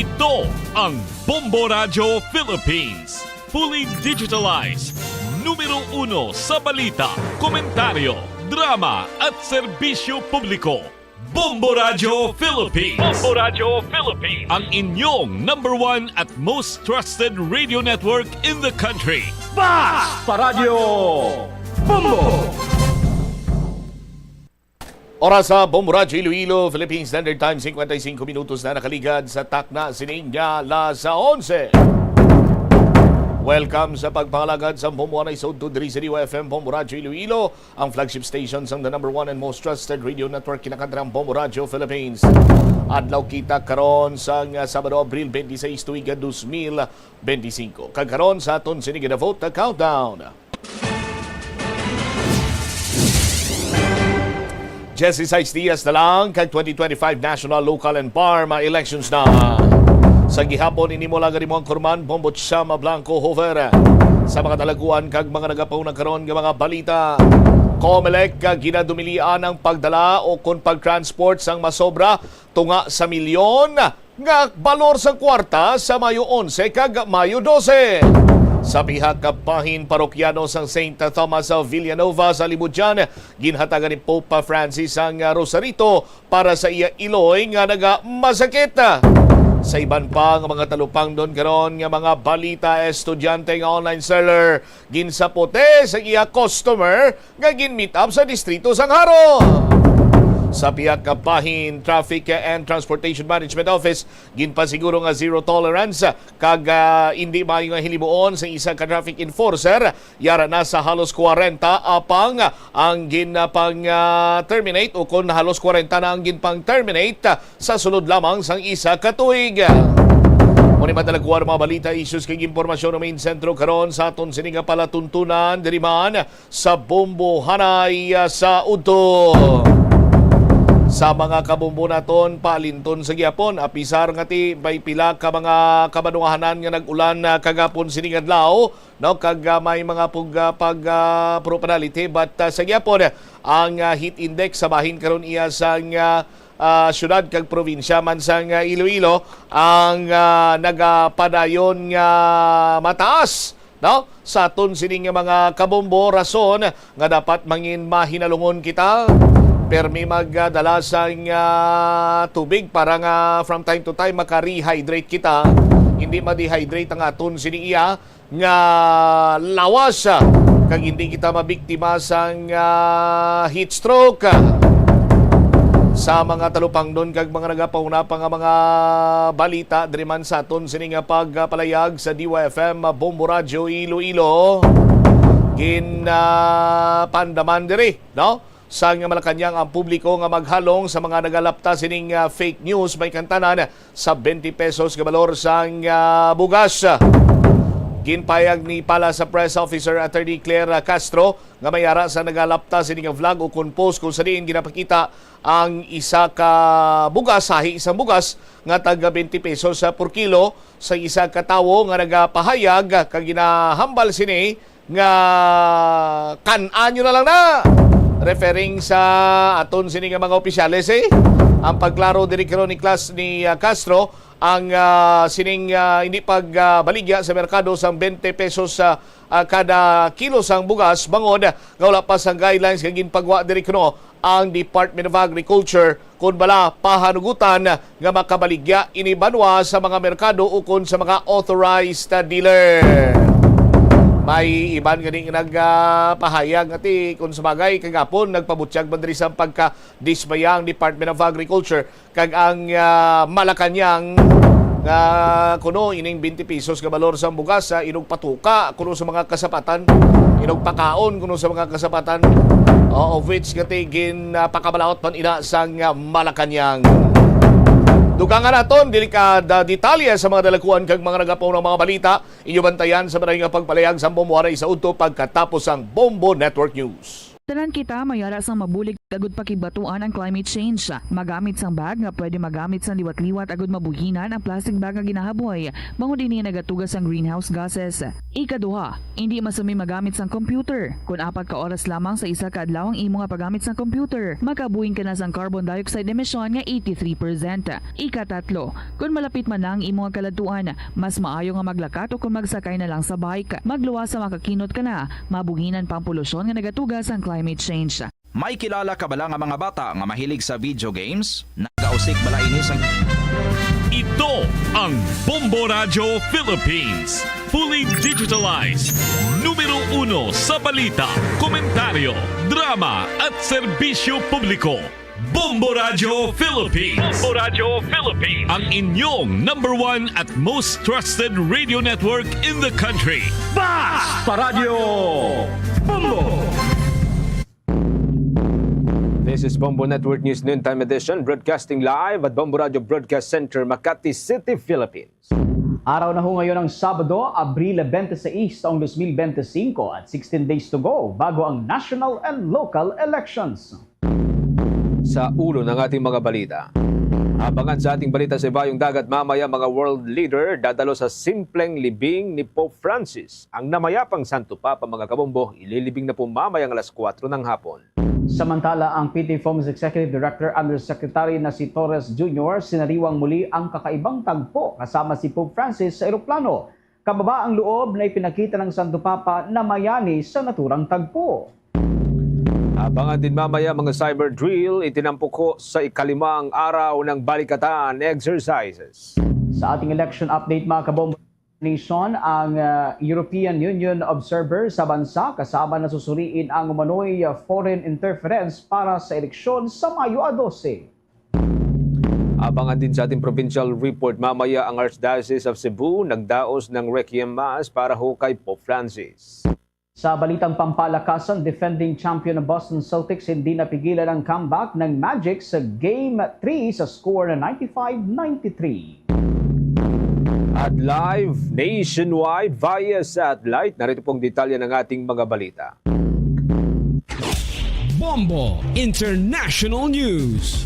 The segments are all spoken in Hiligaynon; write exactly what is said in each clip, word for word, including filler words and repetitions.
Ito ang Bombo Radyo Philippines. Fully digitalized. Numero uno sa balita, komentaryo, drama at serbisyo publiko. Bombo Radyo Philippines. Bombo Radyo Philippines. Ang inyong number one at most trusted radio network in the country. Basta Radyo Bombo! Oras sa Bombo Radyo Iloilo, Philippine Standard Time, cincuenta y cinco minutos na nakaligad sa takna sining nga alas onse. Welcome sa pagpangalagad sa Bombo Anay sa Udto diri sa D Y F M Bombo Radyo Iloilo, ang flagship station sang the number one and most trusted radio network, kinakantang Bombo Radyo Philippines. Adlaw kita karon sang, ah, Sabado, Abril twenty-six, tuig, ah, dos mil benti singko. Kag karon sa aton sini nga vote countdown. Dieciséis dias na lang kag twenty twenty-five national, local, and parma elections na. Sa gihapon, ini mo lang mo ang kurman, Bombo Chama Blanco Hover. Sa mga talaguan kag mga nagapauna karon nga mga balita, Comelec, ah, ginadumilian ang pagdala o kon pag-transport sang masobra tunga sa milyon nga balor sang kwarta sa Mayo onse kag Mayo dose. Sa pihak ka bahin, parokyano sang Saint Thomas of Villanova sa Libudyan, ginhatagan ni Pope Francis ang, ah, rosarito para sa iya iloy nga nagamasakit. Sa iban pa nga mga talupangdon karon nga mga balita, estudyante nga online seller ginsapote sa iya customer nga gin-meet up sa distrito sang Jaro. Sa pihak ka bahin, Traffic and Transportation Management Office ginpasiguro nga zero tolerance kag, ah, indi maayo nga hilimuon sa isa ka traffic enforcer. Yara na sa halos kwarenta apang ang ginpang, ah, terminate, o kon halos kwarenta na ang ginpang-terminate sa sulod lamang sang isa ka tuig. Mao ni madalagwa ang mga balita, issues kag impormasyon nga main sentro karon sa aton sini nga palatuntunan diri man sa Bombo Anay, ah, sa Udto. Sa mga kabombo naton, paalinton sa gihapon, apisar nga ti may pila ka mga kabanwahanan nga nag-ulan, ah, kagapon sining adlaw, no, kag, ah, may mga pug-, ah, pag, ah, pro penalty, but, ah, sa gihapon, ang, ah, heat index sa bahin karon iya sang, ah, ah, syudad kag probinsya man sang, ah, Iloilo ang, ah, nagapadayon nga mataas, no? Sa aton sini nga mga kabombo, rason nga dapat mangin mahinalungon kita. Permi magdala sang, ah, tubig para nga from time to time maka-rehydrate kita. Hindi ma-dehydrate ang aton sini iya nga lawas, ah, kag hindi kita mabiktima sang, ah, heat stroke. Sa mga talupangdon kag mga nagapauna pa nga mga balita diri man sa aton sini nga pagpalayag sa D Y F M Bombo Radyo Iloilo, gin, ah, pandaman diri, no? Sa nga Malacañang ang publiko nga maghalong sa mga nagalapta sining, ah, fake news, may kantanan sa twenty pesos nga balor sang, ah, bugas. Ginpayag ni Palace Press Officer Attorney Claire Castro nga may ara sa nagalapta sini nga vlog o kon post kung sa diin ginapakita ang isa ka bugas, sahi isang bugas nga taga twenty pesos sa per kilo sa isa ka tawo nga nagapahayag kag ginahambal sini nga kan-a nyo na lang na. Referring sa aton sini nga mga opisyales, eh, ang pagklaro diri karon ni Klas-, ni, ah, Castro, ang, ah, sining, ah, hindi pag, ah, baligya sa merkado sang twenty pesos sa, ah, kada kilo sang bugas, bangod nga wala pa sang guidelines nga ginpagwa diri kuno ang Department of Agriculture kon bala pahanugutan nga makabaligya ini banwa sa mga merkado ukon sa mga authorized dealer. May iban gani nga nagpahayag nga ti, kung sa bagay, kagapon nagpabutyag man diri sa pagkadismaya ang Department of Agriculture kag ang, ah, Malacañang nga kuno ining twenty pesos nga balor sang bugas, ah, inog patuka kuno sa mga kasapatan, inog pakaon kuno sa mga kasapatan, oh, of which nga ti gin, ah, pakabalaot man ina sang, ah, Malacañang. Dugangan naton dili kada detalye sa mga dalakuan kag mga nagapaunang mga balita. Inyo bantayan sa maray nga pagpalayag sa Bombo Anay sa Udto pagkatapos ang Bombo Network News. Tanan kita may ara sang mabulig. kag gud pakigbaton ang climate change. Magamit sang bag nga pwede magamit sang liwat-liwat agud mabuhinan ang plastic bag nga ginahaboy, bangod ini nagatuga sang greenhouse gases. Ikaduha, indi masumi magamit sang computer. Kon apat ka oras lamang sa isa ka adlaw ang imo nga paggamit sang computer, makabuhing ka na sang carbon dioxide emission nga eighty-three percent. Ikatatlo, kon malapit man na ang imo nga kaladtuan, mas maayo nga maglakat o kon magsakay na lang sa bike. Magluwas sa makakinot ka na, mabuhinan pa ang polusyon nga nagatuga sang climate change. May kilala ka bala nga mga bata nga mahilig sa video games? Nagausik bala ini sa Ito ang Bombo Radyo Philippines. Fully digitalized. Numero uno sa balita, komentaryo, drama at serbisyo publiko. Bombo Radyo Philippines. Bombo Radyo Philippines. Ang inyong number one at most trusted radio network in the country. Basta Radyo Bombo! This is Bombo Network News Noontime Edition, broadcasting live at Bombo Radio Broadcast Center, Makati City, Philippines. Araw na ho ngayon ang Sabado, Abril twenty-six, taong dos mil benti singko, at sixteen days to go bago ang national and local elections. Sa ulo ng ating mga balita, abangan sa ating balita sa Ibayong Dagat mamaya, mga world leader dadalo sa simpleng libing ni Pope Francis. Ang namayapang Santo Papa, mga kabombo, ililibing na po mamaya ang alas kuwatro ng hapon. Samantala, ang P T F O M's Executive Director Undersecretary na si Torres Junior sinariwang muli ang kakaibang tagpo kasama si Pope Francis sa eroplano. Kababa ang loob na ipinakita ng Santo Papa na mayani sa naturang tagpo. Abangan din mamaya, mga cyber drill, itinampok ho sa ikalimang araw ng balikatan exercises. Sa ating election update, mga kabombo, nation ang, ah, European Union observer sa bansa, kasama na susuriin ang umano'y, ah, foreign interference para sa eleksyon sa Mayo a dose. Abangan din sa ating provincial report mamaya ang Archdiocese of Cebu nagdaos ng Requiem Mass para ho kay Pope Francis. Sa balitang pampalakasan, defending champion ng Boston Celtics hindi napigilan ang comeback ng Magic sa Game three sa score na ninety-five ninety-three. At live nationwide via satellite, narito pong detalye ng ating mga balita. Bombo International News.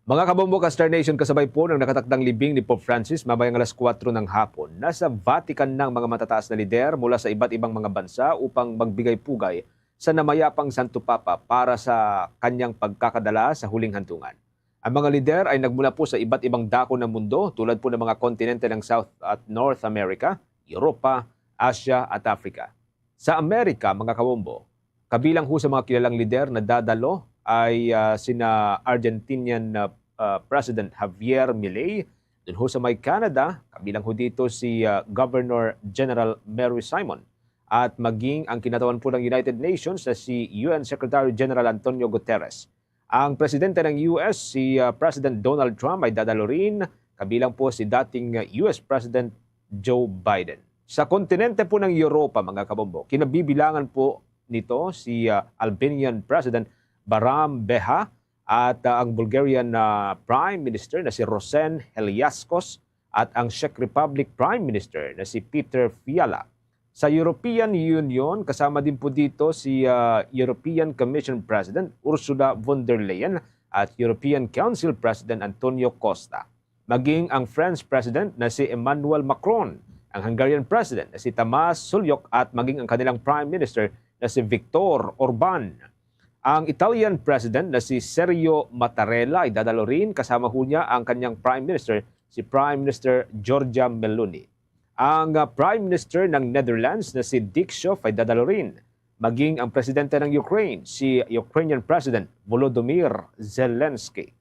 Mga kabombo, ka Star Nation, kasabay po ng nakatakdang libing ni Pope Francis mamayang alas kuwatro ng hapon, nasa Vatican na ang mga matataas na lider mula sa iba't ibang mga bansa upang magbigay pugay sa namayapang Santo Papa para sa kanyang pagkakadala sa huling hantungan. Ang mga lider ay nagmula po sa iba't ibang dako ng mundo, tulad po ng mga kontinente ng South at North America, Europa, Asia at Africa. Sa Amerika, mga kabombo, kabilang ho sa mga kilalang lider na dadalo ay, ah, sina Argentinian, ah, ah, President Javier Milei. Dun ho sa may Canada, kabilang ho dito si, ah, Governor General Mary Simon at maging ang kinatawan po ng United Nations na si U N Secretary General Antonio Guterres. Ang presidente ng U S, si, ah, President Donald Trump, ay dadalo rin, kabilang po si dating, ah, U S President Joe Biden. Sa kontinente po ng Europa, mga kabombo, kinabibilangan po nito si, ah, Albanian President Bahram Beha at, ah, ang Bulgarian, ah, Prime Minister na si Rosen Heliascos at ang Czech Republic Prime Minister na si Peter Fiala. Sa European Union, kasama din po dito si, ah, European Commission President Ursula von der Leyen at European Council President Antonio Costa, maging ang French President na si Emmanuel Macron, ang Hungarian President na si Tamás Sulyok, at maging ang kanilang Prime Minister na si Viktor Orbán. Ang Italian President na si Sergio Mattarella ay dadalo rin, kasama ho niya ang kanyang Prime Minister, si Prime Minister Giorgia Meloni. Ang, ah, Prime Minister ng Netherlands na si Dick Schoof ay dadalo rin, maging ang presidente ng Ukraine, si Ukrainian President Volodymyr Zelensky.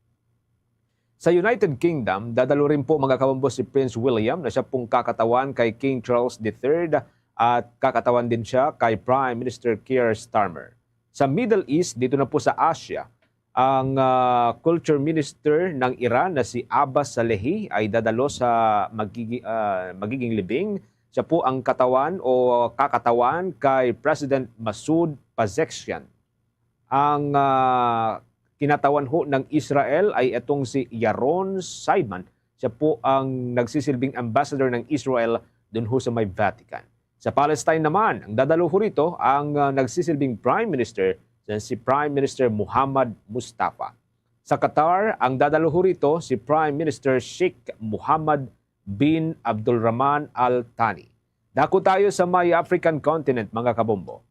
Sa United Kingdom, dadalo rin po, mga kabombo, si Prince William na siya pong kakatawan kay King Charles the Third at kakatawan din siya kay Prime Minister Keir Starmer. Sa Middle East, dito na po sa Asia, ang, ah, Culture Minister ng Iran na si Abbas Salehi ay dadalo sa magigi-, ah, magiging libing. Siya po ang katawan o kakatawan kay President Masoud Pezeshkian. Ang, ah, kinatawan ho ng Israel ay itong si Yaron Saiman. Siya po ang nagsisilbing ambassador ng Israel dun ho sa may Vatican. Sa Palestine naman, ang dadalo ho rito ang, ah, nagsisilbing Prime Minister si Prime Minister Muhammad Mustafa. Sa Qatar, ang dadalo ho rito si Prime Minister Sheikh Muhammad bin Abdulrahman Al Thani. Dako tayo sa may African continent, mga kabombo.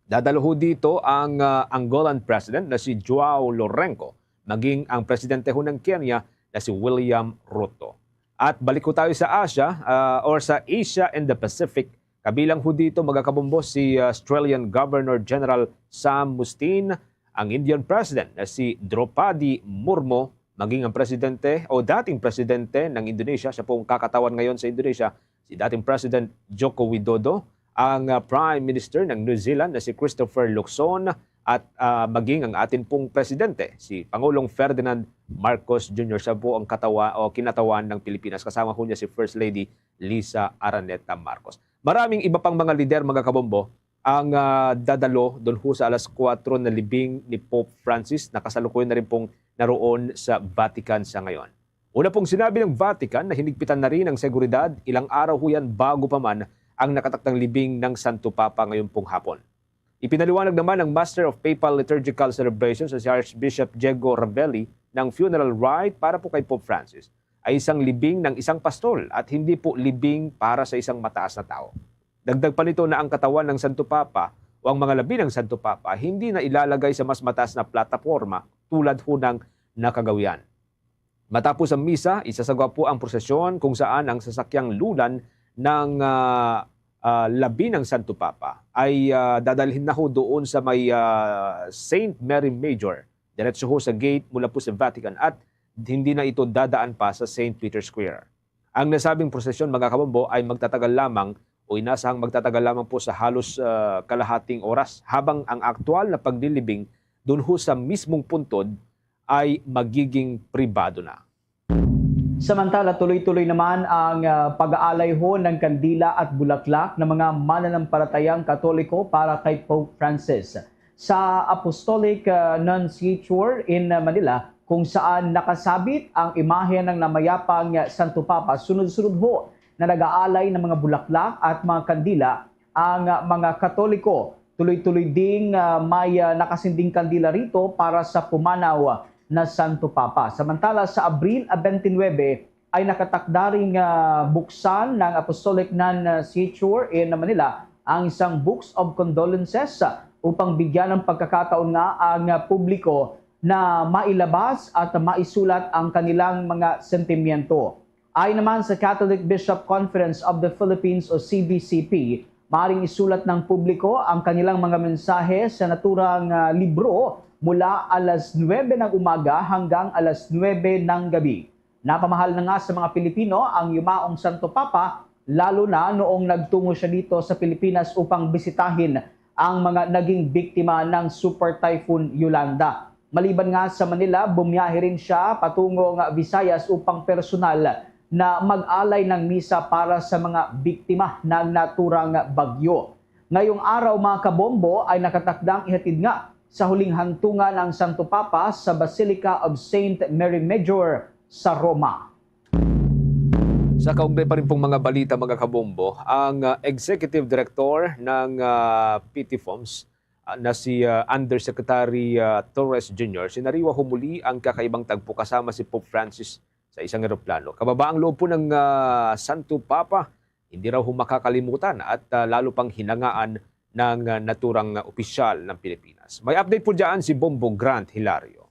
Dadalo ho dito ang, ah, Angolan President na si Joao Lourenco, maging ang presidente ho ng Kenya na si William Ruto. At balik ho tayo sa Asia, ah, or sa Asia and the Pacific. Kabilang ho dito, mga kabombo, si, ah, Australian Governor General Sam Mustin, ang Indian President na si Droupadi Murmu, maging ang presidente o dating presidente ng Indonesia, siya po ang kakatawan ngayon sa Indonesia, si dating President Joko Widodo, ang, ah, Prime Minister ng New Zealand na si Christopher Luxon, at, ah, maging ang atin pong presidente, si Pangulong Ferdinand Marcos Junior, siya po ang katawa o kinatawan ng Pilipinas. Kasama ho niya si First Lady Liza Araneta Marcos. Maraming iba pang mga lider, mga kabombo, ang, ah, dadalo dun ho sa alas kuwatro na libing ni Pope Francis, na kasalukuyan na rin pong naroon sa Vatican sa ngayon. Una pong sinabi ng Vatican na hinigpitan na rin ang seguridad ilang araw ho yan bago pa man ang nakatakdang libing ng Santo Papa ngayon pong hapon. Ipinaliwanag naman ng Master of Papal Liturgical Celebrations na si Archbishop Diego Ravelli ng funeral rite para po kay Pope Francis ay isang libing ng isang pastol at hindi po libing para sa isang mataas na tao. Dagdag pa nito na ang katawan ng Santo Papa o ang mga labi ng Santo Papa hindi na ilalagay sa mas mataas na plataporma tulad ho ng nakagawian. Matapos ang misa, isasagwa po ang prosesyon kung saan ang sasakyang lulan ng, ah, ah, labi ng Santo Papa ay, ah, dadalhin na ho doon sa may, ah, Saint Mary Major. Diretso ho sa gate mula po sa Vatican at hindi na ito dadaan pa sa Saint Peter's Square. Ang nasabing prosesyon, mga kabombo, ay magtatagal lamang o inasahang magtatagal lamang po sa halos, ah, kalahating oras, habang ang aktual na paglilibing dun ho sa mismong puntod ay magiging pribado na. Samantala, tuloy-tuloy naman ang, ah, pag-aalay ho ng kandila at bulaklak ng mga mananampalatayang Katoliko para kay Pope Francis. Sa Apostolic, ah, Nunciature in Manila, kung saan nakasabit ang imahe ng namayapang Santo Papa, sunod-sunod ho na nag-aalay ng mga bulaklak at mga kandila ang, ah, mga Katoliko. Tuloy-tuloy ding, ah, may, ah, nakasinding kandila rito para sa pumanaw na Santo Papa. Samantala, sa Abril twenty-nine ay nakatakda ring, ah, buksan ng Apostolic Nunciature in Manila ang isang Books of Condolences, ah, upang bigyan ng pagkakataon nga ang, ah, publiko na mailabas at maisulat ang kanilang mga sentimiento. Ayon naman sa Catholic Bishop Conference of the Philippines o C B C P, maaring isulat ng publiko ang kanilang mga mensahe sa naturang, ah, libro mula alas nuwebe ng umaga hanggang alas nuwebe ng gabi. Napamahal na nga sa mga Pilipino ang yumaong Santo Papa, lalo na noong nagtungo siya dito sa Pilipinas upang bisitahin ang mga naging biktima ng Super Typhoon Yolanda. Maliban nga sa Manila, bumiyahe rin siya patungong Visayas upang personal na mag-alay ng misa para sa mga biktima ng naturang bagyo. Ngayong araw, mga kabombo, ay nakatakdang ihatid nga sa huling hantungan ang Santo Papa sa Basilica of Saint Mary Major sa Roma. Sa kaugnay pa rin pong mga balita, mga kabombo, ang, ah, Executive Director ng, ah, P T FOMS, ah, na si, ah, Undersecretary, ah, Torres Junior, sinariwa ho muli ang kakaibang tagpo kasama si Pope Francis sa isang eroplano. Kababa ang loob po ng, ah, Santo Papa, hindi raw ho makakalimutan at, ah, lalo pang hinangaan ng, ah, naturang, ah, opisyal ng Pilipinas. May update po dyan si Bombo Grant Hilario.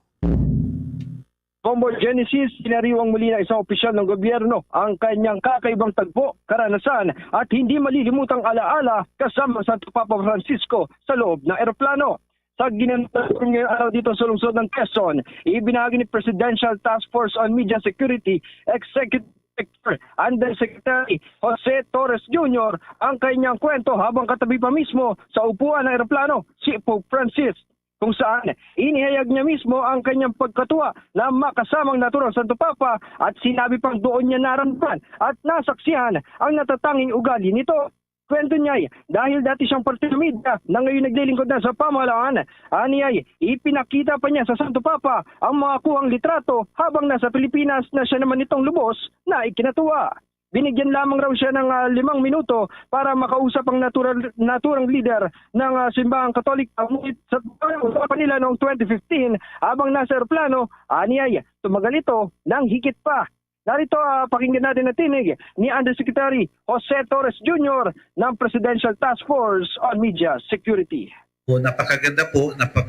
Bombo Genesis, sinariwang muli ng isang opisyal ng gobyerno ang kanyang kakaibang tagpo, karanasan at hindi malilimutang alaala kasama ang Santo Papa Francisco sa loob ng eroplano. Sa ginanap ngayong araw dito sa lungsod ng Quezon, ibinahagi ni Presidential Task Force on Media Security Executive Director Undersecretary Jose Torres Junior ang kanyang kwento habang katabi pa mismo sa upuan ng eroplano si Pope Francis, kung saan inihayag niya mismo ang kanyang pagkatuwa na makasama ang naturang Santo Papa at sinabi pang doon niya naramdaman at nasaksihan ang natatanging ugali nito. Kwento niya ay dahil dati siyang parte ng media na ngayon naglilingkod na sa pamahalaan, aniyay ipinakita pa niya sa Santo Papa ang mga kuhang litrato habang nasa Pilipinas na siya naman itong lubos na ikinatuwa. Binigyan lamang raw siya ng, ah, limang minuto para makausap ang natural, naturang lider ng, ah, simbahang Katolika. Ngunit sa, sa pa nila noong twenty fifteen, habang nasa eroplano, aniyay tumagal ito ng higit pa. Narito, ah, pakinggan natin ang tinig ni Undersecretary Jose Torres Junior ng Presidential Task Force on Media Security. Po, napakaganda po, napa-,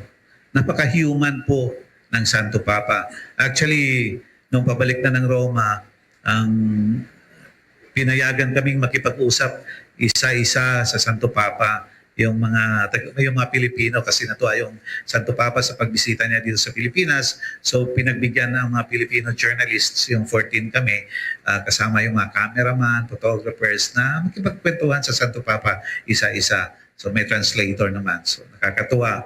napaka-human po ng Santo Papa. Actually, nung pabalik na ng Roma, ang pinayagan kaming makipag-usap isa-isa sa Santo Papa, yung mga tag-, yung mga Pilipino, kasi natuwa yung Santo Papa sa pagbisita niya dito sa Pilipinas. So, pinagbigyan ng mga Filipino journalists, yung fourteen kami, ah, kasama yung mga cameraman, photographers, na makipagkwentuhan sa Santo Papa isa-isa. So, may translator naman. So, nakakatuwa.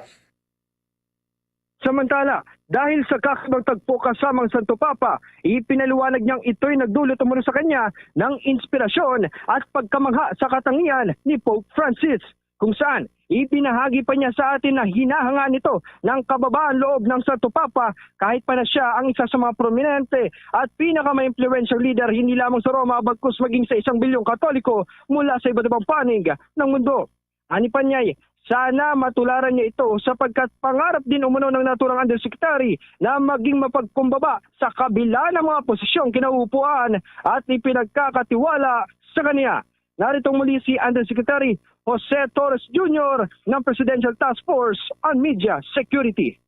Samantala, dahil sa kakaibang tagpo kasama ang Santo Papa, ipinaliwanag niyang ito'y nagdulot umano sa kanya ng inspirasyon at pagkamangha sa katangian ni Pope Francis, kung saan ibinahagi pa niya sa atin na hinahangaan ito ng kababaan loob ng Santo Papa, kahit pa na siya ang isa sa mga prominente at pinakamaimpluwensyang lider, hindi lamang sa Roma, bagkus maging sa isang bilyong Katoliko mula sa iba't ibang panig ng mundo. Ani pa niya, sana matularan niya ito, sapagkat pangarap din umano ng naturang undersecretary na maging mapagkumbaba sa kabila ng mga posisyong kinauupuan at ipinagkakatiwala sa kaniya. Narito muli si Undersecretary Jose Torres Junior ng Presidential Task Force on Media Security.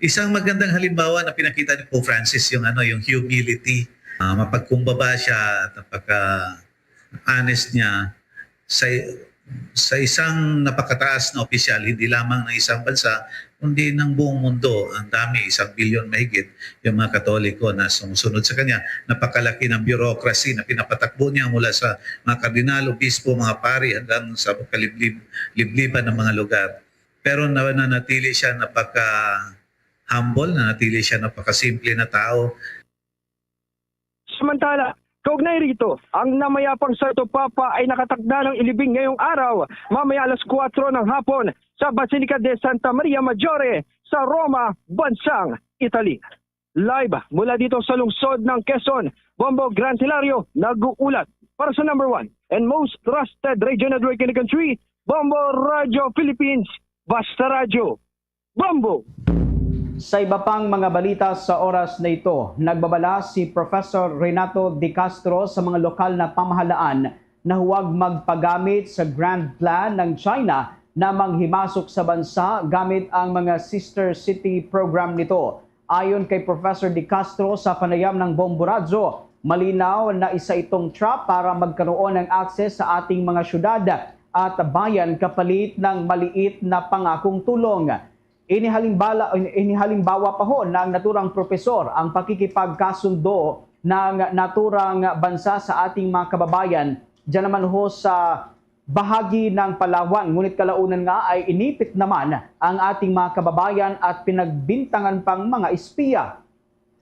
Isang magandang halimbawa na pinakita ni Pope Francis yung, ano, yung humility. Ah, mapagkumbaba siya at napaka-honest niya sa, sa isang napakataas na opisyal, hindi lamang ng isang bansa, kundi ng buong mundo. Ang dami, isang bilyon mahigit yung mga Katoliko na sumusunod sa kanya. Napakalaki ng bureaucracy na pinapatakbo niya, mula sa mga kardinal, obispo, mga pari, hanggang sa kaliblib-, libliban ng mga lugar. Pero na-, nanatili siya napaka-humble, nanatili siya napakasimple na tao. Samantala, kaugnay rito, ang namayapang Santo Papa ay nakatakda ng ilibing ngayong araw, mamaya alas kuwatro ng hapon, sa Basilica de Santa Maria Maggiore sa Roma, bansang Italy. Live mula dito sa lungsod ng Quezon, Bombo Gran Hilario nag-uulat para sa number one and most trusted radio network in the country, Bombo Radio Philippines, Basta Radyo. Bombo! Sa iba pang mga balita sa oras na ito, nagbabala si Professor Renato De Castro sa mga lokal na pamahalaan na huwag magpagamit sa grand plan ng China na manghimasok sa bansa gamit ang mga sister city program nito. Ayon kay Professor De Castro, sa panayam ng Bombo Radyo, malinaw na isa itong trap para magkaroon ng access sa ating mga syudad at bayan kapalit ng maliit na pangakong tulong. Inihalimbala-, inihalimbawa pa ho ng naturang propesor ang pakikipagkasundo ng naturang bansa sa ating mga kababayan, dyan naman ho sa bahagi ng Palawan. Ngunit kalaunan nga ay inipit naman ang ating mga kababayan at pinagbintangan pang mga espiya.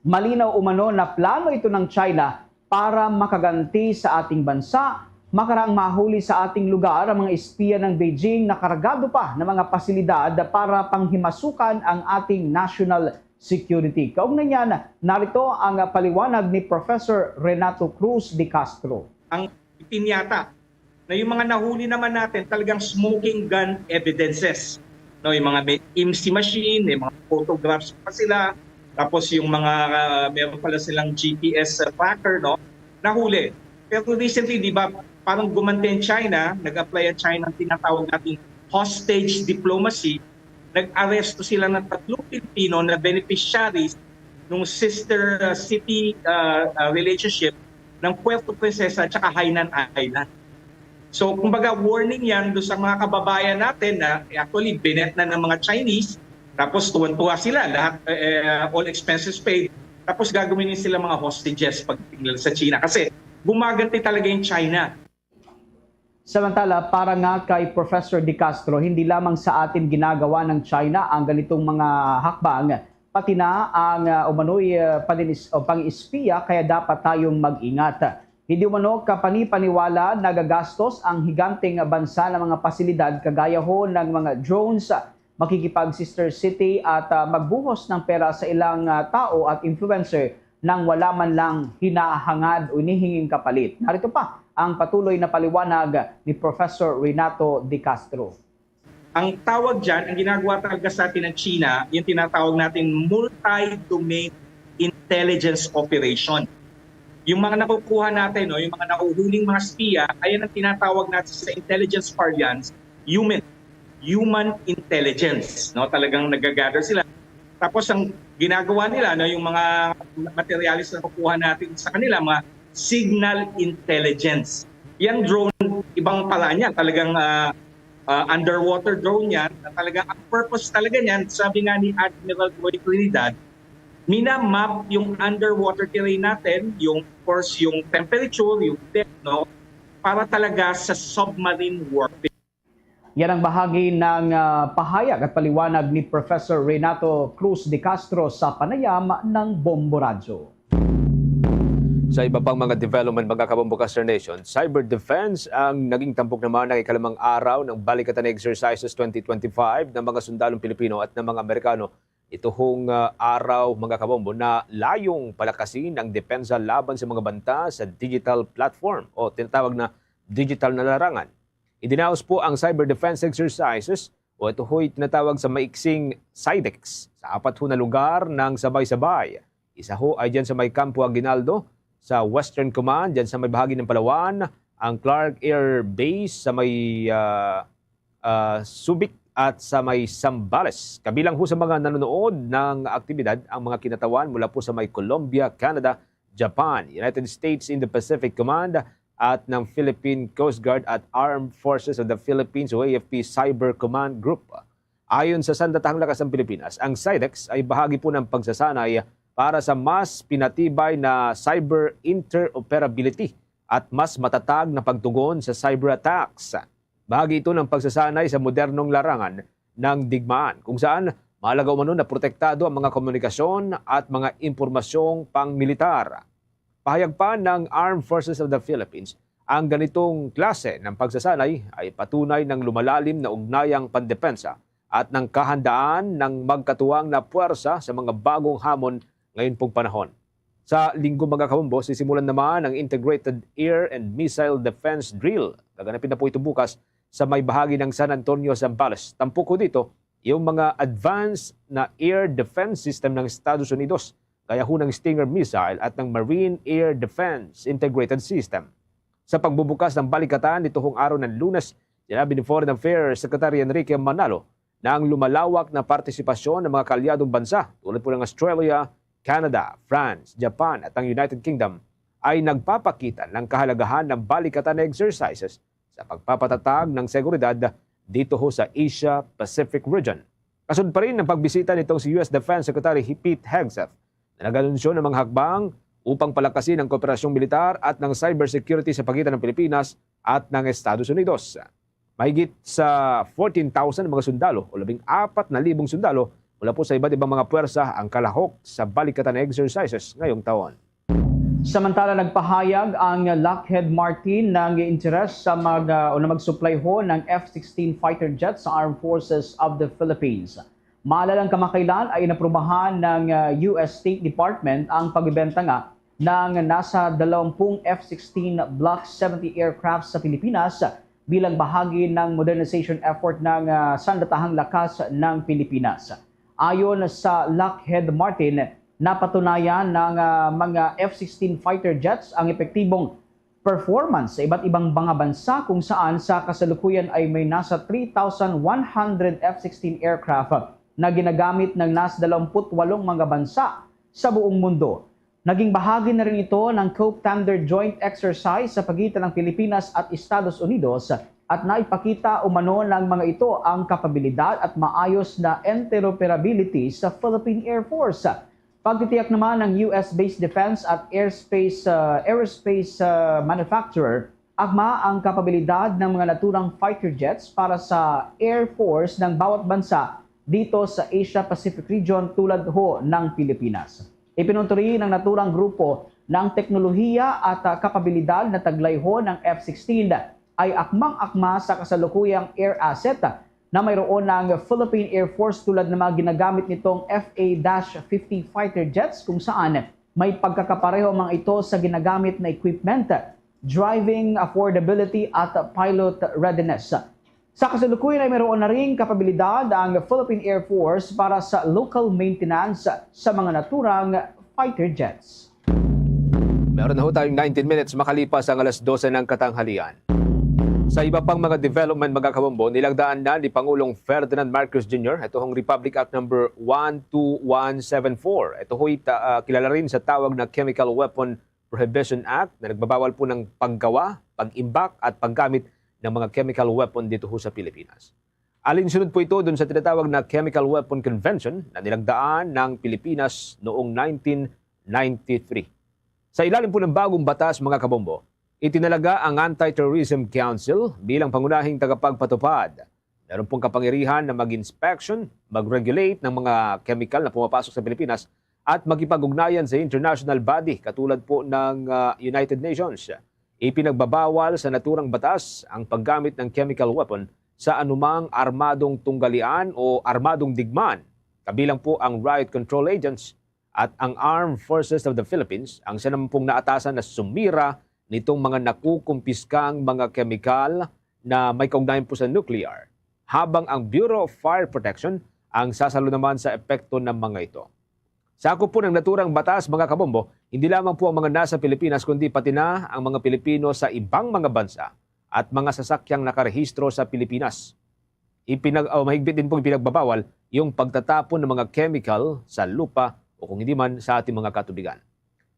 Malinaw umano na plano ito ng China para makaganti sa ating bansa. Makaraang mahuli sa ating lugar ang mga espiya ng Beijing na kargado pa ng mga pasilidad para panghimasukan ang ating national security. Kaugnay niyan, narito ang paliwanag ni Professor Renato Cruz de Castro. Ang pinyata na yung mga nahuli naman natin talagang smoking gun evidences. No, yung mga may I M S I machine, may mga photographs pa sila, tapos yung mga, ah, meron pala silang G P S tracker, no, nahuli. Pero recently, di ba, parang gumanti ang China, nag-apply ang China ng tinatawag nating hostage diplomacy. Nag-aresto sila ng tatlong Pilipino na beneficiaries ng sister, ah, city, ah, ah, relationship ng Puerto Princesa at saka Hainan Island. So, kumbaga, warning yan doon sa mga kababayan natin na, eh, actually, binet na ng mga Chinese, tapos tuwan-tuwa sila, lahat, eh, eh, all expenses paid, tapos gagawin din sila mga hostages pagdating nila sa China. Kasi gumaganti talaga yung China. Samantala, para nga kay Professor De Castro, hindi lamang sa atin ginagawa ng China ang ganitong mga hakbang, pati na ang, ah, umano'y, ah, paninis-, o pang-espiya, kaya dapat tayong mag-ingat. Hindi umano kapanipaniwala nagagastos ang higanteng bansa ng mga pasilidad kagaya ho ng mga drones, makikipag-sister city at, ah, magbuhos ng pera sa ilang, ah, tao at influencer nang wala man lang hinahangad o hinihinging kapalit. Narito pa ang patuloy na paliwanag ni Professor Renato De Castro. Ang tawag dyan, ang ginagawa talaga sa atin ng China, yung tinatawag natin multi-domain intelligence operation. Yung mga nakukuha natin, no, yung mga nahuhuling mga spiya, ayan ang tinatawag natin sa intelligence parlance, human human intelligence, no? Talagang nagagather sila. Tapos ang ginagawa nila, no, yung mga materials na kukuha natin sa kanila, mga signal intelligence. Yung drone, ibang pala niya, talagang uh, uh, underwater drone yan, na talagang ang purpose talaga niyan, sabi nga ni Admiral Roy Trinidad, minamap yung underwater terrain natin, yung, of course, yung temperature, yung depth, no, para talaga sa submarine warfare. Yan ang bahagi ng uh, pahayag at paliwanag ni Professor Renato Cruz de Castro sa panayam ng Bombo Radyo. Sa iba pang mga development, mga kabombo, Caster Nation, cyber defense ang naging tampok naman ng ikalimang araw ng Balikatan Exercises twenty twenty-five ng mga sundalong Pilipino at ng mga Amerikano. Ito hong uh, araw, mga kabombo, na layong palakasin ang depensa laban sa mga banta sa digital platform o tinatawag na digital na larangan. Idinaos po ang cyber defense exercises o ito ho'y tinatawag sa maiksing CyDEX sa apat ho na lugar ng sabay-sabay. Isa ho ay dyan sa may Campo Aguinaldo, sa Western Command, dyan sa may bahagi ng Palawan, ang Clark Air Base sa may uh, uh, Subic at sa may Zambales. Kabilang ho sa mga nanonood ng aktibidad ang mga kinatawan mula po sa may Colombia, Canada, Japan, United States Indo-Pacific Command at ng Philippine Coast Guard at Armed Forces of the Philippines o A F P Cyber Command Group. Ayon sa Sandatahang Lakas ng Pilipinas, ang CyDEX ay bahagi po ng pagsasanay para sa mas pinatibay na cyber interoperability at mas matatag na pagtugon sa cyber attacks. Bahagi ito ng pagsasanay sa modernong larangan ng digmaan, kung saan mahalaga umano na protektado ang mga komunikasyon at mga impormasyong pangmilitar. Pahayag pa ng Armed Forces of the Philippines, ang ganitong klase ng pagsasanay ay patunay ng lumalalim na ugnayang pandepensa at ng kahandaan ng magkatuwang na puwersa sa mga bagong hamon ngayon pong panahon. Sa linggo, mga kabombo, sisimulan naman ang Integrated Air and Missile Defense Drill. Gaganapin na po ito bukas sa may bahagi ng San Antonio, Zambales. Tampok ho dito yung mga advanced na air defense system ng Estados Unidos, gaya ho ng Stinger missile at ng Marine Air Defense Integrated System. Sa pagbubukas ng balikatan nito hong araw ng Lunes, sinabi ni Foreign Affairs Secretary Enrique Manalo na ang lumalawak na partisipasyon ng mga kaalyadong bansa tulad po ng Australia, Canada, France, Japan at ang United Kingdom ay nagpapakita ng kahalagahan ng balikatan na exercises sa pagpapatatag ng seguridad dito ho sa Asia-Pacific region. Kasunod pa rin ang pagbisita nitong si U S Defense Secretary Pete Hegseth na nag-anunsyo ng mga hakbang upang palakasin ang kooperasyong militar at ng cybersecurity sa pagitan ng Pilipinas at ng Estados Unidos. Mahigit sa fourteen thousand mga sundalo o labing apat na libong sundalo mula po sa iba't ibang mga puwersa ang kalahok sa balikatan na exercises ngayong taon. Samantala, nagpahayag ang Lockheed Martin ng interes sa mag, uh, o na mag-supply ho ng F sixteen fighter jets sa Armed Forces of the Philippines. Maalalang kamakailan ay inaprubahan ng uh, U S State Department ang pagbebenta nga ng nasa dalawampung F sixteen Block seventy aircraft sa Pilipinas bilang bahagi ng modernization effort ng uh, Sandatahang Lakas ng Pilipinas. Ayon sa Lockheed Martin, napatunayan ng uh, mga F sixteen fighter jets ang epektibong performance sa iba't ibang mga bansa kung saan sa kasalukuyan ay may nasa three thousand one hundred F sixteen aircraft na ginagamit ng nasa dalawampu't walong mga bansa sa buong mundo. Naging bahagi na rin ito ng COPE Thunder Joint Exercise sa pagitan ng Pilipinas at Estados Unidos at naipakita umano ng mga ito ang kapabilidad at maayos na interoperability sa Philippine Air Force. Pagtitiyak naman ng U S-based defense at airspace, uh, aerospace uh, manufacturer, akma ang kapabilidad ng mga naturang fighter jets para sa air force ng bawat bansa dito sa Asia-Pacific region tulad ho ng Pilipinas. Ipinunturi ng naturang grupo na ang teknolohiya at uh, kapabilidad na taglay ho ng F sixteen ay akmang-akma sa kasalukuyang air asset na mayroon ang Philippine Air Force tulad ng mga ginagamit nitong F A fifty fighter jets kung saan May pagkakapareho man ito sa ginagamit na equipment, driving affordability at pilot readiness. Sa kasalukuyan ay mayroon na ring kapabilidad ang Philippine Air Force para sa local maintenance sa mga naturang fighter jets. Meron na ho tayong nineteen minutes makalipas ang alas dose ng katanghalian. Sa iba pang mga development, mga kabombo, nilagdaan na ni Pangulong Ferdinand Marcos Junior ito hong Republic Act number one two one seven four. Ito ho'y ta- ah, kilala rin sa tawag na Chemical Weapon Prohibition Act na nagbabawal po ng paggawa, pag-imbak at paggamit ng mga chemical weapon dito ho sa Pilipinas. Alinsunod po ito dun sa tinatawag na Chemical Weapon Convention na nilagdaan ng Pilipinas noong nineteen ninety-three. Sa ilalim po ng bagong batas, mga kabombo, itinalaga ang Anti-Terrorism Council bilang pangunahing tagapagpatupad. Meron pong kapangyarihan na mag-inspection, mag-regulate ng mga chemical na pumapasok sa Pilipinas at makipag-ugnayan sa international body katulad po ng ah, United Nations. Ipinagbabawal sa naturang batas ang paggamit ng chemical weapon sa anumang armadong tunggalian o armadong digmaan, kabilang po ang riot control agents at ang Armed Forces of the Philippines, ang sila naman pong naatasan na sumira nitong mga nakukumpiskang mga kemikal na may kaugnayan po sa nuclear, habang ang Bureau of Fire Protection ang sasalo naman sa epekto ng mga ito. Sakop po ng naturang batas, mga kabombo, hindi lamang po ang mga nasa Pilipinas kundi pati na ang mga Pilipino sa ibang mga bansa at mga sasakyang nakarehistro sa Pilipinas. Ipinag, o mahigpit din pong ipinagbabawal yung pagtatapon ng mga chemical sa lupa o kung hindi man sa ating mga katubigan.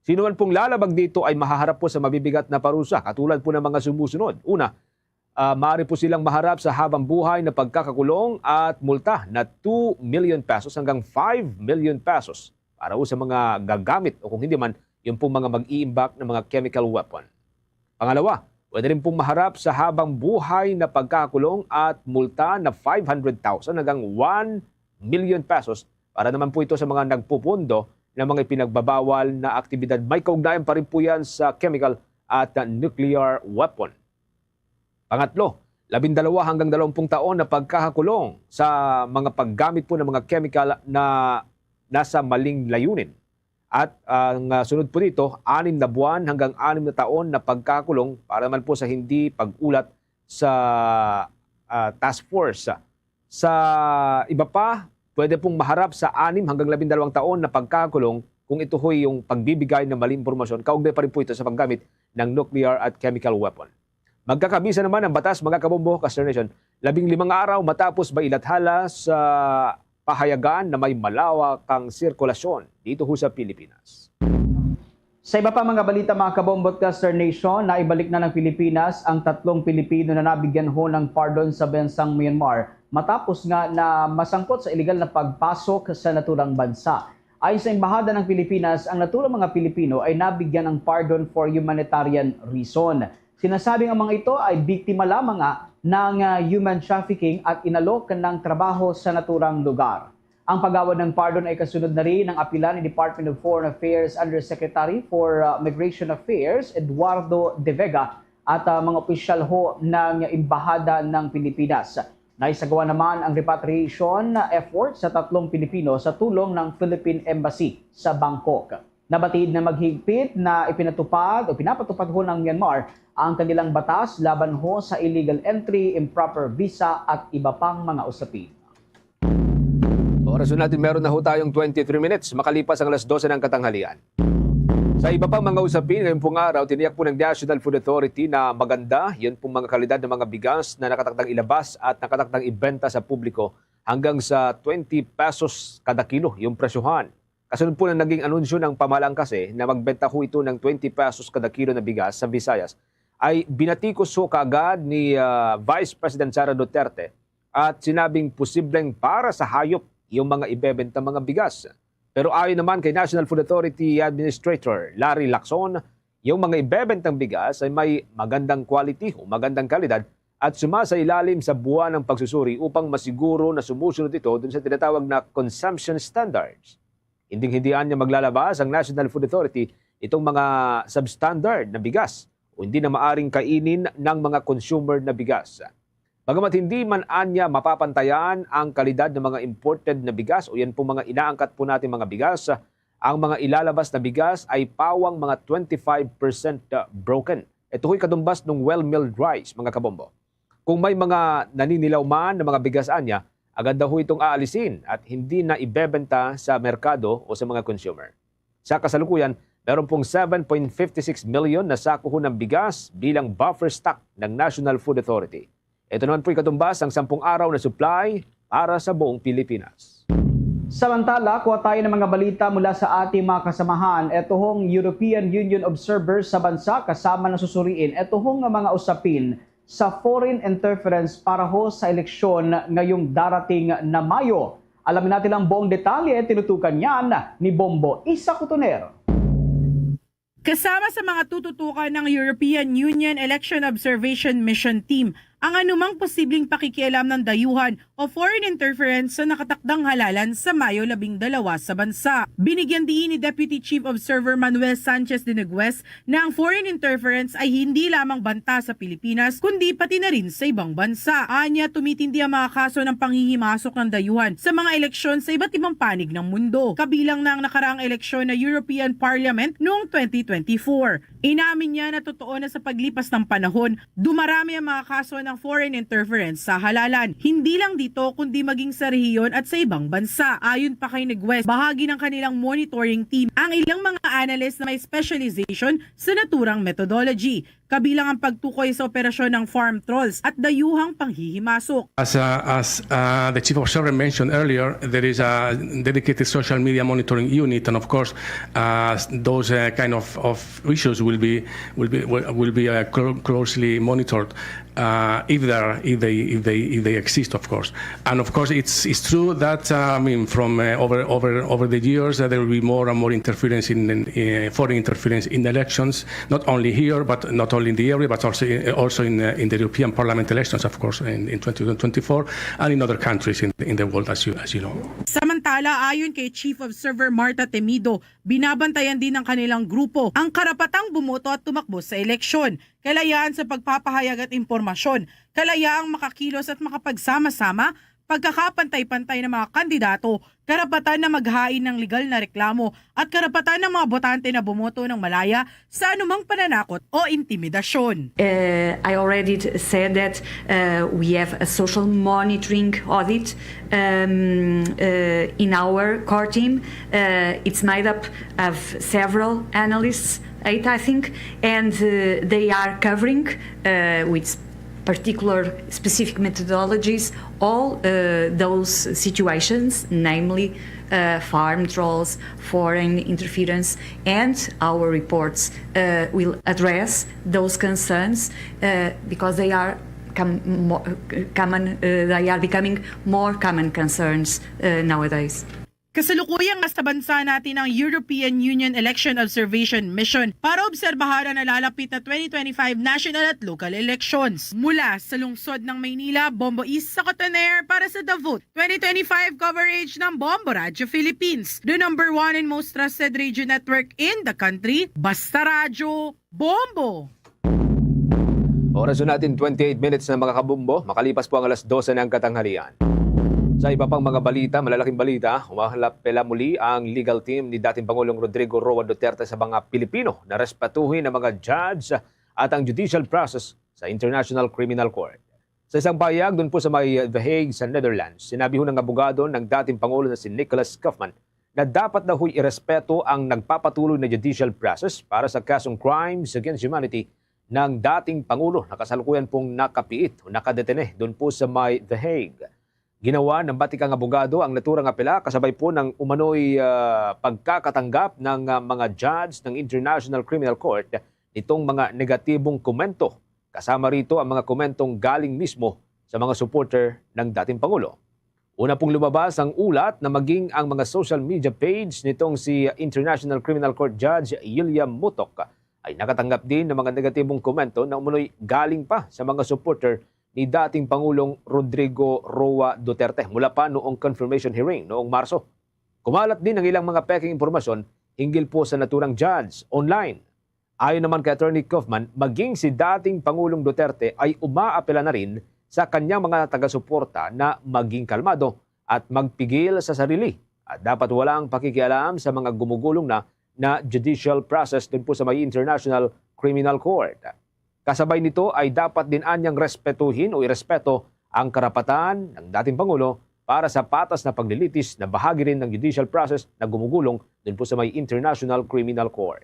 Sino man pong lalabag dito ay mahaharap po sa mabibigat na parusa katulad po ng mga sumusunod. Una, ah, maaari po silang maharap sa habang buhay na pagkakakulong at multa na two million pesos hanggang five million pesos para ho sa mga gagamit o kung hindi man, yung pong mga mag-iimbak ng mga chemical weapon. Pangalawa, pwede rin pong maharap sa habang buhay na pagkakakulong at multa na five hundred thousand hanggang one million pesos para naman po ito sa mga nagpupundo ng mga ipinagbabawal na aktibidad. May kaugnayan pa rin po yan sa chemical at nuclear weapon. Pangatlo, labindalawa hanggang dalawampung taon na pagkakakulong sa mga paggamit po ng mga chemical na nasa maling layunin. At ang ah, sunod po dito, anim na buwan hanggang anim na taon na pagkakakulong para naman po sa hindi pag-ulat sa ah, task force. Sa iba pa, pwede pong maharap sa anim hanggang labindalawang taon na pagkakakulong kung ito ho'y yung pagbibigay ng maling impormasyon kaugnay pa rin po ito sa paggamit ng nuclear at chemical weapon. Magkakabisa naman ang batas, mga kabombo, Custer Nation, labing limang araw matapos mailathala sa pahayagan na may malawak ang sirkulasyon dito ho sa Pilipinas. Sa iba pa mga balita, mga kabombo at Custer Nation, naibalik na ng Pilipinas ang tatlong Pilipino na nabigyan ho ng pardon sa bansang Myanmar matapos nga na masangkot sa iligal na pagpasok sa naturang bansa. Ayon sa Embahada ng Pilipinas, ang naturang mga Pilipino ay nabigyan ng pardon for humanitarian reason. Sinasabing ang mga ito ay biktima lamang nga ng ah, human trafficking at inalok ng trabaho sa naturang lugar. Ang pagawad ng pardon ay kasunod na rin ng apila ni Department of Foreign Affairs Undersecretary for uh, Migration Affairs, Eduardo De Vega, at uh, mga opisyal ho ng Embahada ng Pilipinas. Naisagawa naman ang repatriation effort sa tatlong Pilipino sa tulong ng Philippine Embassy sa Bangkok. Nabatiid na maghigpit na ipinatupad o pinapatupad ho ng Myanmar ang kanilang batas laban ho sa illegal entry, improper visa at iba pang mga usapin. Oras natin, meron na ho tayong twenty-three minutes makalipas ang alas dose ng katanghalian. Sa iba pang mga usapin, ngayong pong araw, tiniyak po ng National Food Authority na maganda yun pong mga kalidad ng mga bigas na nakatakdang ilabas at nakatakdang ibenta sa publiko hanggang sa twenty pesos kada kilo yung presyohan. Kasunod po ng naging anunsyo ng pamahalaan kasi na magbenta ho ito ng twenty pesos kada kilo na bigas sa Visayas, ay binatikos ho kaagad ni ah, Vice President Sara Duterte at sinabing posibleng para sa hayop yung mga ibebenta mga bigas. Pero ayon naman kay National Food Authority Administrator Larry Lacson, yung mga ibebentang bigas ay may magandang quality o magandang kalidad at sumasailalim sa buwan ng pagsusuri upang masiguro na sumusunod ito dun sa tinatawag na consumption standards. Hinding-hindi anya maglalabas ang National Food Authority itong mga substandard na bigas o hindi na maaring kainin ng mga consumer na bigas. Bagamat hindi man anya mapapantayan ang kalidad ng mga imported na bigas o yan pong mga inaangkat po natin mga bigas, Ang mga ilalabas na bigas ay pawang mga twenty-five percent broken. Ito ho'y katumbas ng well-milled rice, mga kabombo. Kung may mga naninilaw man na mga bigas anya, agad daw ho itong aalisin at hindi na ibebenta sa merkado o sa mga consumer. Sa kasalukuyan, meron pong seven point fifty six million na sako ho ng bigas bilang buffer stock ng National Food Authority. Ito naman po'y katumbas ang sampung araw na supply para sa buong Pilipinas. Samantala, kuha tayo ng mga balita mula sa ating mga kasamahan. Ito hong European Union observers sa bansa kasama na susuriin ito hong mga usapin sa foreign interference para ho sa eleksyon ngayong darating na Mayo. Alamin natin ang buong detalye, tinutukan niyan ni Bombo Isa Cotoner. Kasama sa mga tututukan ng European Union Election Observation Mission Team ang anumang posibleng pakikialam ng dayuhan o foreign interference sa nakatakdang halalan sa Mayo labing dalawa sa bansa. Binigyan diin ni Deputy Chief Observer Manuel Sanchez Denegüez na ang foreign interference ay hindi lamang banta sa Pilipinas, kundi pati na rin sa ibang bansa. Anya, tumitindi ang mga kaso ng panghihimasok ng dayuhan sa mga eleksyon sa iba't ibang panig ng mundo, kabilang na ang nakaraang eleksyon na European Parliament noong twenty twenty-four. Inamin niya na totoo na sa paglipas ng panahon, dumarami ang mga kaso ng foreign interference sa halalan, hindi lang dito kundi maging sa rehiyon at sa ibang bansa. Ayon pa kay Negwes, bahagi ng kanilang monitoring team ang ilang mga analyst na may specialization sa naturang methodology, kabilang ang pagtukoy sa operasyon ng farm trolls at dayuhang panghihimasok. As, uh, as, uh, the chief observer mentioned earlier, there is a dedicated social media monitoring unit, and of course, uh, those, uh, kind of, of issues will be, will be, will, will be, uh, clo-, closely monitored, uh, if there, if they, if they, if they exist, of course. And of course, it's, it's true that, uh, I mean, from, uh, over, over, over the years, uh, there will be more and more interference in, in, uh, foreign interference in elections, not only here, but not only in the area, but also in, also in, uh, in the European Parliament elections, of course, in, in twenty twenty-four, and in other countries in, in the world, as you, as you know. Samantala, ayon kay Chief Observer Martha Temido, binabantayan din ng kanilang grupo ang karapatang bumoto at tumakbo sa eleksyon, kalayaan sa pagpapahayag at impormasyon, kalayaang makakilos at makapagsama-sama, pagkakapantay-pantay ng mga kandidato, karapatan na maghain ng legal na reklamo, at karapatan ng mga botante na bumoto ng malaya sa anumang pananakot o intimidasyon. Uh, I already t-, said that, uh, we have a social monitoring audit, um, uh, in our core team. Uh, it's made up of several analysts, eight, I think, and, uh, they are covering, uh, with particular specific methodologies all, uh, those situations, namely, uh, farm trolls, foreign interference, and our reports, uh, will address those concerns, uh, because they are com-, mo-, common, uh, they are becoming more common concerns, uh, nowadays. Kasalukuyang nasa bansa natin ang European Union Election Observation Mission para obserbahan ang nalalapit na twenty twenty-five national at local elections. Mula sa lungsod ng Maynila, Bombo Isa Cotoner para sa The Vote twenty twenty-five coverage ng Bombo Radyo Philippines, the number one and most trusted radio network in the country. Basta Radyo, Bombo! Oras na natin, twenty-eight minutes na, mga kabombo. Makalipas po ang alas dose ng katanghalian. Sa iba pang mga balita, malalaking balita, umaapela muli ang legal team ni dating Pangulong Rodrigo Roa Duterte sa mga Pilipino na respetuhin ang mga judge at ang judicial process sa International Criminal Court. Sa isang pahayag doon po sa may The Hague sa Netherlands, sinabi ho ng abogado ng dating Pangulo na si Nicholas Koffman na dapat daw ho'y irespeto ang nagpapatuloy na judicial process para sa kasong crimes against humanity ng dating Pangulo na kasalukuyan pong nakapiit o nakadetene doon po sa may The Hague. Ginawa ng batikang abogado ang naturang apela kasabay po ng umano'y, ah, pagkakatanggap ng, ah, mga judge ng International Criminal Court nitong mga negatibong komento. Kasama rito ang mga komentong galing mismo sa mga supporter ng dating Pangulo. Una pong lumabas ang ulat na maging ang mga social media page nitong si International Criminal Court Judge Yulia Mutok ay nakatanggap din ng mga negatibong komento na umano'y galing pa sa mga supporter ni dating Pangulong Rodrigo Roa Duterte mula pa noong confirmation hearing noong Marso. Kumalat din ang ilang mga pekeng impormasyon hinggil po sa naturang judge online. Ayon naman kay Attorney Kaufman, maging si dating Pangulong Duterte ay umaapela na rin sa kanyang mga taga-suporta na maging kalmado at magpigil sa sarili at dapat walang pakikialam sa mga gumugulong na, na judicial process dun po sa may International Criminal Court. Kasabay nito ay dapat din anyang respetuhin o irespeto ang karapatan ng dating Pangulo para sa patas na paglilitis na bahagi rin ng judicial process na gumugulong dun po sa may International Criminal Court.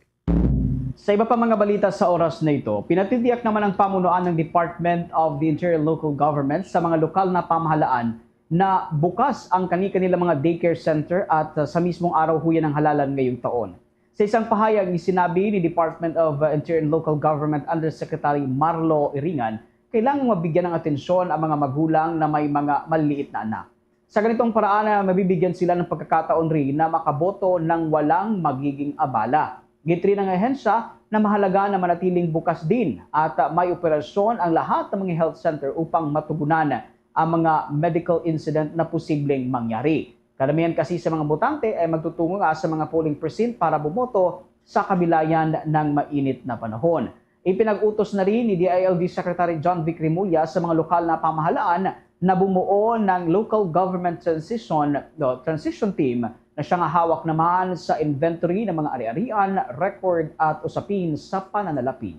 Sa iba pa mga balita sa oras na ito, pinatitiyak naman ang pamunuan ng Department of the Interior Local Government sa mga lokal na pamahalaan na bukas ang kani-kanila mga daycare center at, uh, sa mismong araw huya ng halalan ngayong taon. Sa isang pahayag, sinabi ni Department of, uh, Interior and Local Government Undersecretary Marlo Iringan, kailangang mabigyan ng atensyon ang mga magulang na may mga maliliit na anak. Sa ganitong paraan, ah, mabibigyan sila ng pagkakataon rin na makaboto nang walang magiging abala. Gitri ng ahensya na mahalaga na manatiling bukas din at, ah, may operasyon ang lahat ng mga health center upang matugunan ang mga medical incident na posibleng mangyari. Karamihan kasi sa mga botante ay magtutungo nga sa mga polling precinct para bumoto sa kabilayan ng mainit na panahon. Ipinag-utos na rin ni D I L G Secretary John Vic Remulla sa mga lokal na pamahalaan na bumuo ng Local Government Transition, no, Transition Team na siya nga hawak naman sa inventory ng mga ari-arian, record at usapin sa pananalapi.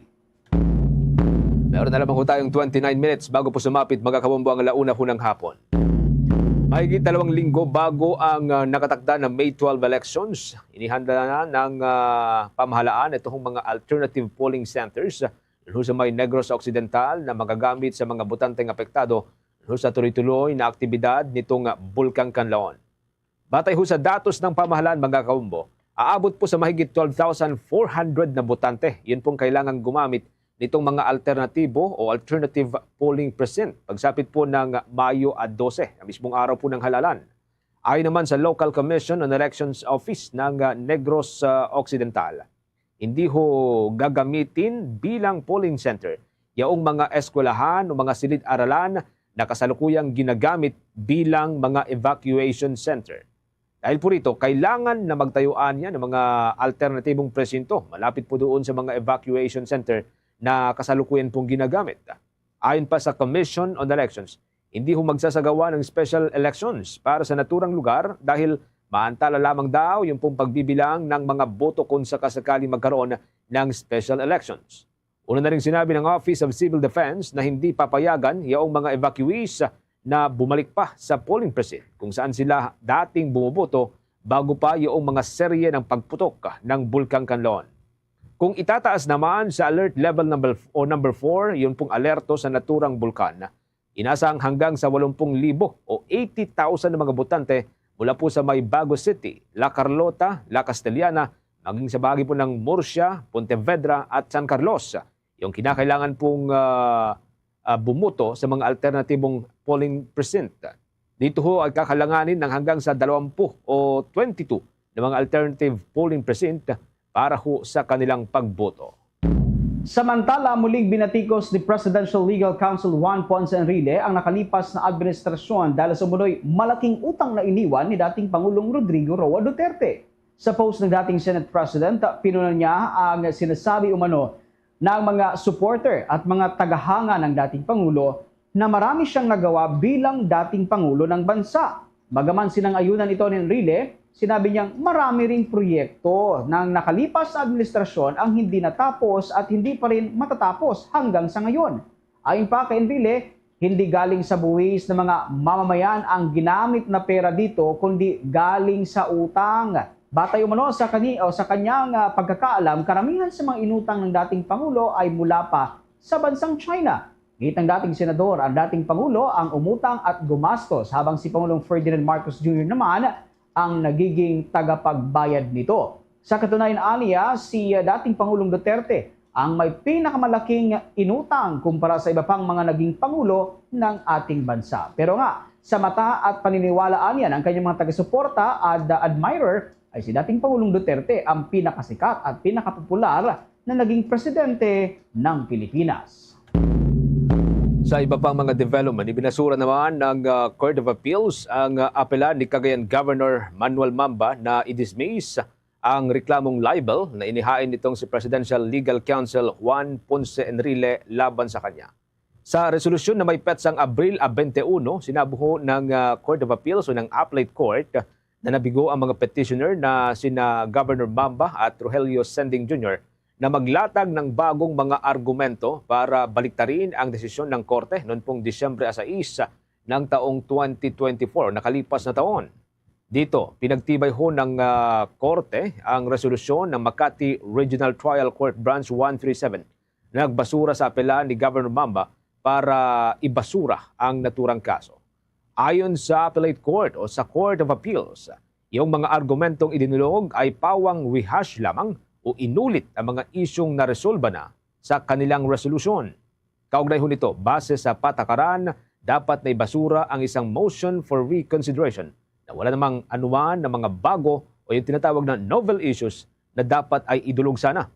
Meron na lamang ho tayong twenty-nine minutes bago po sumapit, mga kabombo, ang alauna ho ng hapon. Mahigit dalawang linggo bago ang, ah, nakatakda na May twelve elections, inihanda na ng, ah, pamahalaan itong mga alternative polling centers ho sa may Negros Occidental na magagamit sa mga botanteng apektado ho sa tuloy-tuloy na aktibidad nitong Bulkang Kanlaon. Batay ho sa datos ng pamahalaan, mga kabombo, aabot po sa mahigit twelve thousand four hundred na botante yun pong kailangang gumamit nitong mga alternatibo o alternative polling precinct pagsapit po ng Mayo a dose, ang mismong araw po ng halalan. Ayon naman sa Local Commission on Elections Office ng, ah, Negros, ah, Occidental, hindi ho gagamitin bilang polling center yaong mga eskwelahan o mga silid-aralan na kasalukuyang ginagamit bilang mga evacuation center. Dahil po rito, kailangan na magtayuan yan ng mga alternatibong presinto malapit po doon sa mga evacuation center na kasalukuyan pong ginagamit. Ayon pa sa Commission on Elections, hindi ho magsasagawa ng special elections para sa naturang lugar dahil maantala lamang daw yung pong pagbibilang ng mga boto kung sakasakali magkaroon ng special elections. Una na ring sinabi ng Office of Civil Defense na hindi papayagan yaong mga evacuees na bumalik pa sa polling precinct kung saan sila dating bumuboto bago pa yaong mga serye ng pagputok ng Bulkang Kanlaon. Kung itataas naman sa alert level number o number four, yun pong alerto sa naturang bulkan, inasang hanggang sa walumpung libo o eighty thousand na mga botante mula po sa may Bago City, La Carlota, La Castellana, maging sa bahagi po ng Murcia, Pontevedra at San Carlos, yung kinakailangan pong, ah, ah, bumoto sa mga alternatibong polling precinct. Dito ho ay kakalanganin ng hanggang sa dalawampu o twenty-two na mga alternative polling precinct para ho sa kanilang pagboto. Samantala, muling binatikos ni Presidential Legal Counsel Juan Ponce Enrile ang nakalipas na administrasyon dahil sa umunoy malaking utang na iniwan ni dating Pangulong Rodrigo Roa Duterte. Sa post ng dating Senate President, pinuna niya ang sinasabi umano ng mga supporter at mga tagahanga ng dating Pangulo na marami siyang nagawa bilang dating Pangulo ng bansa. Bagaman sinang-ayunan ito ni Enrile, sinabi niyang marami ring proyekto ng nakalipas na administrasyon ang hindi natapos at hindi pa rin matatapos hanggang sa ngayon. Ayon pa kay Enrile, hindi galing sa buwis ng mga mamamayan ang ginamit na pera dito, kundi galing sa utang. Batay umano sa kani-, o sa kanyang, ah, pagkakaalam, karamihan sa mga inutang ng dating Pangulo ay mula pa sa bansang China. Giit ng dating senador, ang dating Pangulo ang umutang at gumastos, habang si Pangulong Ferdinand Marcos Junior naman ang nagiging tagapagbayad nito. Sa katunayan, aniya, si, ah, dating Pangulong Duterte ang may pinakamalaking inutang kumpara sa iba pang mga naging pangulo ng ating bansa. Pero nga, sa mata at paniniwala aniya ng kanyang mga taga-suporta at, ah, admirer, ay si dating Pangulong Duterte ang pinakasikat at pinakapopular na naging presidente ng Pilipinas. Sa iba pang mga development, ibinasura naman ng, ah, Court of Appeals ang, ah, apela ni Cagayan Governor Manuel Mamba na i-dismiss ang reklamong libel na inihain nitong si Presidential Legal Counsel Juan Ponce Enrile laban sa kanya. Sa resolusyon na may petsang Abril, ah, twenty-one, sinabi ho ng, ah, Court of Appeals o ng Appellate Court Nanabigo ang mga petitioner na sina Governor Bamba at Rogelio Sending Junior na maglatag ng bagong mga argumento para baliktarin ang desisyon ng korte noon pong Disyembre sais ng taong twenty twenty-four, nakalipas na taon. Dito, pinagtibay ho ng, ah, korte ang resolusyon ng Makati Regional Trial Court Branch one three seven na nagbasura sa apela ni Governor Bamba para ibasura ang naturang kaso. Ayon sa Appellate Court o sa Court of Appeals, yung mga argumentong idinulog ay pawang rehash lamang o inulit ang mga isyung naresolba na sa kanilang resolusyon. Kaugnay ho nito, base sa patakaran, dapat na ibasura ang isang motion for reconsideration na wala namang anuman na mga bago o yung tinatawag na novel issues na dapat ay idulog sana.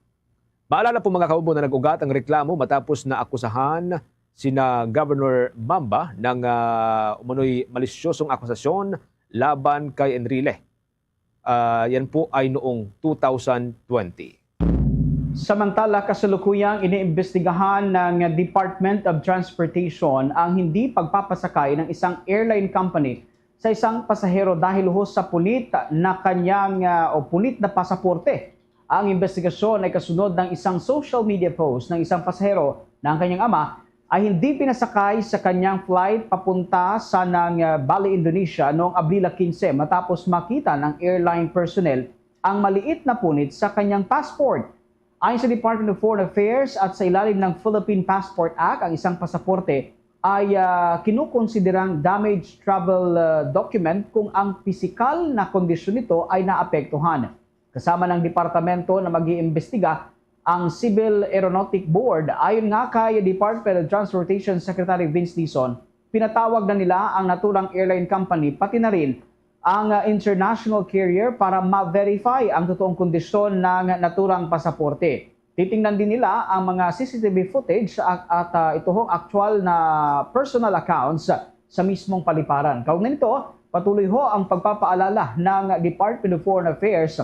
Maalala po, mga kaubon, na nag-ugat ang reklamo matapos na akusahan sina Governor Bamba ng, ah, umano'y malisyosong akusasyon laban kay Enrile. Ah, yan po ay noong two thousand twenty. Samantala, kasalukuyang iniimbestigahan ng Department of Transportation ang hindi pagpapasakay ng isang airline company sa isang pasahero dahil ho sa punit na kanyang, ah, o punit na pasaporte. Ang imbestigasyon ay kasunod ng isang social media post ng isang pasahero na ang kanyang ama ay hindi pinasakay sa kanyang flight papunta sa ng, ah, Bali, Indonesia noong Abril quince matapos makita ng airline personnel ang maliit na punit sa kanyang passport. Ayon sa Department of Foreign Affairs at sa ilalim ng Philippine Passport Act, ang isang pasaporte ay, ah, kinukonsiderang damaged travel, ah, document kung ang pisikal na kondisyon nito ay naapektuhan. Kasama ng departamento na mag-iimbestiga ang Civil Aeronautic Board. Ayon nga kay Department of Transportation Secretary Vince Dizon, pinatawag na nila ang naturang airline company, pati na rin ang, ah, international carrier para ma-verify ang totoong kondisyon ng naturang pasaporte. Titingnan din nila ang mga C C T V footage at, at, ah, ito hong aktual na personal accounts sa mismong paliparan. Kaugnay nito, patuloy ho ang pagpapaalala ng Department of Foreign Affairs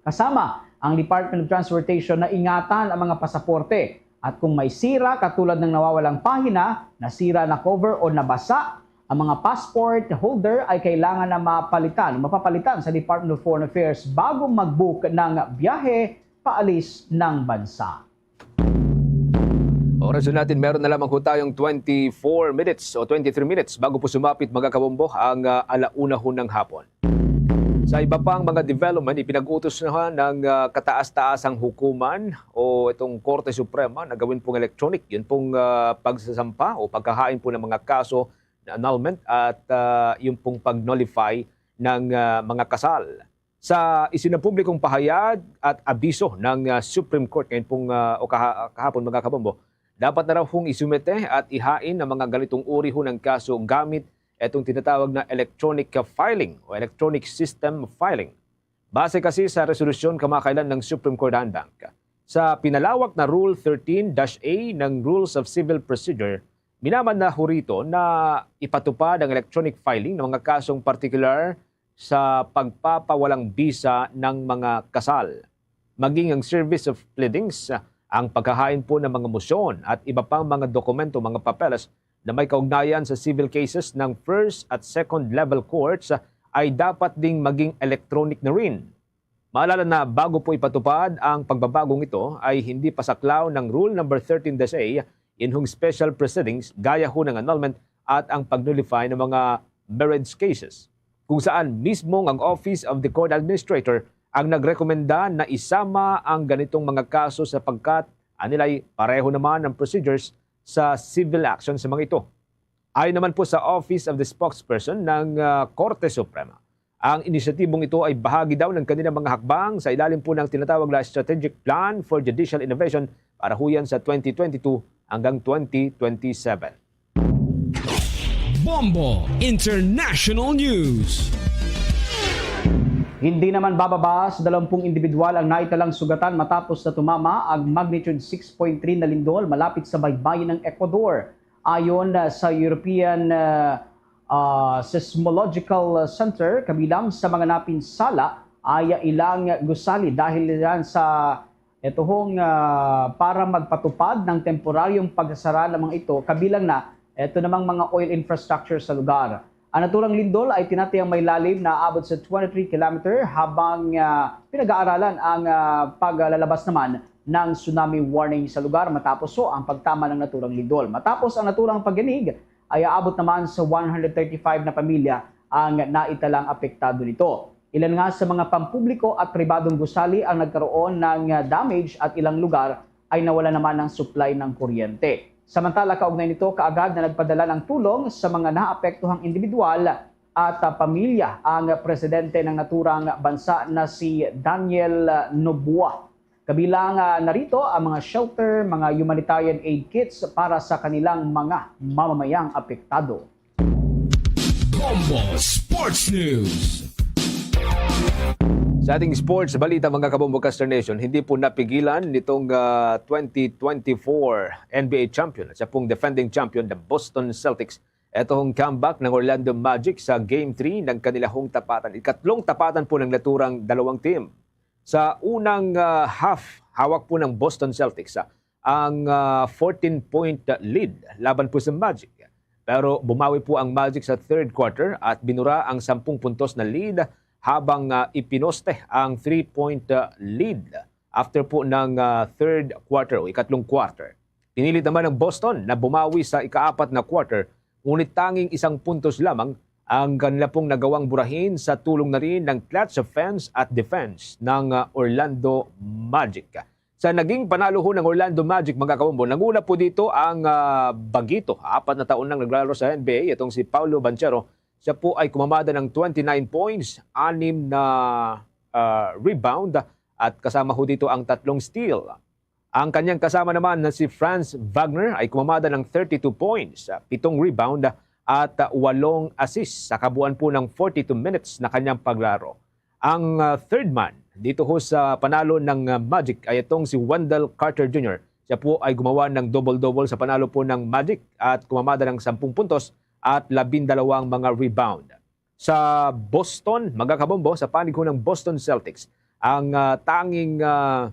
kasama ang Department of Transportation na ingatan ang mga pasaporte. At kung may sira, katulad ng nawawalang pahina, nasira na cover o nabasa, ang mga passport holder ay kailangan na mapalitan o mapapalitan sa Department of Foreign Affairs bago mag-book ng biyahe paalis ng bansa. Oras na natin, meron na lamang ho tayong twenty-four minutes o twenty-three minutes bago po sumapit, mga kabombo, ang, ah, alauna ho ng hapon. Sa iba pang mga development, ipinag-utos na ng, ah, kataas-taasang hukuman o itong Korte Suprema na gawin pong electronic, yun pong, ah, pagsasampa o paghahain po ng mga kaso na annulment at, ah, yung pong pag-nullify ng, ah, mga kasal. Sa isinampublikong pahayag at abiso ng, ah, Supreme Court ngayon pong, ah, o kaha-, kahapon, mga kabombo, dapat na raw hong isumite at ihain ang mga ganitong uri ho ng kaso gamit itong tinatawag na electronic filing o electronic system filing. Base kasi sa resolusyon kamakailan ng Supreme Court Land Bank, sa pinalawak na Rule thirteen dash A ng Rules of Civil Procedure, minaman na ho rito na ipatupad ang electronic filing ng mga kasong partikular sa pagpapawalang bisa ng mga kasal, maging ang service of pleadings, ang paghahain po ng mga motion at iba pang mga dokumento, mga papeles na may kaugnayan sa civil cases ng first at second level courts, ay dapat ding maging electronic na rin. Maalala na, bago po ipatupad ang pagbabagong ito, ay hindi pasaklaw ng Rule number thirteen dash A inhong special proceedings gaya ho ng annulment at ang pag-nullify ng mga marriage cases, kung saan mismong ang Office of the Court Administrator ang nagrekomenda na isama ang ganitong mga kaso sapagkat anilay pareho naman ang procedures sa civil action sa mga ito. Ayon naman po sa Office of the Spokesperson ng, ah, Korte Suprema, ang inisyatibong ito ay bahagi daw ng kanilang mga hakbang sa ilalim po ng tinatawag na Strategic Plan for Judicial Innovation para huyan sa twenty twenty-two hanggang twenty twenty-seven. Bombo International News. Hindi naman bababa sa dalawampung individual ang naitalang sugatan matapos na tumama ang magnitude six point three na lindol malapit sa baybayin ng Ecuador. Ayon, ah, sa European, ah, ah, Seismological Center, kabilang sa mga napinsala ay ilang gusali dahil yan sa ito hong, ah, para magpatupad ng temporaryong pagsasara ng mga ito, kabilang na ito namang mga oil infrastructure sa lugar. Ang naturang lindol ay tinatayang may lalim na abot sa twenty-three kilometer, habang, ah, pinag-aaralan ang, ah, paglalabas naman ng tsunami warning sa lugar matapos so ang pagtama ng naturang lindol. Matapos ang naturang pagyanig, ay aabot naman sa one hundred thirty-five na pamilya ang naitalang apektado nito. Ilan nga sa mga pampubliko at pribadong gusali ang nagkaroon ng, ah, damage at ilang lugar ay nawala naman ng supply ng kuryente. Samantala, kaugnay nito, kaagad na nagpadala ng tulong sa mga naapektuhang individual at, ah, pamilya ang presidente ng naturang bansa na si Daniel, ah, Noboa. Kabilang, ah, narito ang mga shelter, mga humanitarian aid kits para sa kanilang mga mamamayang apektado. Bombo Sports News. Sa ating sports balita, mga kabombo, Caster Nation, hindi po napigilan nitong, ah, twenty twenty-four N B A champion at siya pong defending champion, the Boston Celtics, etong comeback ng Orlando Magic sa Game three ng kanila hong tapatan. Ikatlong tapatan po ng naturang dalawang team. Sa unang, ah, half, hawak po ng Boston Celtics, ah, ang, ah, fourteen-point lead laban po sa Magic. Pero bumawi po ang Magic sa third quarter at binura ang sampung puntos na lead, habang, ah, ipinoste ang three-point, ah, lead after po ng, ah, third quarter o ikatlong quarter. Pinilit naman ng Boston na bumawi sa ikaapat na quarter, ngunit tanging isang puntos lamang ang kanila pong nagawang burahin sa tulong na rin ng clutch offense at defense ng, ah, Orlando Magic. Sa naging panalo ho ng Orlando Magic, mga kabombo, nanguna po dito ang, ah, bagito. Apat na taon nang naglalaro sa N B A, itong si Paolo Banchero. Siya po ay kumamada ng twenty-nine points, anim na, ah, rebound, at kasama ho dito ang tatlong steal. Ang kanyang kasama naman na si Franz Wagner ay kumamada ng thirty-two points, ah, pitong rebound, at, ah, walong assist sa kabuuan po ng forty-two minutes na kanyang paglaro. Ang, ah, third man dito ho sa panalo ng, ah, Magic ay itong si Wendell Carter Junior. Siya po ay gumawa ng double-double sa panalo po ng Magic at kumamada ng sampung puntos at labindalawang mga rebound. Sa Boston, mga kabombo, sa panig ho ng Boston Celtics, ang, ah, tanging, ah,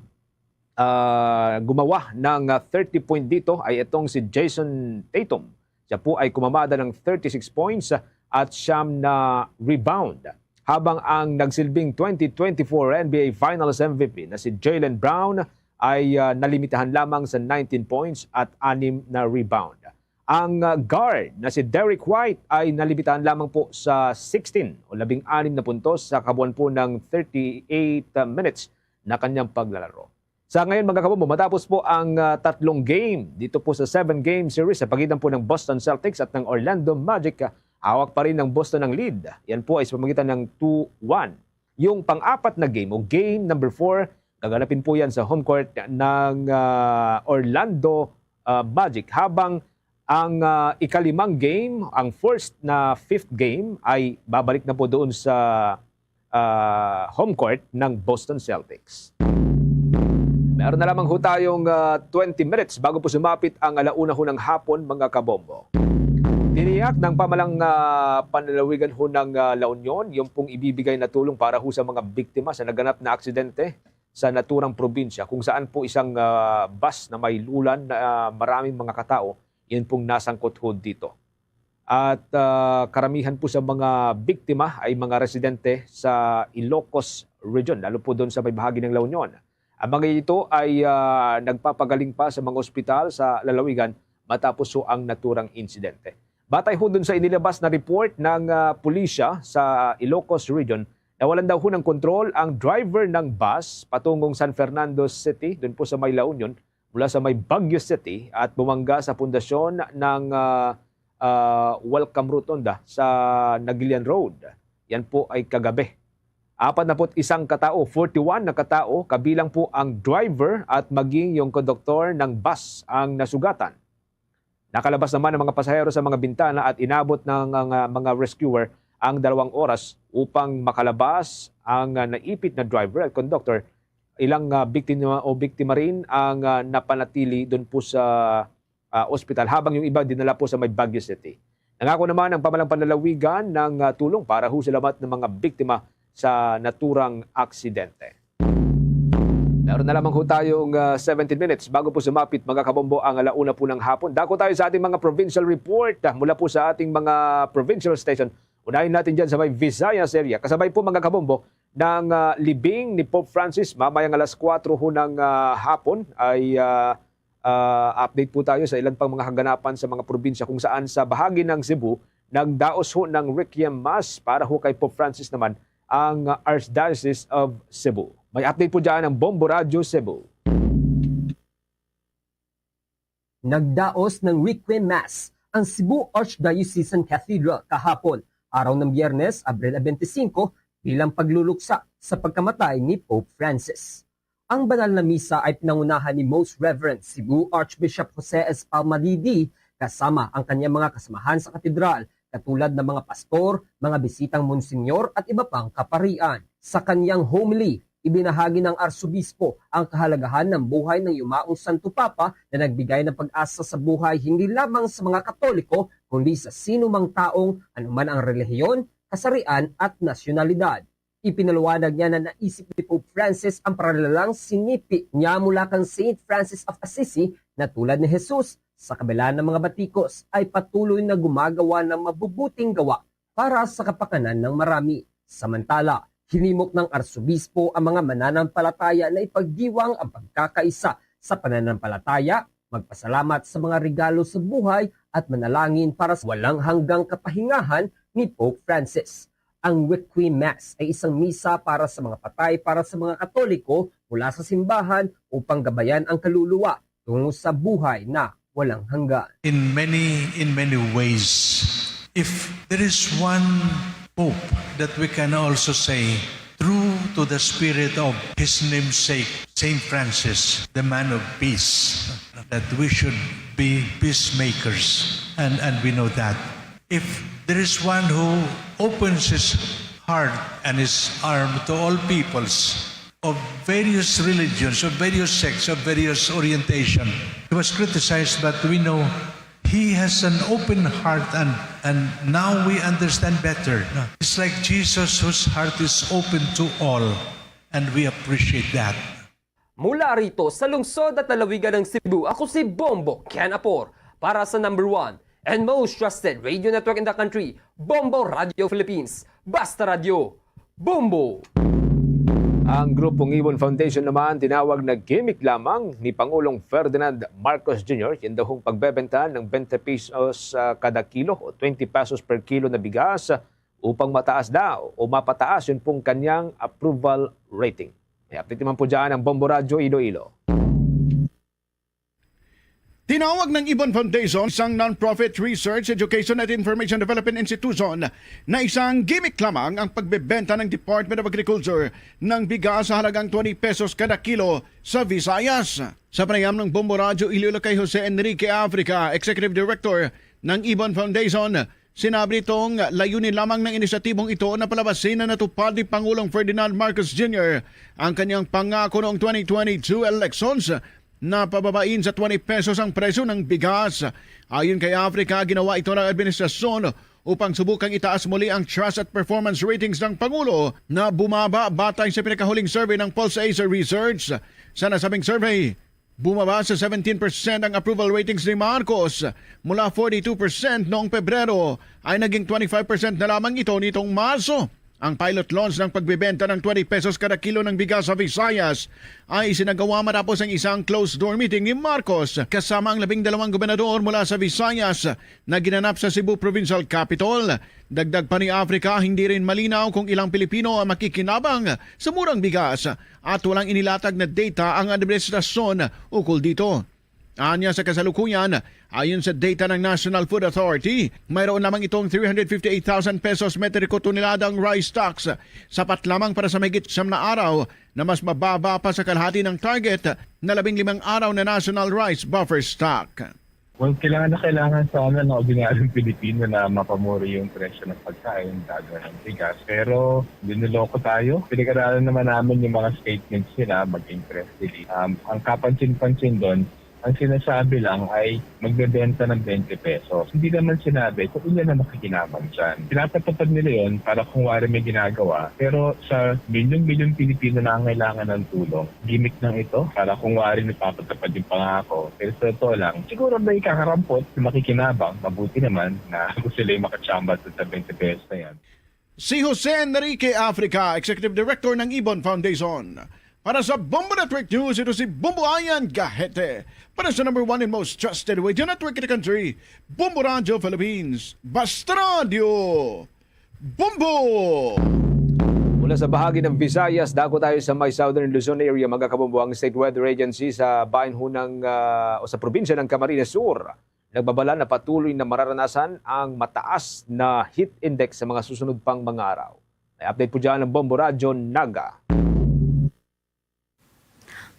ah, gumawa ng, ah, thirty point dito ay itong si Jayson Tatum. Siya po ay kumamada ng thirty-six points, ah, at siyam na rebound. Habang ang nagsilbing twenty twenty-four N B A Finals M V P na si Jaylen Brown ay, ah, nalimitahan lamang sa nineteen points at anim na rebound. Ang, ah, guard na si Derrick White ay nalimitahan lamang po sa sixteen o labing-anim na puntos sa kabuuan po ng thirty-eight minutes na kanyang paglalaro. Sa ngayon, mga kabombo, matapos po ang, ah, tatlong game dito po sa seven-game series sa pagitan po ng Boston Celtics at ng Orlando Magic, ah, hawak pa rin ng Boston ang lead. Yan po ay sa pamagitan ng two one. Yung pang-apat na game o game number four, gaganapin po yan sa home court ng, ah, Orlando, ah, Magic. Habang ang, ah, ikalimang game, ang first na fifth game, ay babalik na po doon sa, ah, home court ng Boston Celtics. Meron na lamang ho tayong, ah, twenty minutes bago po sumapit ang alauna ho ng hapon, mga kabombo. Tiniyak ng pamalang, ah, panlalawigan ho ng, ah, La Union yung pong ibibigay na tulong para ho sa mga biktima sa naganap na aksidente sa naturang probinsya, kung saan po isang, ah, bus na may lulan na, ah, maraming mga katao, yun pong nasangkot ho dito. At, ah, karamihan po sa mga biktima ay mga residente sa Ilocos Region, lalo po doon sa may bahagi ng La Union. Ang mga ito ay, ah, nagpapagaling pa sa mga ospital sa lalawigan matapos ho ang naturang insidente. Batay ho dun sa inilabas na report ng, ah, pulisya sa Ilocos Region, nawalan daw ho ng kontrol ang driver ng bus patungong San Fernando City, dun po sa may La Union, mula sa may Baguio City at bumangga sa pundasyon ng, ah, ah, Welcome Rotonda sa Nagilian Road. Yan po ay kagabi. Apat na put isang katao, forty-one na katao, kabilang po ang driver at maging yung konduktor ng bus ang nasugatan. Nakalabas naman ang mga pasahero sa mga bintana at inabot ng, ng, ah, mga rescuer ang dalawang oras upang makalabas ang, ah, naipit na driver at conductor. Ilang, ah, biktima o biktima rin ang, ah, napanatili doon po sa, ah, ospital, habang yung iba dinala po sa may Baguio City. Nangako naman ang pamalang panlalawigan ng, ah, tulong para ho sa lamat ng mga biktima sa naturang aksidente. Meron na lamang ho tayong, ah, seventeen minutes bago po sumapit, mga kabombo, ang alauna po ng hapon. Dako tayo sa ating mga provincial report, ah, mula po sa ating mga provincial station. Unahin natin dyan sa may Visayas area. Kasabay po, mga kabombo, ng ah, libing ni Pope Francis mamayang alas kuwatro ho ng ah, hapon ay ah, ah, update po tayo sa ilan pang mga kaganapan sa mga probinsya kung saan sa bahagi ng Cebu nagdaos ho ng Requiem Mass para ho kay Pope Francis naman ang ah, Archdiocese of Cebu. May update po dyan ang Bombo Radyo Cebu. Nagdaos ng Requiem Mass ang Cebu Archdiocesan Cathedral kahapon, araw ng Biyernes, Abril twenty-five, bilang pagluluksa sa pagkamatay ni Pope Francis. Ang banal na misa ay pinangunahan ni Most Reverend Cebu Archbishop Jose S. Palmadidi kasama ang kanyang mga kasamahan sa katedral, katulad ng mga pastor, mga bisitang monsenyor at iba pang kaparian. Sa kanyang homily, ibinahagi ng Arsobispo ang kahalagahan ng buhay ng yumaong Santo Papa na nagbigay ng pag-asa sa buhay hindi lamang sa mga Katoliko, kundi sa sino mang taong anuman ang relihiyon, kasarian at nasyonalidad. Ipinaliwanag niya na naisip ni Pope Francis ang paralalang sinipi niya mula kang Saint Francis of Assisi na tulad ni Jesus, sa kabila ng mga batikos, ay patuloy na gumagawa ng mabubuting gawa para sa kapakanan ng marami. Samantala, hinimok ng Arsobispo ang mga mananampalataya na ipagdiwang ang pagkakaisa sa pananampalataya, magpasalamat sa mga regalo sa buhay, at manalangin para sa walang hanggang kapahingahan ni Pope Francis. Ang Requiem Mass ay isang misa para sa mga patay para sa mga Katoliko mula sa simbahan upang gabayan ang kaluluwa tungo sa buhay na walang hanggan. In many, in many ways, if there is one hope that we can also say, true to the spirit of his namesake, Saint Francis, the man of peace, that we should be peacemakers. And, and we know that. If there is one who opens his heart and his arm to all peoples of various religions, of various sects, of various orientation, he was criticized, but we know he has an open heart, and, and now we understand better. It's like Jesus, whose heart is open to all, and we appreciate that. Mula rito sa lungsod at lalawigan ng Cebu, ako si Bombo Ken Apor para sa number one and most trusted radio network in the country, Bombo Radio Philippines. Basta Radio, Bombo! Ang grupong Ibon Foundation naman tinawag na gimmick lamang ni Pangulong Ferdinand Marcos Junior yung daw hong pagbebenta ng twenty pesos ah, kada kilo o twenty pesos per kilo na bigas upang mataas daw o mapataas yun pong kanyang approval rating. May update naman po dyan ang Bombo Radyo Iloilo. Tinawag ng Ibon Foundation, isang non-profit research, education at information development institution, na isang gimmick lamang ang pagbebenta ng Department of Agriculture ng bigas sa halagang twenty pesos kada kilo sa Visayas. Sa panayam ng Bombo Radyo Iloilo kay Jose Enrique Africa, Executive Director ng Ibon Foundation, sinabi nitong layunin lamang ng inisyatibong ito na palabasin na natupad ni Pangulong Ferdinand Marcos Junior ang kanyang pangako noong twenty twenty-two elections na pababain sa twenty pesos ang presyo ng bigas. Ayon kay Africa, ginawa ito ng administrasyon upang subukang itaas muli ang trust at performance ratings ng Pangulo na bumaba batay sa pinakahuling survey ng Pulse Asia Research. Sa nasabing survey, bumaba sa seventeen percent ang approval ratings ni Marcos. Mula forty-two percent noong Pebrero ay naging twenty-five percent na lamang ito nitong Marso. Ang pilot launch ng pagbebenta ng twenty pesos kada kilo ng bigas sa Visayas ay isinagawa matapos ang isang closed-door meeting ni Marcos kasama ang labing dalawang gobernador mula sa Visayas na ginanap sa Cebu Provincial Capitol. Dagdag pa ni Africa, hindi rin malinaw kung ilang Pilipino ang makikinabang sa murang bigas at walang inilatag na data ang administrasyon ukol dito. Anya sa kasalukuyan, ayon sa data ng National Food Authority, mayroon lamang itong three hundred fifty-eight thousand pesos metriko toneladang rice stocks, sapat lamang para sa mahigit siyam na araw na mas mababa pa sa kalahati ng target na labing limang araw na national rice buffer stock. Well, kailangan na kailangan sana ng ordinaryong Pilipino na mapamura yung presyo ng pagkain, lalo ng bigas. Pero dinuloko tayo. Pinag-aralan naman namin yung mga statements nila, mag-interest release. Um, ang kapansin-pansin doon, Ang sinasabi lang ay magbebenta ng twenty pesos. Hindi naman sinabi kung ilan ang makikinabang dyan. Pinapatupad nila yon para kung wari may ginagawa. Pero sa milyong-milyong Pilipino na nangangailangan ng tulong, gimmick lang ito para kung wari nagpapatupad yung pangako. Pero sa totoo lang, siguro may kakarampot na makikinabang. Mabuti naman na gusto nila yung makachamba sa twenty pesos na yan. Si Jose Enrique Africa, Executive Director ng Ibon Foundation. Para sa Bombo Network News, ito si Bombo Ayan Gahete. Para sa number one and most trusted radio network in the country, Bombo Radio Philippines. Basta Radio Bombo! Mula sa bahagi ng Visayas, dako tayo sa may Southern Luzon area, mga kabombo. Ang State Weather Agency sa bayan ho ng, ah, o sa probinsya ng Camarines Sur nagbabala na patuloy na mararanasan ang mataas na heat index sa mga susunod pang mga araw. May update po dyan ang Bombo Radyo Naga.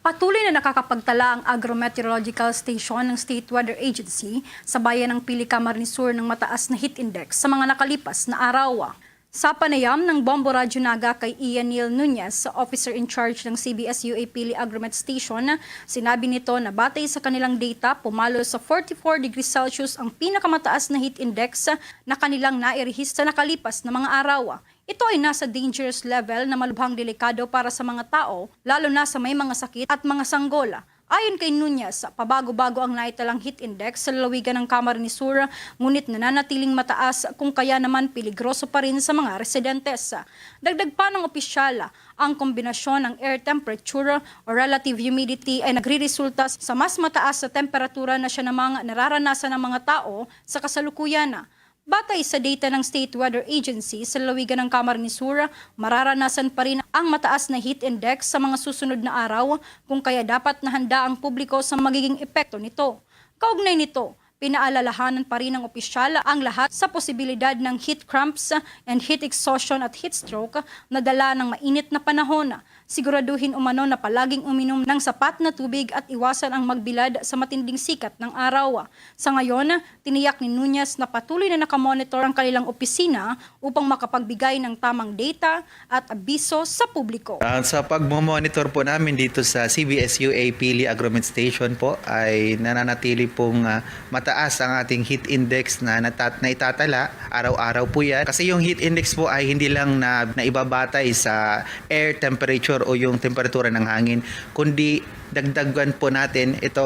Patuloy na nakakapagtala ang Agrometeorological Station ng State Weather Agency sa bayan ng Pili, Camarines Sur ng mataas na heat index sa mga nakalipas na araw. Sa panayam ng Bombo Radyo Naga kay Ian Neil Nunez, officer in charge ng C B S U A Pili Agromet Station, sinabi nito na batay sa kanilang data, pumalo sa forty-four degrees Celsius ang pinakamataas na heat index na kanilang nairehista sa nakalipas na mga araw. Ito ay nasa dangerous level na malubhang delikado para sa mga tao, lalo na sa may mga sakit at mga sanggol. Ayon kay Nunez, pabago-bago ang naitalang heat index sa lalawigan ng Camarines Sur, ngunit nananatiling mataas, kung kaya naman peligroso pa rin sa mga residentes. Dagdag pa ng opisyal, ang kombinasyon ng air temperature o relative humidity ay nagriresulta sa mas mataas na temperatura na siya namang nararanasan ng mga tao sa kasalukuyan. Batay sa data ng State Weather Agency, sa lalawigan ng Camarines Sur, mararanasan pa rin ang mataas na heat index sa mga susunod na araw, kung kaya dapat na handa ang publiko sa magiging epekto nito. Kaugnay nito, pinaalalahanan pa rin ng opisyal ang lahat sa posibilidad ng heat cramps and heat exhaustion at heat stroke na dala ng mainit na panahon. Siguraduhin umano na palaging uminom ng sapat na tubig at iwasan ang magbilad sa matinding sikat ng araw. Sa ngayon, tiniyak ni Nunez na patuloy na nakamonitor ang kanilang opisina upang makapagbigay ng tamang data at abiso sa publiko. Ah, sa pagmomonitor po namin dito sa C B S U A Pili Agromet Station po ay nananatili pong, ah, mataas ang ating heat index na natat-, naitatala araw-araw po yan. Kasi yung heat index po ay hindi lang na naibabatay sa air temperature o yung temperatura ng hangin, kundi dagdagan po natin ito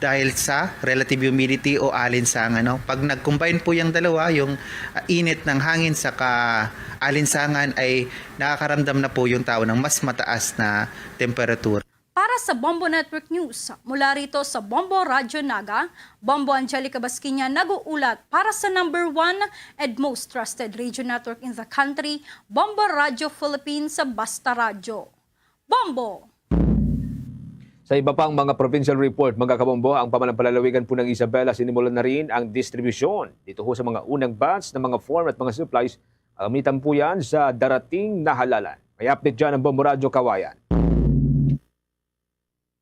dahil sa relative humidity o alinsangan, no? Pag nag-combine po yung dalawa, yung, ah, init ng hangin saka alinsangan, ay nakakaramdam na po yung tao ng mas mataas na temperatura. Para sa Bombo Network News, mula rito sa Bombo Radyo Naga, Bombo Angelica Basquiña nag-uulat para sa number one and most trusted radio network in the country, Bombo Radyo Philippines, Basta Radyo. Bombo! Sa iba pang mga provincial report, mga kabombo, ang pamalampalalawigan po ng Isabela, sinimulan na rin ang distribusyon dito ho sa mga unang batch ng mga form at mga supplies. Gamitan po yan sa darating na halalan. May update dyan ang Bombo Radyo Kawayan.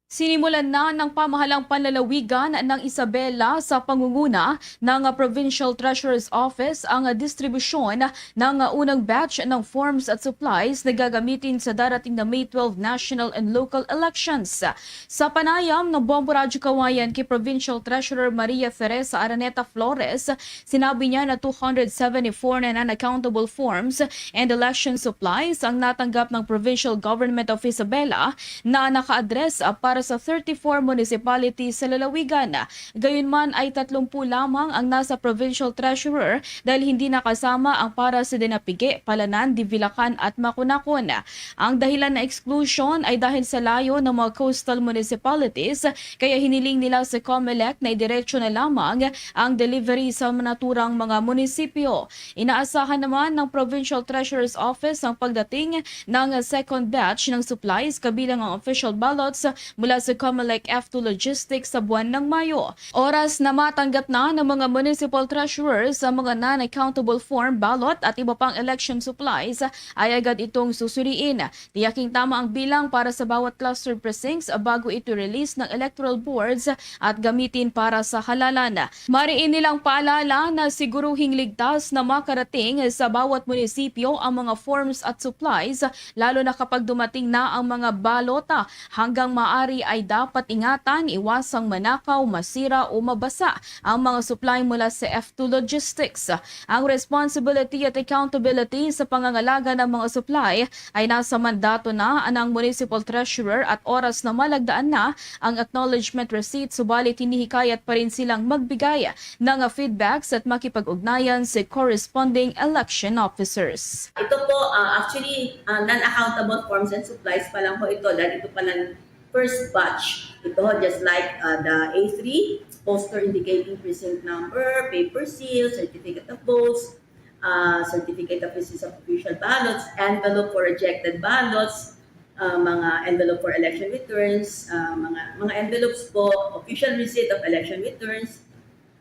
Sinimulan na ng pamahalang panlalawigan ng Isabela sa pangunguna ng Provincial Treasurer's Office ang distribusyon ng unang batch ng forms at supplies na gagamitin sa darating na May twelve national and local elections. Sa panayam ng Bombo Radyo Kawayan kay Provincial Treasurer Maria Teresa Araneta Flores, sinabi niya na two hundred seventy-four na non-accountable forms and election supplies ang natanggap ng Provincial Government of Isabela na naka-address, ah, para sa thirty-four municipalities sa lalawigan. Gayunman ay tatlumpu lamang ang nasa Provincial Treasurer dahil hindi nakasama ang para sa Dinapigue, Palanan, Divilacan at Maconacon. Ang dahilan na exclusion ay dahil sa layo ng mga coastal municipalities, kaya hiniling nila sa Comelec na idiretso na lamang ang delivery sa naturang mga munisipyo. Inaasahan naman ng Provincial Treasurer's Office ang pagdating ng second batch ng supplies kabilang ang official ballots mula sa Comelec F two Logistics sa buwan ng Mayo. Oras na matanggap na ng mga municipal treasurers ang mga non-accountable form ballot at iba pang election supplies, ay agad itong susuriin. Tiyaking tama ang bilang para sa bawat cluster precincts bago ito release ng electoral boards at gamitin para sa halalan. Mariin nilang paalala na siguruhing ligtas na makarating sa bawat munisipyo ang mga forms at supplies, lalo na kapag dumating na ang mga balota, hanggang maaari ay dapat ingatan, iwasang manakaw, masira o mabasa ang mga supply mula sa F two Logistics. Ang responsibility at accountability sa pangangalaga ng mga supply ay nasa mandato na ng Municipal Treasurer at oras na malagdaan na ang acknowledgement receipt, subalit hinihikayat pa rin silang magbigay ng feedbacks at makipag-ugnayan sa corresponding election officers. Ito po, ah, actually, ah, non-accountable forms and supplies pa lang po ito dahil ito pa lang first batch. Ito, just like, ah, the A three, poster indicating precinct number, paper seal, certificate of votes, ah, certificate of receipt of official ballots, envelope for rejected ballots, ah, mga envelope for election returns, ah, mga, mga envelopes po, official receipt of election returns,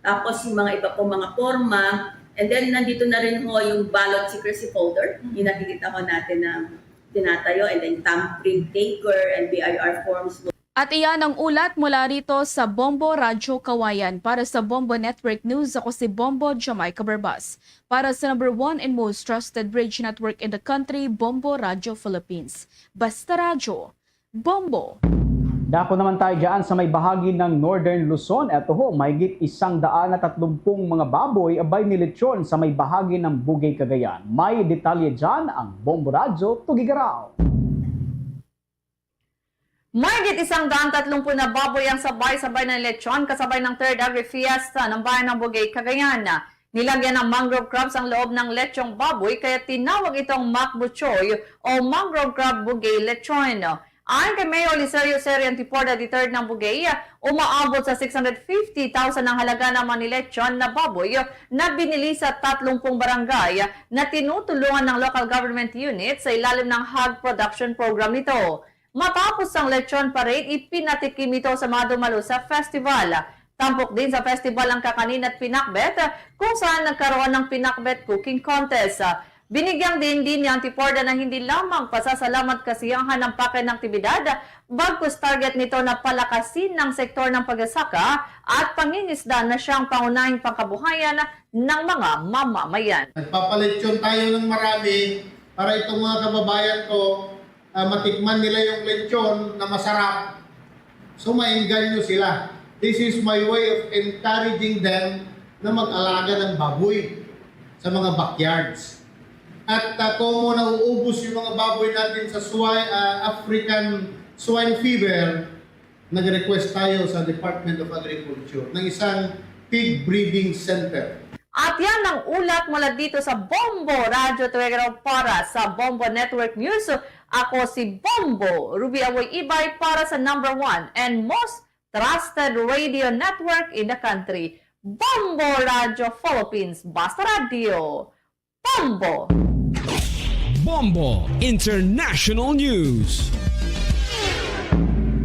tapos yung mga iba pong mga forma. And then, nandito na rin ho yung ballot secrecy folder. Yung nakikita ho natin na tinatayo, and then thumbprint taker and B I R forms. At iyan ang ulat mula rito sa Bombo Radyo Kawayan. Para sa Bombo Network News, ako si Bombo Jamaica Barbas. Para sa number one and most trusted bridge network in the country, Bombo Radyo Philippines. Basta Radyo, Bombo! Dako naman tayo dyan sa may bahagi ng Northern Luzon. Eto ho, mahigit isang daan na tatlumpung mga baboy abay nilitsyon sa may bahagi ng Bugey, Cagayan. May detalye dyan ang Bombo Radyo Tugigaraw. Mahigit isang daan tatlumpu na baboy ang sabay-sabay na lechon kasabay ng Third Agri Fiesta ng bayan ng Bugey, Cagayan. Nilagyan ng mangrove crops ang loob ng lechong baboy kaya tinawag itong Makbuchoy o Mangrove Crab Bugey Lechon. Ayon kay Mayor Licerio Seri Antiporda the third ng Bugey, umaabot sa six hundred fifty thousand ang halaga ng mga nilechon na baboy na binili sa tatlumpung barangay na tinutulungan ng local government unit sa ilalim ng hog production program nito. Matapos ang lechon parade, ipinatikim ito sa mga dumalo sa festival. Tampok din sa festival ang kakanin at pinakbet, kung saan nagkaroon ng pinakbet cooking contest. Binigyang diin din ni Antiporda na hindi lamang pasasalamat kasiyahan ang pakin aktibidad, bagkus target nito na palakasin ang sektor ng pagsasaka at pangingisda na siyang pangunahing pangkabuhayan ng mga mamamayan. Nagpapalechon tayo ng marami para itong mga kababayan ko, ah, matikman nila yung lechon na masarap. So, maengganyo sila. This is my way of encouraging them na mag-alaga ng baboy sa mga backyards. At, ah, kung nauubos yung mga baboy natin sa swine, ah, African swine fever, nag-request tayo sa Department of Agriculture ng isang pig breeding center. At yan ang ulat mula dito sa Bombo Radyo Tuwegro para sa Bombo Network News. Ako si Bombo Ruby Awoy Ibay para sa number one and most trusted radio network in the country, Bombo Radyo Philippines. Basta Radyo, Bombo! Bombo International News.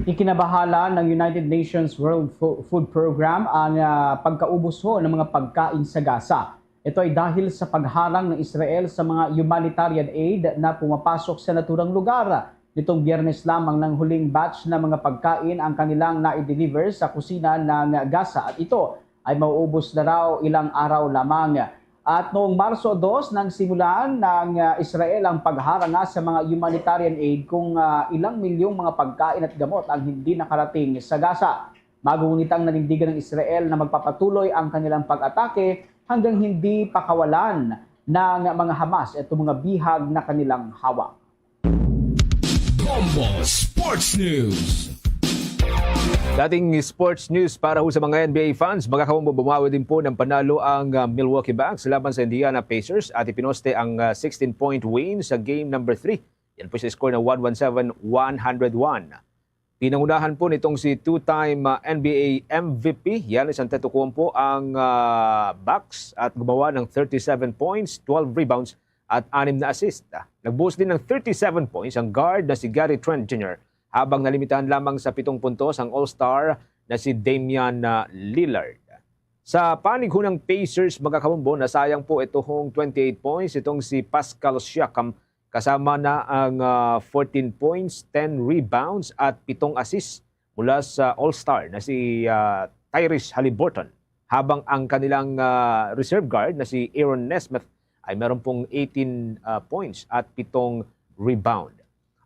Ikinabahala ng United Nations World Fo-, Food Program ang, ah, pagkaubos ho ng mga pagkain sa Gaza. Ito ay dahil sa pagharang ng Israel sa mga humanitarian aid na pumapasok sa naturang lugar. Nitong Biyernes lamang, ng huling batch na mga pagkain ang kanilang nai-deliver sa kusina ng Gaza, at ito ay mauubos na raw ilang araw lamang. At noong Marso dos, nang simulan ng, ah, Israel ang pagharanga sa mga humanitarian aid kung, ah, ilang milyong mga pagkain at gamot ang hindi nakarating sa Gaza. Magungit ang nanindigan ng Israel na magpapatuloy ang kanilang pag-atake hanggang hindi pakawalan ng mga Hamas itong mga bihag na kanilang hawak. Bombo Sports News. Dating sports news para ho sa mga N B A fans, mga kabombo, bumawi din po ng panalo ang, ah, Milwaukee Bucks laban sa Indiana Pacers at ipinoste ang, ah, sixteen-point win sa game number three. Yan po sa score na one one seven, one hundred one. Pinangunahan po nitong si two-time, ah, N B A M V P Giannis Antetokounmpo ang, ah, Bucks at gumawa ng thirty-seven points, twelve rebounds at anim na assist. Nagbuhos din ng thirty-seven points ang guard na si Gary Trent Junior, habang nalimitahan lamang sa pitong puntos ang all-star na si Damian, ah, Lillard. Sa panig ho ng Pacers, mga kabombo, nasayang po ito hong twenty-eight points itong si Pascal Siakam, kasama na ang, ah, fourteen points, ten rebounds at pitong assists mula sa all-star na si, ah, Tyrese Haliburton, habang ang kanilang, ah, reserve guard na si Aaron Nesmith ay meron pong eighteen, ah, points at pitong rebound.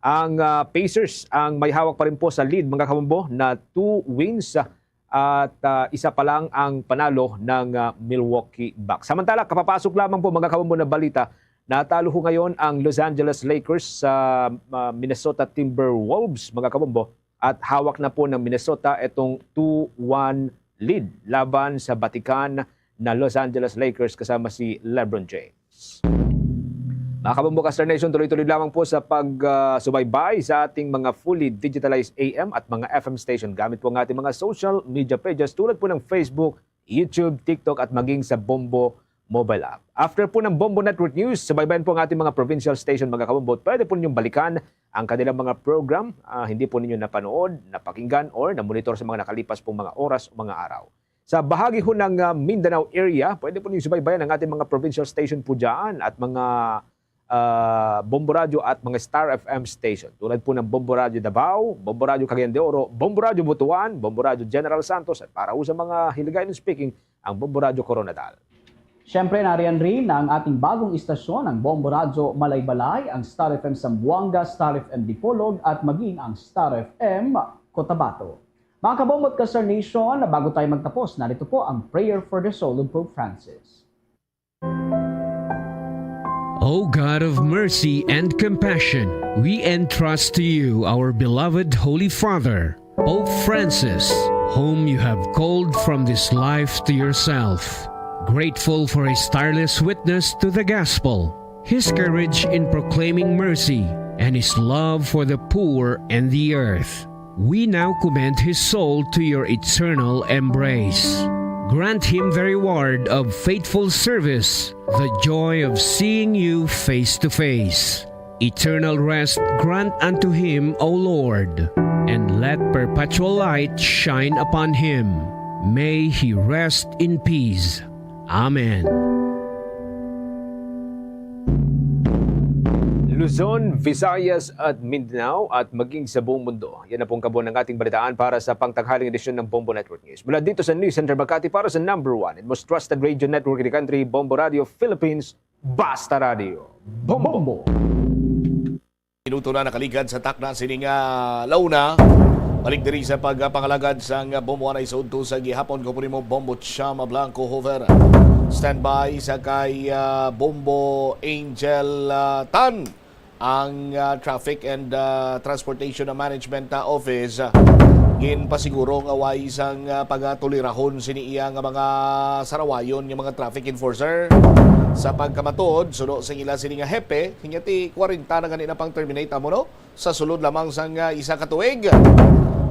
Ang, ah, Pacers ang may hawak pa rin po sa lead, mga kabombo, na two wins, ah, at, ah, isa pa lang ang panalo ng, ah, Milwaukee Bucks. Samantala, kapapasok lamang po, mga kabombo, na balita, natalo ho ngayon ang Los Angeles Lakers sa, ah, Minnesota Timberwolves, mga kabombo, at hawak na po ng Minnesota itong two one lead laban sa batikan na Los Angeles Lakers kasama si LeBron James. Mga kabombo, Ka-Star Nation, tuloy-tuloy lamang po sa pag, ah, subaybay sa ating mga fully digitalized A M at mga F M station gamit po ang ating mga social media pages tulad po ng Facebook, YouTube, TikTok at maging sa Bombo mobile app. After po ng Bombo Network News, subaybayan po ang ating mga provincial station, mga kabombo. Pwede po ninyong balikan ang kanilang mga program, ah, hindi po ninyo napanood, napakinggan, or namonitor sa mga nakalipas pong mga oras o mga araw. Sa bahagi ho ng, ah, Mindanao area, pwede po ninyo subaybayan ang ating mga provincial station po dyan at mga, ah, Bombo Radyo at mga Star F M station. Tulad po ng Bombo Radyo Davao, Bombo Radyo Cagayan de Oro, Bombo Radyo Butuan, Bombo Radyo General Santos, at para ho sa mga Hiligaynon speaking, ang Bombo Radyo Coronadal. Siyempre, nariyan rin ang ating bagong istasyon, ang Bombo Radyo Malaybalay, ang Star F M Zamboanga, Star F M Dipolog, at maging ang Star F M Cotabato. Mga kabombo at Ka-Star Nation, bago tayo magtapos, narito po ang prayer for the soul of Pope Francis. O God of mercy and compassion, we entrust to you our beloved Holy Father, Pope Francis, whom you have called from this life to yourself. Grateful for his tireless witness to the gospel, his courage in proclaiming mercy, and his love for the poor and the earth, we now commend his soul to your eternal embrace. Grant him the reward of faithful service, the joy of seeing you face to face. Eternal rest grant unto him, O Lord, and let perpetual light shine upon him. May he rest in peace. Amen. Luzon, Visayas at Mindanao at maging sa buong mundo. Yan na pong kabuuan ng ating balitaan para sa pangtanghaling edisyon ng Bombo Network News. Mula dito sa News Center Makati para sa number one and most trusted radio network in the country, Bombo Radio Philippines, Basta Radio. Bombo! Minuto na nakaligad sa takna sining, ah, launa. Balik diri sa pagpangalagad sang Bombo Anay sa udto sa gihapon. Ko po nimo Bombo Chama Blanco Hover. Standby sa kay, ah, Bombo Angel, ah, Tan. Ang, ah, Traffic and, ah, Transportation Management, ah, Office, ah, ginpasiguro nga way sang, ah, pagatulerahon sini iya nga mga sarawayon nga mga traffic enforcer. Sa pagkamatuod, suno sa ila sini nga hepe, hinyati kwarenta na gani na pang terminate amo, no? Sa sulod lamang sang, ah, isa ka tuig.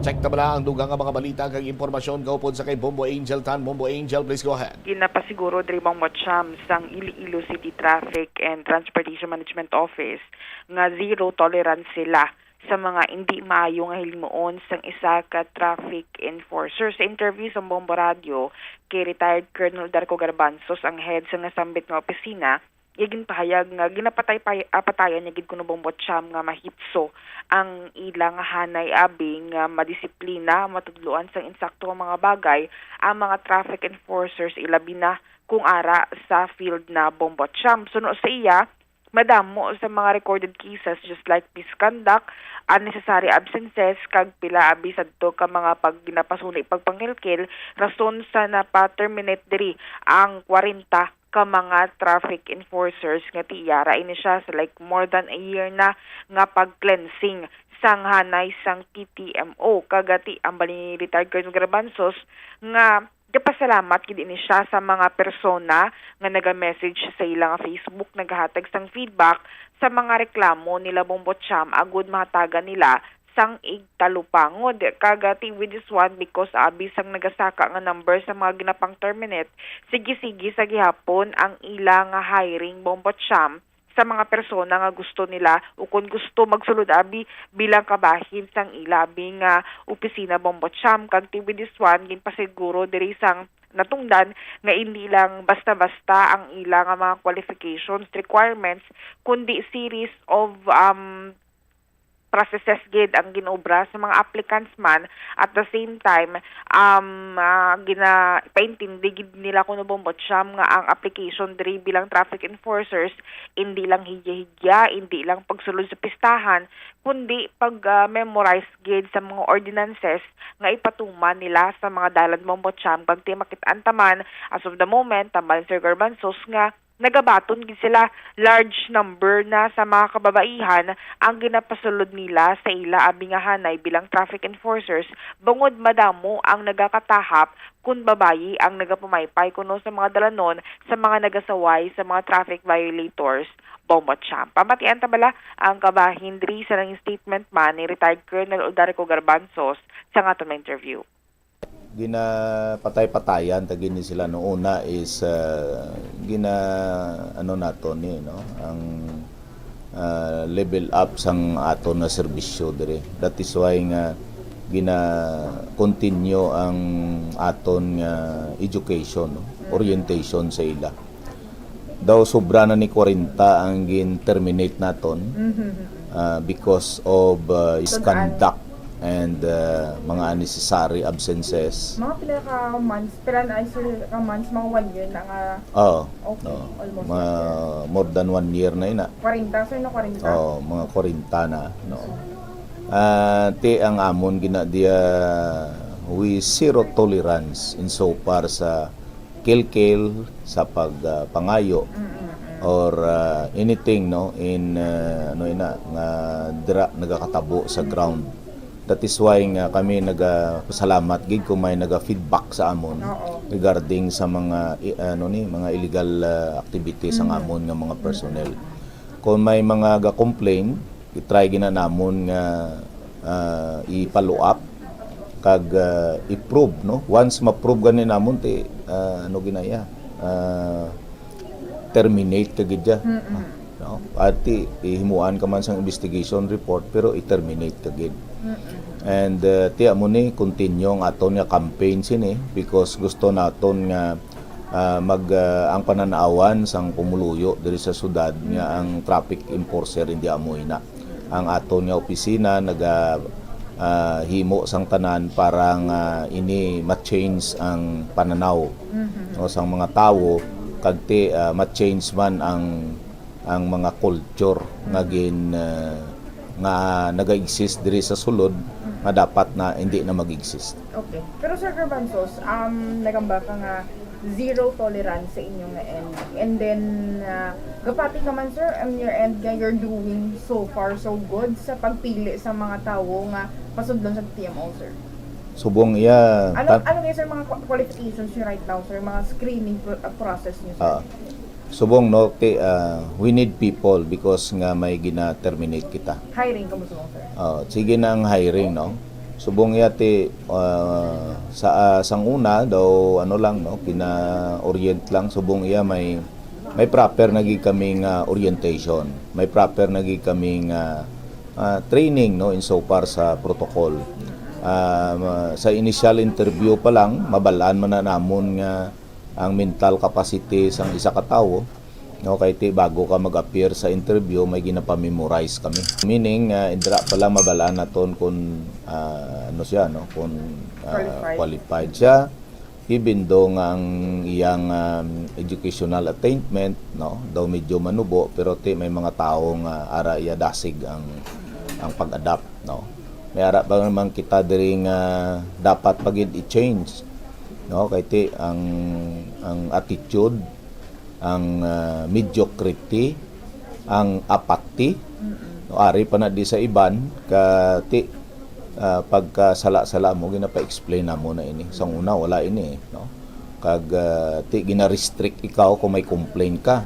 Check ta bala ang dugang nga mga balita kag impormasyon kaupod sa kay Bombo Angel Tan. Bombo Angel, please go ahead. Ginapasiguro diri, Bombo Cham, sang Iloilo City Traffic and Transportation Management Office nga zero tolerance sila sa mga indi maayo nga hilimuon sang isa ka traffic enforcer. Sa interview sa Bombo Radio kay retired Colonel Darko Garbanzos, ang head sa nasambit nga opisina, iya ginpahayag nga ginapatay pay-, ah, patayan niya gid kuno, Bombo Cham, nga mahitso ang ila nga hanay abi nga madisiplina, matudloan sang insakto nga mga bagay ang mga traffic enforcers, ilabi na kung ara sa field na, Bombo Cham. Suno sa iya, madamo sa mga recorded cases just like misconduct, unnecessary absences, kag pila abi sadto ka mga pag-, ginapasuli pagpangilkil, rason sa napa-terminate diri ang kwarenta ka mga traffic enforcers nga ti yara ini siya sa, like, more than a year na nga pag-cleansing sang hanay sang T T M O. Kag ti ang bali ni retired Colonel Garbanzos nga gapasalamat gid ini siya sa mga persona nga naga-message sa ila nga Facebook, nagahatag sang feedback sa mga reklamo nila, Bombo Cham, agud mahatagan nila sang igtalupangod. Kag, ah, ti with this one, because abi sang nagasaka nga number sa mga ginapang-terminate, sige-sige sa gihapon ang ila nga hiring, Bombo Cham, sa mga persona nga gusto nila o kon gusto magsulod abi bilang kabahin sang ila abi nga opisina, Bombo Cham. Kag ti with this one, ginpasiguro diri sang natungdan nga indi lang basta-basta ang ila nga mga qualifications, requirements, kundi series of, um, processes gid ang ginobra sa mga applicants man. At the same time, um, ah, gina-, paintindi gid nila kuno, Bombo Cham, nga ang application diri bilang traffic enforcers, hindi lang higya-higya, hindi lang pagsulod sa pistahan, kundi pag, ah, memorize gid sa mga ordinances nga ipatuman nila sa mga dalan, Bombo Cham, kag ti makit-an ta man, as of the moment, tambal ni Sir Garbanzos, nga nagabaton gid sila, large number na sa mga kababaihan ang ginapasulod nila sa ila abi nga hanay bilang traffic enforcers, bangod madamo ang nagakatahap kun babayi ang nagapamaypay kuno sa mga dalanon sa mga nagasaway sa mga traffic violators. Bombo Cham. Pamatian ta bala ang kabahin diri sa nangin statement man ni retired Colonel Odarico Garbanzos sa aton interview. Ginapatay-patayan ta gini sila. No, una is, ah, gina, ano nato ni, no, ang, ah, level up sang aton nga serbisyo diri. That is why nga gina-continue ang aton nga education, no, orientation sa ila. Daw sobra na ni kwarenta ang gin-terminate naton, ah, because of, ah, misconduct and, ah, mga unnecessary absences. Mga pila ka months, pila na ay, sir, ka months, mga one year na nga. Oo. Okay, Oo. almost Mga one year. More than one year na ina. Kwarenta, sir, no? Kwarenta? Oo, mga kwarenta na, no. Ah, ti ang amon gina dia, we zero tolerance in so far sa kilkil, sa pag, ah, pangayo, or, ah, anything, no, in, ah, ano ina, nga dira nagakatabo sa ground. That is why nga kami nagapasalamat gid kung may naga-feedback sa amon Oo. regarding sa mga i- ano ni, mga illegal, ah, activities ang amon nga mga personnel. Kung may mga ga-complain, i-try gina namon nga, ah, i-follow up kag, ah, i-prove, no? Once ma-prove gani namon, ti, ah, ano ginaya, ah, terminate ka gid ya. No? At ti, ihimuan ka man sang investigation report, pero i-terminate ka gid. And, uh, ti amo ni, continue ang aton nga campaign sini because gusto naton nga, ah, mag, ah, ang pananawan sang pumuluyo diri sa syudad nga ang traffic enforcer hindi amo ina. Ang aton nga opisina naga, ah, himo sang tanan para nga ini ma-change ang pananaw, no, sang mga tawo, kag ti, ah, ma-change man ang, ang mga culture nga gin, ah, nga naga-exist diri sa sulod nga dapat na hindi na mag-exist. Okay. Pero, Sir Garbanzos, um, nagamba ka nga zero tolerance sa inyo nga end. And then, uh, gapati ka man, sir, on your end nga you're doing so far so good sa pagpili sa mga tawo nga pasudlon sa T M O, sir. Subong iya, Ano, ta- ano nga, sir, mga qua- qualifications niyo right now, sir? Mga screening pro- uh, process niyo, sir? Ah. Subong, no, ti, ah, we need people because nga may gina-terminate kita. Hiring ka mo, sir? Ah, sige na ang hiring, no? Subong iya ti, ah, sa, ah, sang una daw, ano lang, no, pina-orient lang. Subong iya may, may proper na gid kami nga orientation. May proper na gid kami nga, ah, training, no, in so far sa protocol. Ah, ma- sa initial interview pa lang, mabalaan man na namon nga ang mental capacity sang isa ka tawo, no, kay ti bago ka mag-appear sa interview, may ginapa-memorize kami. Meaning, ah, indra pa lang mabalaan naton kung, ah, ano siya, no, kung, ah, Qualified. Qualified siya, even though nga ang iyang, um, educational attainment, no, daw medyo manubo, pero ti may mga tawo nga ara iya dasig ang, ang pag-adapt, no. May ara pa naman kita diri nga dapat pa gid i-change, no, kay ti ang, ang attitude, ang, ah, mediocrity, ang apathy, no, ari pa na di sa iban ka ti, ah, pagkasala-sala mo, ginapa-explain namo na ini. Sang una wala ini, no. Kag, ah, ti gina-restrict ikaw kung may complaint ka.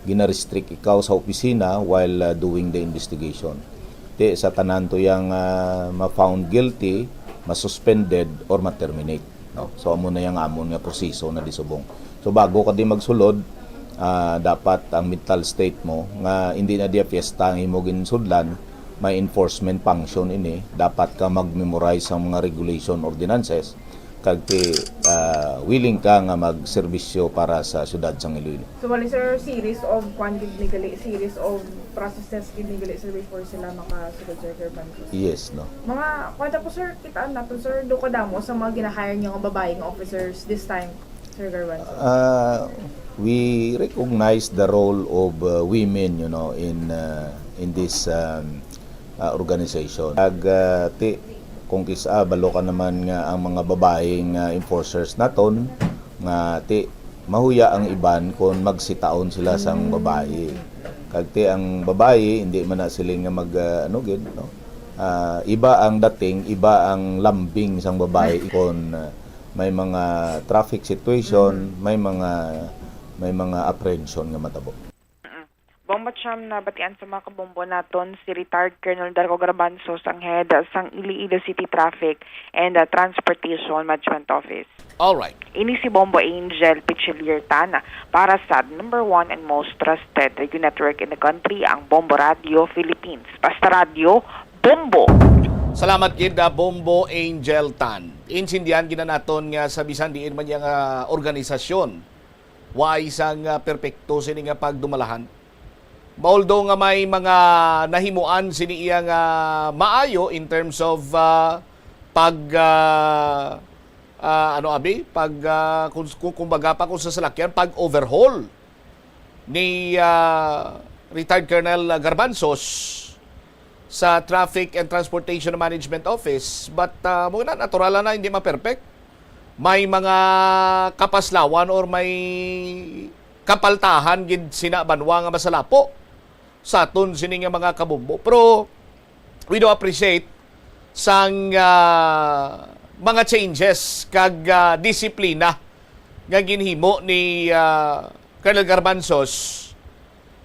Gina-restrict ikaw sa opisina while, ah, doing the investigation. Ti sa tanan to yang, ah, ma-found guilty, ma-suspended, or ma-terminate, no? So amo na yang amon nga proseso na di subong. So bago ka di magsulod, ah, dapat ang mental state mo nga hindi na diya fiesta ang imo ginsudlan, may enforcement function ini, dapat ka mag-memorize ang mga regulation, ordinances, Kag ti, ah, willing ka nga magserbisyo para sa syudad sang Iloilo. So, wali, sir, series of kwan gid ni gali, series of processes gid ni gali, sir, before sila makasulod, sir, Garbanzo? Yes, no. Mga, kwan ta po, sir, kitaan naton, sir, do kadamo sa mga ginahire niyo nga babaeng officers this time, Sir Garbanzo? Ah, we recognize the role of, uh, women, you know, in, uh, in this, um, uh, organization. Ag, uh, ti, kung kis-a, balo ka naman nga ang mga babae nga enforcers naton, nga ti, mahuya ang iban kon magsitaon sila sang babayi. Kag ti, ang babayi, hindi man na sila nga mag, uh, ano gid, no? Ah, iba ang dating, iba ang lambing sang babayi kon, uh, may mga traffic situation, may mga, may mga apprehension nga matabo. Mm. Bombo Cham, nabatian sa mga kabombo naton si Retired Colonel Darko Garbanzo, sang head sang Iloilo City Traffic and, uh, Transportation Management Office. Alright. Ini si Bombo Angel Pichilier Tan para sa number one and most trusted radio network in the country, ang Bombo Radio Philippines. Basta radyo, bombo! Salamat gid, ah, Bombo Angel Tan. Intindihan gid na naton nga sa bisan diin man niya nga organisasyon, way sang, ah, perpekto sini nga pagdumalahan. Although nga may mga nahimuan sini iya nga maayo in terms of, ah, pag, ah, ah, ano abi, pag, ah, kung, kung, kumbaga pa kung sa salakyan, pag overhaul ni, ah, Retired Colonel Garbanzos sa Traffic and Transportation Management Office. But, ah, mo na, natural na, hindi ma-perfect. May mga kapaslawan or may kapaltahan gid sina banwa nga masalapo sa aton sini nga mga kabombo. Pero we do appreciate sang, ah, mga changes kag, ah, disiplina nga ginhimo ni, ah, Colonel Garbanzos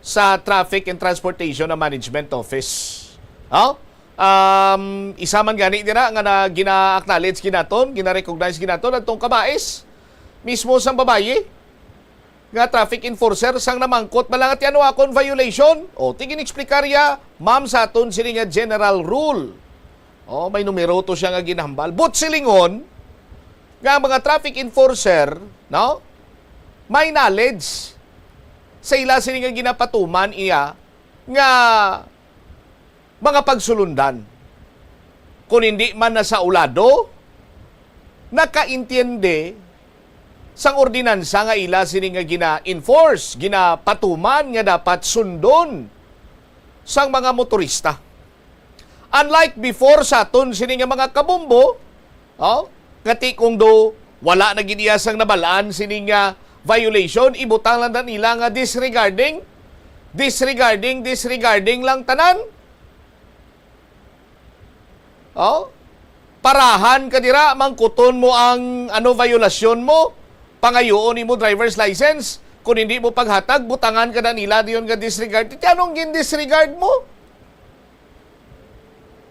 sa Traffic and Transportation Management Office. Oh? Um, isa man gani dira nga na, gina-acknowledge ginaton, gina-recognize ginaton adtong kabais mismo sang babayi nga traffic enforcer sang namangkot bala nga ti ano akon violation. O, ti gin-explicar ya, ma'am, sa aton sini nga general rule. O, may numero to siya nga ginahambal. But silingon nga ang mga traffic enforcer, no, may knowledge sa ila sini nga ginapatuman iya nga mga pagsulundan. Kon hindi man na sa ulado, nakaintindi sang ordinansa nga ila sini nga gina-enforce, ginapatuman nga dapat sundon sang mga motorista. Unlike before sa aton sini nga mga kabombo, oh, nga ti kung do wala na gid iya sang nabalaan sini nga violation, ibutang lang na nila nga disregarding, disregarding, disregarding lang tanan. Oh? Parahan ka dira, mangkuton mo ang ano, violasyon mo, pangayuon nimo driver's license, kung hindi mo paghatag, butangan ka na nila diyon nga disregard. Ti anong gin-disregard mo?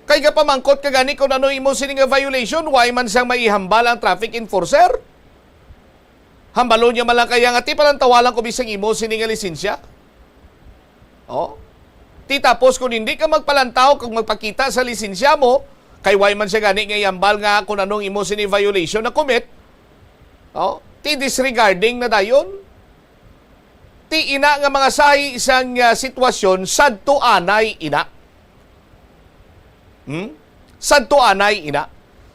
Kay gapamangkot ka gani kung ano imo sini nga violation, way man sang maihambal ang traffic enforcer. Hambalon niya man lang kaya nga, "Ti, palantawa lang ko bisang imo sini nga lisensya." Oh? Ti tapos kung hindi ka magpalantaw kag magpakita sa lisensya mo, kay way man siya gani nga ihambal nga kung anong imo sini violation na commit, oh? Ti disregarding na dayon. Ti ina nga mga sahi sang, ah, sitwasyon, sadto anay ina. Hmm? Sadto anay ina.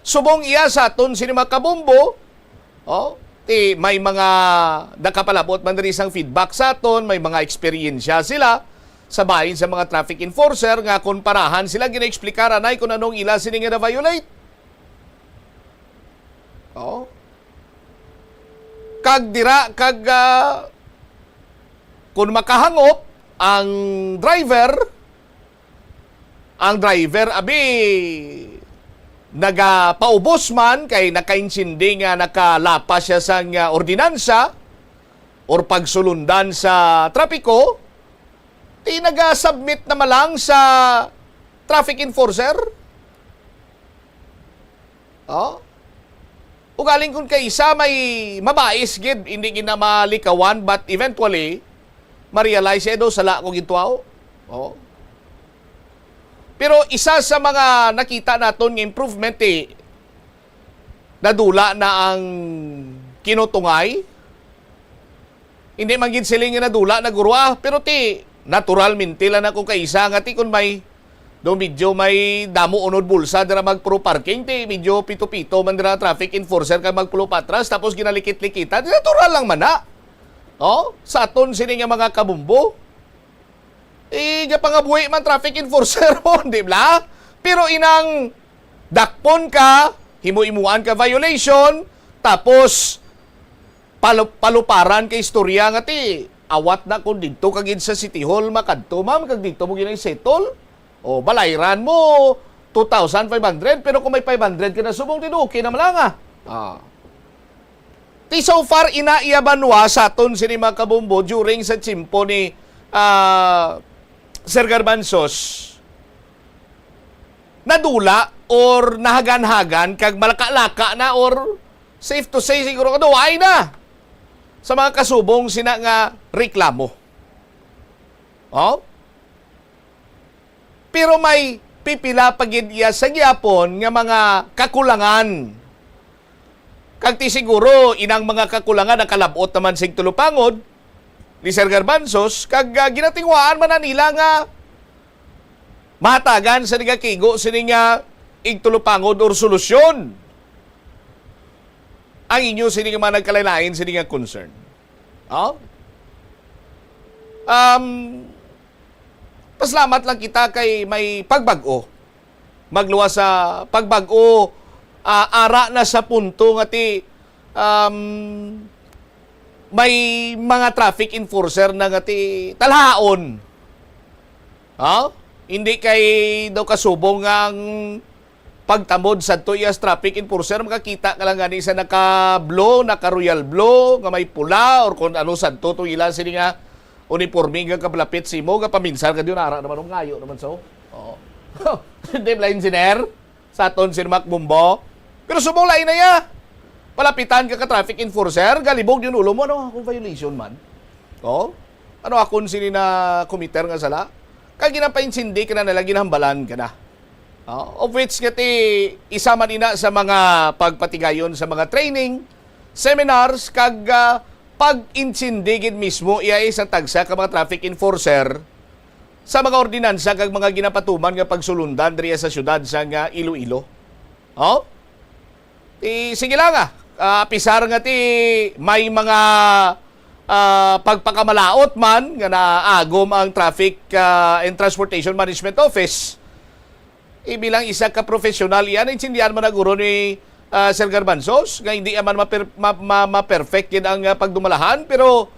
Subong iya sa aton sini mga kabombo, oh, ti may mga nakapalabot man diri sang feedback sa aton, may mga eksperyensya sila sa bahin sa mga traffic enforcer nga kon parahan sila gina-explicar anay kung anong ila sini nga na-violate. Oh. Kag dira, kag, ah, kung makahangop ang driver, ang driver, abi, nagapaubos man kay nakaintindi nga nakalapas siya sang, ah, ordinansa or pagsulundan sa trapiko, ti naga-submit na man lang sa traffic enforcer. Oh? Ugaling kung kaisa may mabais gid, hindi gid na malikawan, but eventually, ma-realize siya, "Do, sala ko gintuwa." Oh. Pero isa sa mga nakita naton nga improvement, eh, Nadula na ang Kinutungay? Hindi man gid siling nga nadula na guro, ah, pero ti naturalmente lang ako kaisa nga ti kun may do medyo may damo unod bulsa dira magpuro parking, ti medyo pito-pito man dira traffic enforcer kag magpulo patras tapos ginalikit-likitan. Natural lang man na. Oh, sa aton sini nga mga kabumbo. Eh, gapangabuhi man traffic enforcer mo, di ba? Pero inang dakpon ka, himo-imuan ka violation, tapos palu- paluparan ka istorya nga ti, awat na kung didto ka gid sa City Hall, makadto, ma'am, kag didto mo ginay settle. O, balayran mo, two thousand five hundred, pero kung may five hundred ka na subong, di okay na malanga. Ah. Ti so far, ina iya banwa sa aton sini mga kabumbo during sa tiyempo ni, ah, Sir Garbanzos, nadula or nahagan-hagan kag malaka-laka na or safe to say siguro kaduay na sa mga kasubong sina nga reklamo. Oh? Pero may pipila pa gid iya sa gihapon nga mga kakulangan. Kag ti siguro inang mga kakulangan nakalab-ot naman sing tulupangod ni Sir Garbanzos, kag, ah, ginatinguhaan man na nila nga mahatagan sa nagakigo sini nga igtulupangod or solusyon ang inyo sini nga mga nagkalain-lain sini nga concern. Oh? Um, pasalamat lang kita kay may pagbag-o. Magluwas sa pagbag-o, ah, ara na sa punto nga ti, um, may mga traffic enforcer na nga ti talhaon. Ha? Hindi kay daw kasubong nga ang pagtamod sadto iya sa traffic enforcer, makakita ka lang gani sa naka-blue, naka-royal blue, nga may pula, or kung ano sadto to ila sini nga uniforme nga kablapit simo, nga paminsar ka diyon, ara naman, oh, ngayo naman, so. Oo. Di ba, engineer? Sa aton si Mac Bumbo. Pero subong lain na ya. Palapitan ka ka traffic enforcer, galibog yung ulo mo, ano, kung violation man. Oh? Ano akon sini na committer nga sala? Kag ginapaintindi ka na nila, ginahambalan ka na. Oh, of which nga ti isa man ina sa mga pagpatigayon sa mga training, seminars, kag, ah, pag-intindi gid mismo iya sa tagsa ka mga traffic enforcer sa mga ordinansa kag mga ginapatuman nga pagsulundan diri sa siyudad sang, ah, Iloilo. Oh? Ti, sige lang, ah. Ah, apisar nga ti may mga, ah, pagpakamalaot man nga naagom ang Traffic, ah, and Transportation Management Office. Eh, bilang isa ka professional, yan, naintindihan man na guro ni, ah, Sir Garbanzos nga hindi man maper-, ma-, ma-, ma-perfect gid ang, ah, pagdumalahan, pero,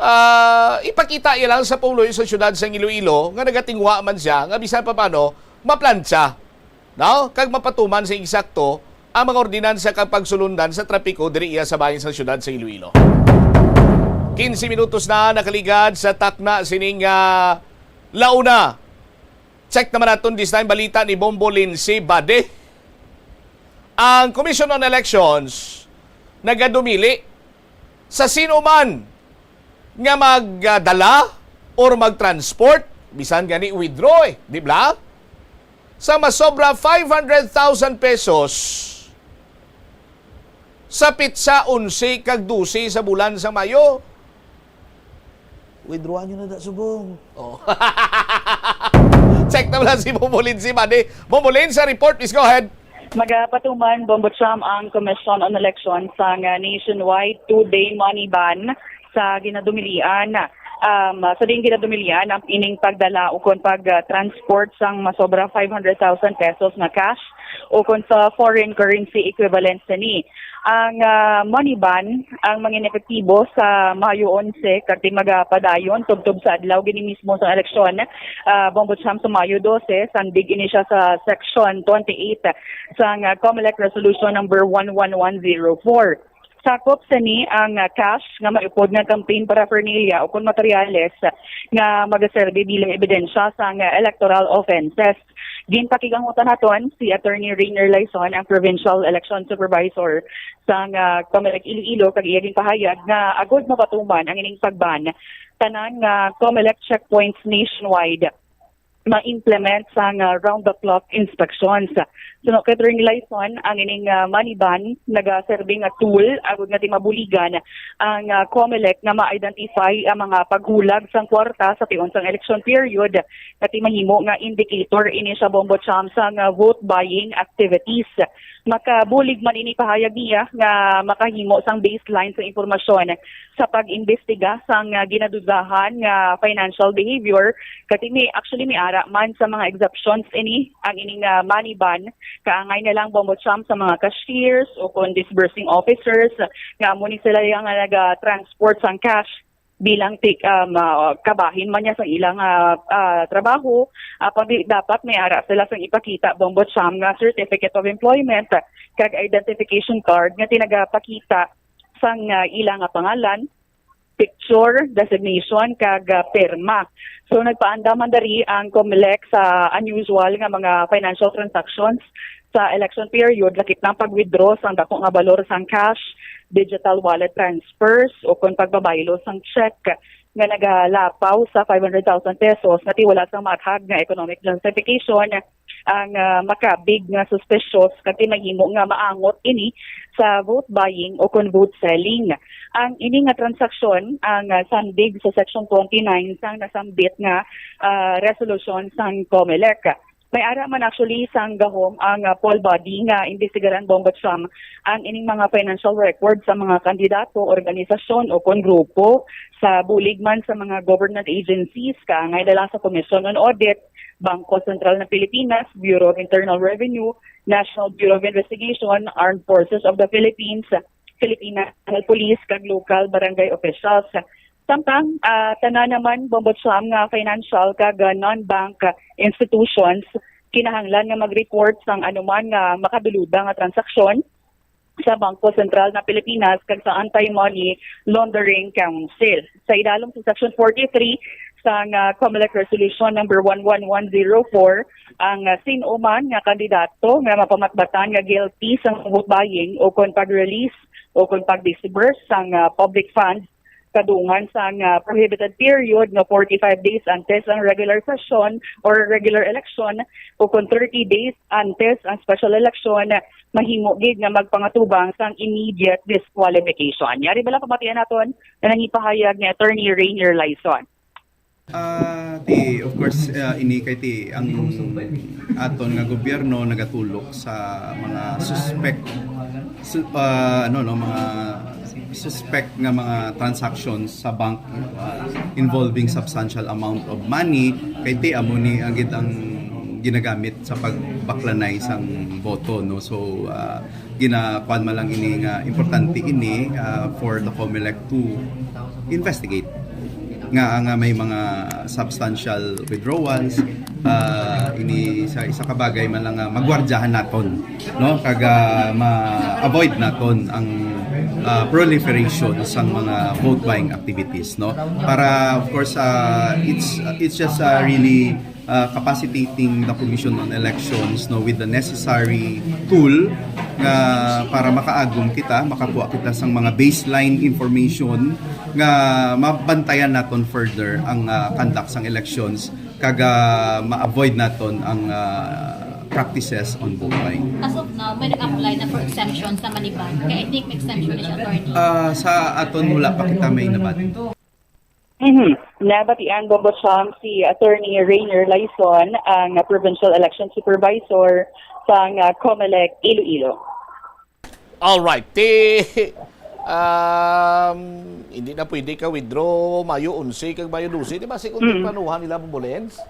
ah, ipakita iya lang sa pumuluyo sa siyudad sang Iloilo nga nagatinguha man siya nga bisan pa paano maplantsa, no? Kag mapatuman sa eksakto ang mga ordinansa kag pagsulundan sa trapiko diri iya sa bahin sang siyudad sa Iloilo. Quince minutos na nakaligad sa takna sining, ah, launa. Check naman naton this time balita ni Bombo Lindsay Bade. Ang Commission on Elections nagadumili sa sino man nga magdala or mag-transport, bisan gani withdraw, eh, di ba? Sa masobra five hundred thousand pesos sa pitsa onse kag dose sa bulan sa Mayo. Withdraw nyo na da, subong. Oh. Check na lang si Momolin si Manny. Momolin sa report, please go ahead. Magapatuman, Bombo Cham, ang Commission on Election sa nga nationwide two-day money ban sa ginadumilian. Um, sa diin ginadumilian ang ining pagdala ukon pag-transport sang masobra five hundred thousand pesos nga cash ukon sa foreign currency equivalent sini. Ang, ah, money ban ang mangin epektibo sa Mayo onse, kag ti magapadayon tubtob sa adlaw gini mismo sang eleksyon, ah, Bombo Cham, sa Mayo dose, sandig ini siya sa Section twenty-eight sang, ah, Comelec Resolution Number one one one zero four. Sakop sini ang, ah, cash nga maupod nga campaign paraphernalia ukon materyales nga magaserbi bilang ebidensya sang, ah, electoral offenses. Ginpakigangutan naton si Attorney Rainier Laison, ang Provincial Election Supervisor sang, ah, Comelec Iloilo, kag iya ginpahayag nga agod mapatuman ang ining pagban, tanan nga Comelec checkpoints nationwide ma-implement sang, ah, round-the-clock inspections. Suno kay Attorney Lyson, ang ining, ah, money ban nagaserbi nga tool agud nga di mabuligan ang, ah, COMELEC nga ma-identify ang mga paghulag sang kwarta sa tion sang election period, nga ti mahimo nga indicator ini sa Bombo Cham sang, ah, vote buying activities. Makabulig man ini pahayag niya nga makahimo sang baseline sa impormasyon sa pag-imbestiga sang, ah, ginadudahan nga financial behavior, kasi may, actually, may ara man sa mga exceptions ini, ang ining, ah, money ban, kaangay na lang Bombo Cham sa mga cashiers o kon disbursing officers, nga amo ni sila yang, ah, naga-transport sang cash bilang tik-, um, ah, kabahin man niya sa ilang, ah, ah, trabaho, ah, pag dapat may ara sila sang ipakita Bombo Cham nga certificate of employment kag identification card nga tinagapakita sang, ah, ila nga pangalan, picture, designation, kag, ah, pirma. So, nagpaandam man dari ang COMELEC sa unusual nga mga financial transactions sa election period, lakip na ang pag-withdraw sang dako nga balor sang cash, digital wallet transfers, o kon pagbabaylo sang check nga nagalapaw sa five hundred thousand pesos nga ti wala sang maathag nga economic justification. Ang, ah, makabig nga suspicious kag ti mahimo nga maangot ini sa vote buying o kon vote selling. Ang ini nga transaksyon ang, ah, sandig sa Section twenty-nine sang nasambit nga, ah, resolusyon sang COMELEC. May ara man actually sang gahom ang, ah, poll body nga imbestigaran, Bombo Cham, ang ining mga financial record sa mga kandidato, organisasyon o kon grupo, sa bulig man sa mga government agencies, kaangay na lang sa Commission on Audit, Bangko Sentral ng Pilipinas, Bureau of Internal Revenue, National Bureau of Investigation, Armed Forces of the Philippines, Philippine National Police, kag local barangay officials. Samtang, ah, tanan naman, Bombo Cham, nga financial kag, ah, non-bank, ah, institutions kinahanglan nga mag-report sang anuman nga makaduluda nga transaksyon sa Bangko Sentral ng Pilipinas kag sa Anti-Money Laundering Council. Sa idalom sa Section forty-three sang, ah, COMELEC Resolution number one one one zero four, ang, ah, sin-o man nga kandidato nga mapamatbatan nga guilty sa vote buying o kon pag-release o kon pag-disburse sang, ah, public funds kadungan sang, ah, prohibited period nga forty-five days antes ang regular session or regular election o kon thirty days antes ang special election, mahimo gid nga magpangatubang sang immediate disqualification. Yari bala pamatian naton nga nangipahayag ni Attorney Rainier Lyson. Ah, ti, of course, ah, ini kay ti ang aton nga gobyerno nagatulok sa mga suspect, su-, ah, ano, no, mga suspect nga mga transactions sa bank, ah, involving substantial amount of money, kay ti amo ni ang gid ang ginagamit sa pagbaklanay sang boto, no. So, ah, ginakuan man lang ini nga importante ini, ah, for the COMELEC to investigate nga, nga may mga substantial withdrawals, ah, ini sa isa ka bagay man lang nga magwardyahan naton, no, kag, ah, ma-avoid naton ang, ah, proliferation sang mga vote buying activities, no, para, of course, ah, it's it's just, ah, really uh, capacitating the Commission on Elections, no, with the necessary tool nga para makaagom kita, makakuha kita sang mga baseline information nga mabantayan naton further ang, uh, conduct sang elections kag, uh, ma-avoid naton ang, uh, practices on vote buying. As of now, may nag-apply na for exemption sa Maniban. Kaya I think may exemption na siya, attorney. Ah, sa aton, wala pa kita may nabati. Mhm. Nabatian, Bombo Cham, si Attorney Rainier Lyson, ang Provincial Election Supervisor sang, ah, COMELEC Iloilo. Alright. Ti, um, hindi na pwede ka withdraw Mayo onse kag Mayo dose, di ba? Si kung Mm. Panuhan nila, Bombo Lens?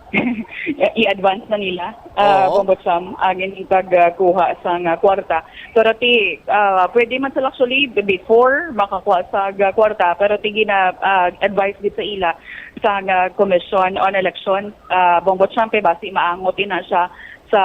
I-advance na nila, ah, Oo. Bombo Cham, ang ining pagkuha sang, ah, kwarta. Pero ti, ah, pwede man sila actually before makakuha sa, ah, kwarta, pero ti gina, ah, advice gid sa ila sang, ah, Commission on Election, ah, Bombo Cham, kay basi maangot ina siya sa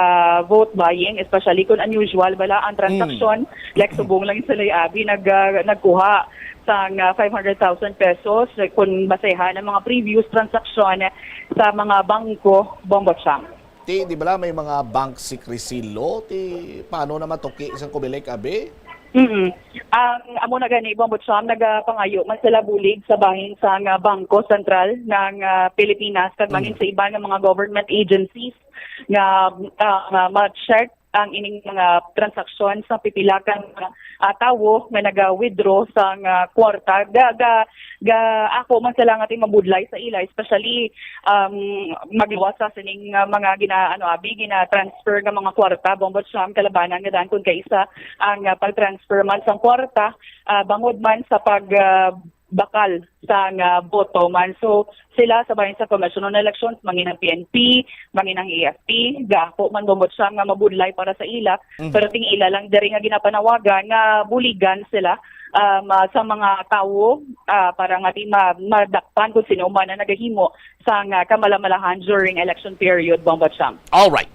vote buying, especially kung unusual bala ang transaksyon, like subong lang sila abi nag, ah, nagkuha sang, ah, five hundred thousand pesos, kung basehan ang mga previous transaksyon sa mga bangko, Bombo Cham. Ti, di bala may mga bank secrecy law? Ti, paano na matuki sang COMELEC, abi? Mm. Ang amo na gani, Bombo Cham, nagapangayo man sila bulig sa bahin sang, ah, Bangko Sentral ng, ah, Pilipinas kag mangin Mm. sa iban nga mga government agencies nga, ah, nga ma-check ang ining mga transaksyon sa pipila ka mga, ah, tawo nga naga-withdraw sang, ah, kwarta. Ga, ga, ga, ako man sila nga ti mabudlay sa ila, especially, um, magluwas sa sining, ah, mga gina-, ano, abi, gina-transfer nga mga kwarta, Bombo Cham, kalabanan nga daan kun kaisa ang, ah, pag-transfer man sang kwarta, ah, bangod man sa pag, ah, bakal sang, ah, boto man. So, sila sa bahin sa Commission on Elections, mangin ang P N P, mangin ang A F P, gako man, Bombo Cham, nga mabudlay para sa ila, Mhm. pero ting ila lang diri nga ginapanawagan nga buligan sila, um, ah, sa mga tawo, ah, para nga di ma-, madakpan kung sino man ang nagahimo sang, ah, kamalamalahan during election period, Bombo Cham. Alright.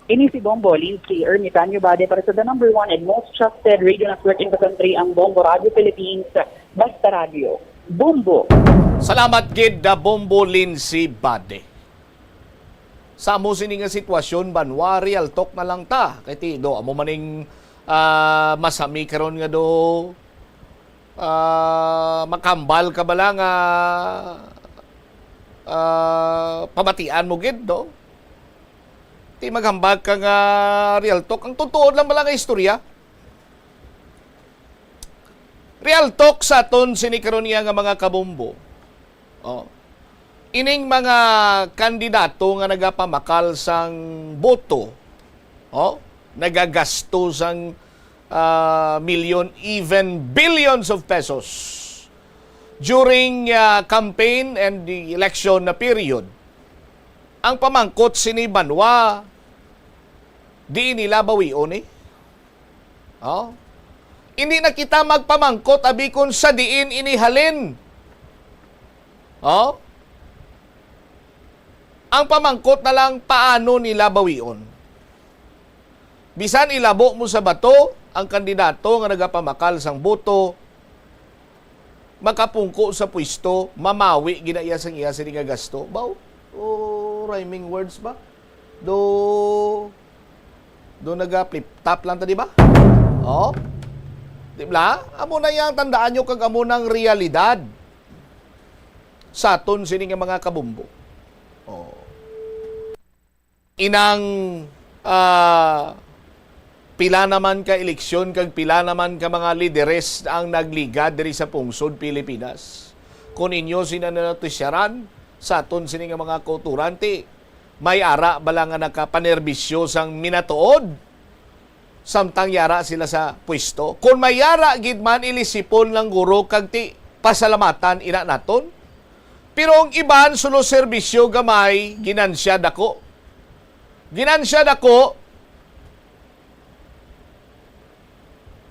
Ini si Bombo Lindsay Ermitanio Bade para sa the number one and most trusted radio network in the country, ang Bombo Radio Philippines. Basta Radio, Bombo. Salamat gid, da Bombo Lindsay Bade. Sa amo sini nga sitwasyon, banwa, real talk na lang ta. Kay ti, do, amo maning, ah, masami karon nga do, ah, makambal ka bala nga, ah, pamatian mo gid, do? Ti maghambal ka nga real talk. Ang totoo lang bala nga istorya. Real talk sa aton sini karon iya nga mga kabombo. Oh. Ining mga kandidato nga nagapamakal sang boto, oh, nagagasto sang, ah, milyon, even billions of pesos during, ah, campaign and the election na period. Ang pamangkot sini banwa, di nila bawion, eh. Oh? Hindi na kita magpamangkot abi kon sa diin ini halin. Oh? Ang pamangkot na lang, paano nila bawion? Bisan ilabo mo sa bato ang kandidato nga nagapamakal sang boto, makapungko sa pwesto, mamawi gina iya sang iya sini nga gasto. Baw, o, rhyming words ba? Do, do naga-flip-top lang ta, di ba? Oh? Di ba? Amo na yang tandaan nyo kag amo nang realidad sa aton sini nga mga kabumbo. Oh. Inang, ah, pila naman ka eleksyon kag pila naman ka mga lideres ang nagligad diri sa pungsod Pilipinas. Kon inyo sina nanotisyaran sa aton sini nga mga kauturan, ti may ara bala nga nakapanerbisyo sang minatuod samtang yara sila sa pwesto? Kon may yara gid man, ilisipon lang guro kag ti pasalamatan ina naton. Pero ang iban, suno serbisyo gamay, ginansya dako. Ginansya dako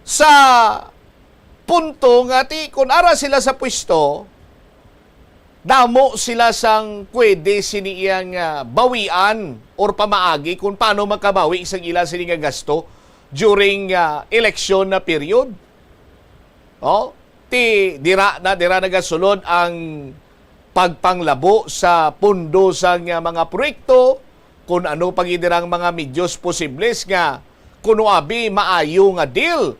sa punto nga ti, kun ara sila sa pwesto, damo sila sang pwede sini iyang, ah, bawian or pamaagi kung paano makabawi sang ila sini nga gasto during, ah, election na period. Oh, ti dira na, dira nagasulod ang pagpanglabo sa pondo sang, ah, mga proyekto, kun ano pa gid dirang mga medios posibles nga kuno abi maayo nga deal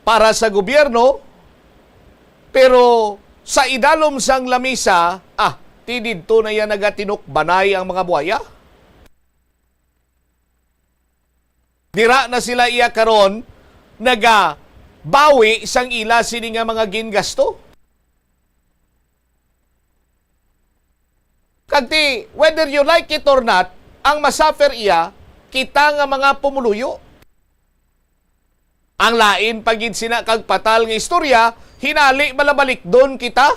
para sa gobyerno, pero sa idalom sang lamisa, ah, ti didto na iya nagatinukbanay ang mga buaya. Dira na sila iya karon nagabawi sang ila sini nga mga gingasto. Kag ti, whether you like it or not, ang masuffer iya, kita nga mga pumuluyo. Ang lain pa gid sina kag patal nga istorya, hinali bala balikdon kita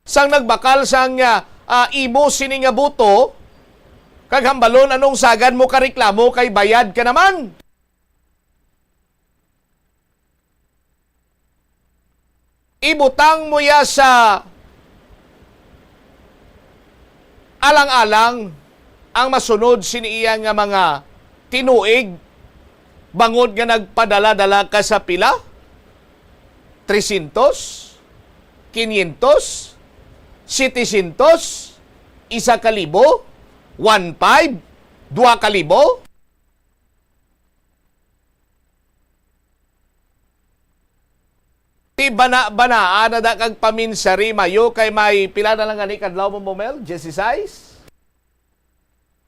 sang nagbakal sang, ah, ah, imo sini nga boto, kag hambalon anong sagad mo kareklamo kay bayad ka naman. Ibutang mo ya sa alang-alang ang masunod sini iya nga mga tinuig, bangod nga nagpadala-dala ka sa pila? Trescientos? Quinientos? Setecientos? Isa ka libo? One five? Dua ka libo? Ti bana-banaa na da kag paminsari, Mayo, kay may pila na lang gani kadlaw mo, Momel? Dieciséis?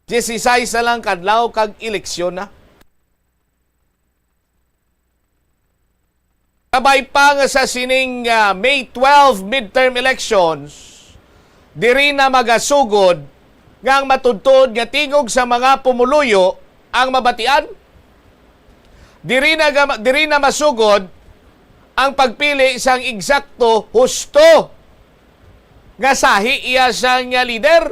Dieciséis na lang kadlaw kag eleksyon na. Kabay pa nga sa sining, ah, May twelve midterm elections, diri na magasugod nga ang matuod-tuod nga tingog sa mga pumuluyo ang mabatian. Diri na ga-, diri na masugod ang pagpili sang eksakto, husto nga sahi iya sang, ah, lider.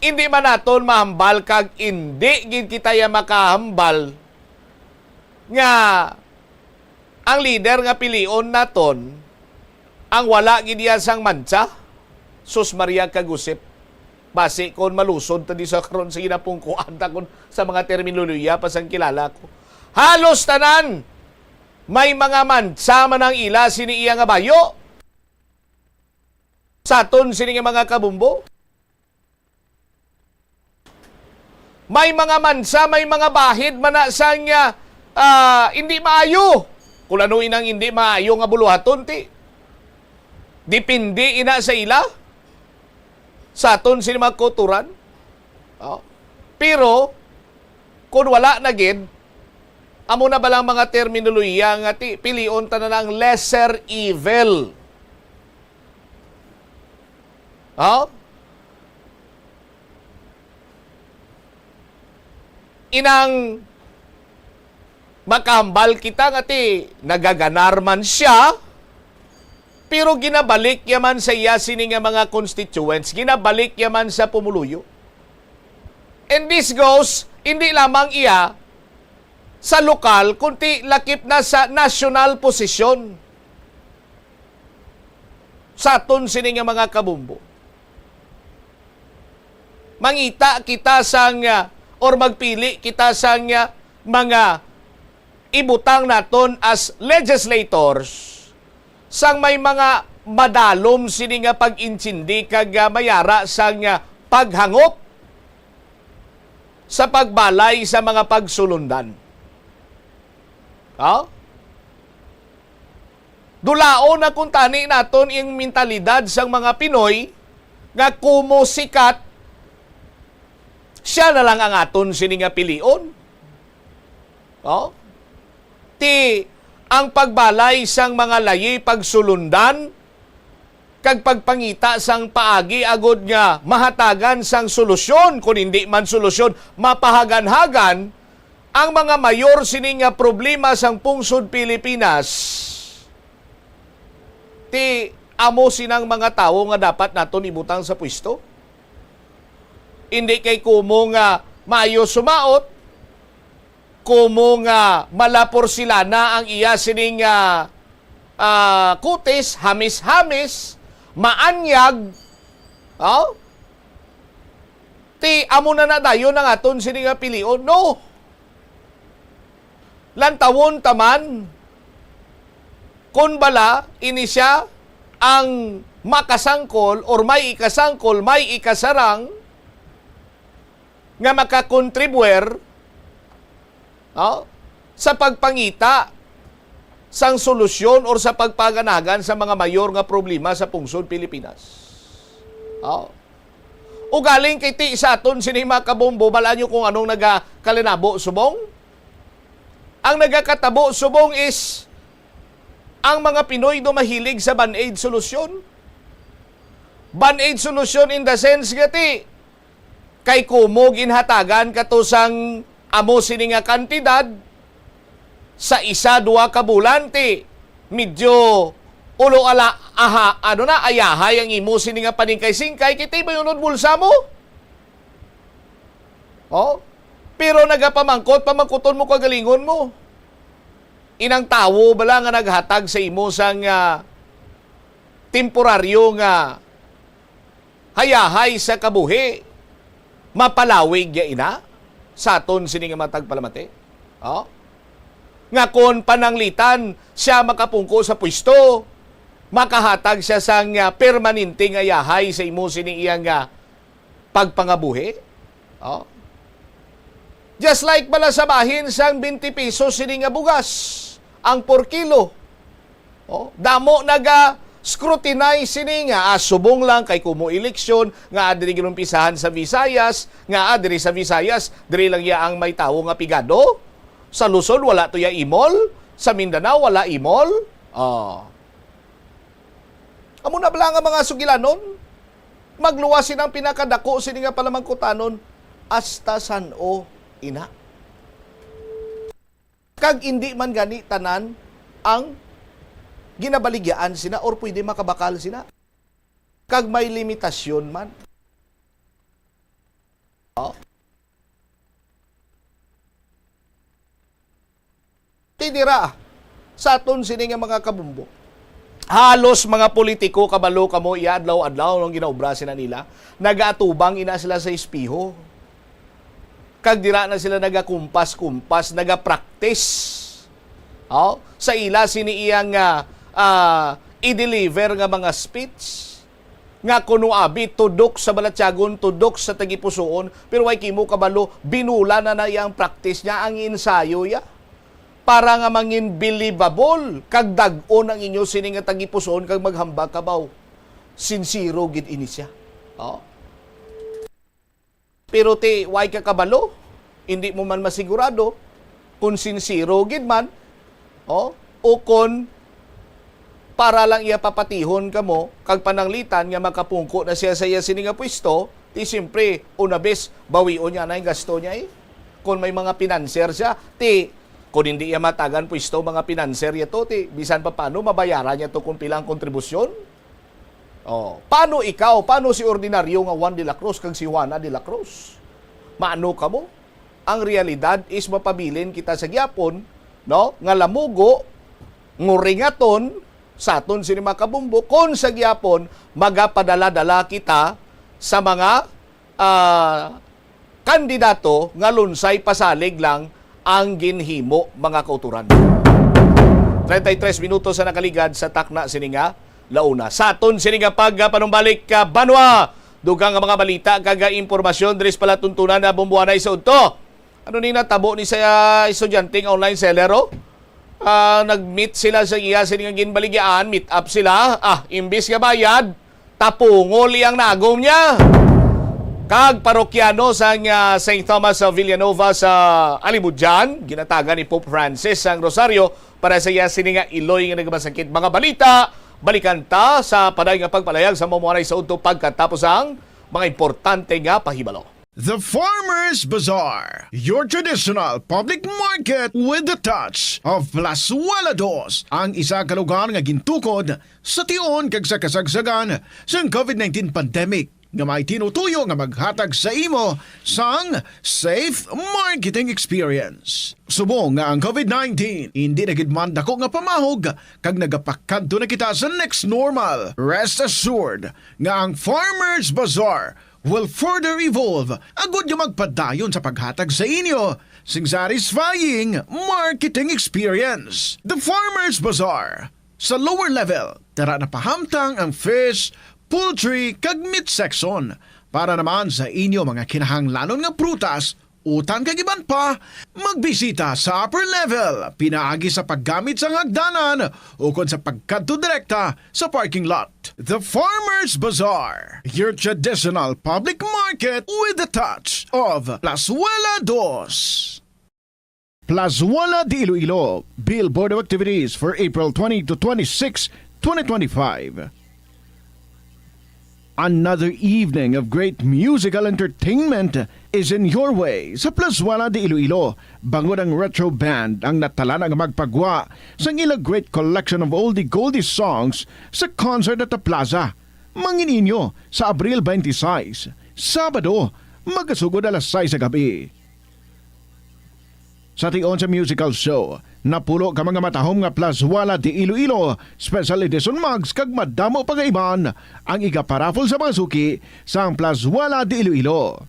Indi man naton mahambal kag indi gid kita ya makahambal nga ang lider nga pilion naton ang wala gid iya sang mantsa. Sus Maria kag Josep, basi kon malusod ta di sa karon sa ginapungkuan ta kon sa mga terminolohiya pa sang kilala ko. Halos tanan may mga mantsa man ang ila sini iya nga bayo. Sa aton sini nga mga kabumbo, may mga mantsa, may mga bahid man na sang, ah, ah, hindi maayo. Kung ano inang hindi maayo nga buluhaton, ti depende ina sa ila. Sa aton sini mga kauturan. Oh. Pero, kung wala na gid, amo na ba lang mga terminolohiya nga ti pilion ta na ang lesser evil? Oh? Inang makahambal kita nga ti nagaganar man siya, pero ginabalik ya man sa iya sini nga mga constituents, ginabalik ya man sa pumuluyo. And this goes, hindi lamang iya sa lokal, kundi lakip na sa national posisyon. Sa aton sini nga mga kabumbo, mangita kita sang, ah, or magpili kita sang, ah, mga ibutang naton as legislators sang may mga madalom sini nga pag-intindi kag, ah, mayara sang, ah, paghangop sa pagbalay sa mga pagsulundan. Ha? Dulaon na kuntani naton ing mentalidad sang mga Pinoy nga kumo sikat, siya na lang ang aton sini nga pilion. Oh? Ti ang pagbalay sang mga layi pagsulundan kag pagpangita sang paagi agud nga mahatagan sang solusyon, kun hindi man solusyon, mapahaganhagan ang mga mayor sini nga problema sang pungsod Pilipinas. Ti amo sinang mga tawo nga dapat naton ibutang sa pwesto. Hindi kay kumo nga maayo sumaot, kumo nga malaporsilana ang iya sining, ah, ah, kutis, hamis-hamis, maanyag. Oh? Ti amo na na dayon ang aton sini nga pilion? No. Lantawon ta man kon bala ini sia ang makasangkol or may ikasangkol, may ikasarang nga makakontribuer, no, sa pagpangita sang solusyon or sa pagpaganagan sa mga mayor nga problema sa pungsod Pilipinas. Oh. Ugaling kay ti sa aton sini mga kabombo, bala nyo kung anong nagakalinabo subong? Ang nagakatabo subong is ang mga Pinoy do mahilig sa band-aid solusyon. Band-aid solusyon in the sense nga ti, kay kumo ginhatagan kato sang amo sini nga kantidad sa isa, duha ka bulan, ti medyo ulo ala, aha, ano na, ayahay ang imo sini nga paningkay-singkay, kay ti mayunod bulsa mo. Oh? Pero nagapamangkot, pamangkuton mo, kagalingon mo. Inang tawo bala nga naghatag sa imo sang, ah, temporaryo nga hayahay sa kabuhi, mapalawig ya ina sa aton sini nga matag palamati? Oh? Nga kon pananglitan siya makapungko sa pwesto, makahatag siya sang, ah, permanente nga yahay sa imo sini iyang, ah, pagpangabuhi? Oh? Just like bala sa bahin sang twenty pesos sini nga bugas, ang per kilo. Oh, damo naga-scrutinize sini nga, ah, subong lang kay kumo eleksyon nga, ah, diri ginumpisahan sa Visayas, nga, ah, diri sa Visayas, diri lang iya ang may tawo nga pigado. Sa Luzon, wala to ya imol. Sa Mindanao, wala imol. Oh. Amo na bala nga mga sugilanon, magluwas sina ang pinakadako sini nga palamangkutanon, hasta san-o ina. Kag indi man gani tanan ang ginabaligyaan sina or pwede makabakal sina. Kag may limitasyon man. Oh. Ti dira, sa aton sini nga mga kabumbo, halos mga politiko, kabalo kamo, iya adlaw-adlaw ang ginaobra sina nila. Nagaatubang ina sila sa espeho. Kag dira na sila nagakumpas-kumpas, nagapractice. Oh, sa ila sini iyang, ah, ah, i-deliver nga mga speech, nga kuno abi tudok sa balatyagon, tudok sa tagipusoon, pero way kimo kabalo, binula na na iya ang practice niya, ang ensayo ya, para nga mangin believable kag dag-on ang inyo sini nga tagipusoon kag maghambal kabaw. Sinsero gid ini siya. Oh. Pero ti, way ka kabalo, hindi mo man masigurado kung sinsero gid man, oh, o kon para lang iya papatihon kamo kag pananglitan nga makapungko na siya sa iya sini nga pwesto, ti siyempre, una bes, bawion niya na ang gasto niya, eh. Kung may mga pinanser siya, ti, kung hindi iya matagan pwesto, mga pinanser niya to, ti, bisan pa paano, mabayaran niya to kung pila ang kontribusyon. Oh, paano ikaw? Paano si ordinaryo nga Juan de la Cruz kag si Juana de la Cruz? Maano kamo? Ang realidad is mapabilin kita sa gyapon, no, nga lamugo, nguringaton sa aton sini mga kabumbo, kon sa gyapon magapadala-dala kita sa mga, ah, kandidato nga lunsay pasalig lang ang ginhimo, mga kauturan. Treinta y tres minutos sa nakaligad sa takna sini nga launa. Sa aton sini nga pagpanumbalik, ka banwa, dugang nga mga balita kag impormasyon diri sa palatuntunan na bumbuanay sa udto. Ano ni natabo ni sa estudyante nga online seller, oh? Ah, nag-meet sila sa iya sini nga ginbaligyaan, meet up sila. Ah, imbis nga bayad, tapungol iyang nagom niya. Kag parokyano sang, ah, Saint Thomas of Villanova sa Alimodian, ginatagan ni Pope Francis ang rosaryo para sa iya sini nga iloy nga nagmasakit. Mga balita, balikan ta sa paday nga pagpalayag sa mamuanay sa udto pagkatapos ang mga importante nga pahibalo. The Farmers Bazaar, your traditional public market with the touch of Plazuela Dos, ang isa ka lugar nga gintukod sa tion kag sa kasagsagan sang covid nineteen pandemic, nga may tinutuyo nga maghatag sa imo sang safe marketing experience. Subong nga ang covid nineteen hindi na gid man dako nga pamahog kag nagapakadto na kita sa next normal, rest assured nga ang Farmers Bazaar will further evolve agud nga magpadayon sa paghatag sa inyo sing satisfying marketing experience. The Farmers Bazaar, sa lower level, dara napahamtang ang fish, poultry, kag meat section. Para naman sa inyo mga kinahanglanon nga prutas, utan kag iban pa, magbisita sa upper level pinaagi sa paggamit sang hagdanan ukon sa pagkadto direkta sa parking lot. The Farmers Bazaar, your traditional public market with the touch of Plazuela Dos. Plazuela de Iloilo, Billboard of Activities for April twenty to twenty-six, twenty twenty-five. Another evening of great musical entertainment is in your way sa Plazuela de Iloilo, bangod ang Retro Band ang natalana nga magpagwa sang ila great collection of oldie goldie songs sa concert at the plaza. Mangin inyo sa Abril twenty-six, Sabado, magasugod alas sais sa gabi. Sa tion sa musical show, napulo ka mga matahom nga Plazuela de Iloilo Special Edition mugs kag madamo pa nga iban ang igaparaffle sa mga suki sang Plazuela de Iloilo.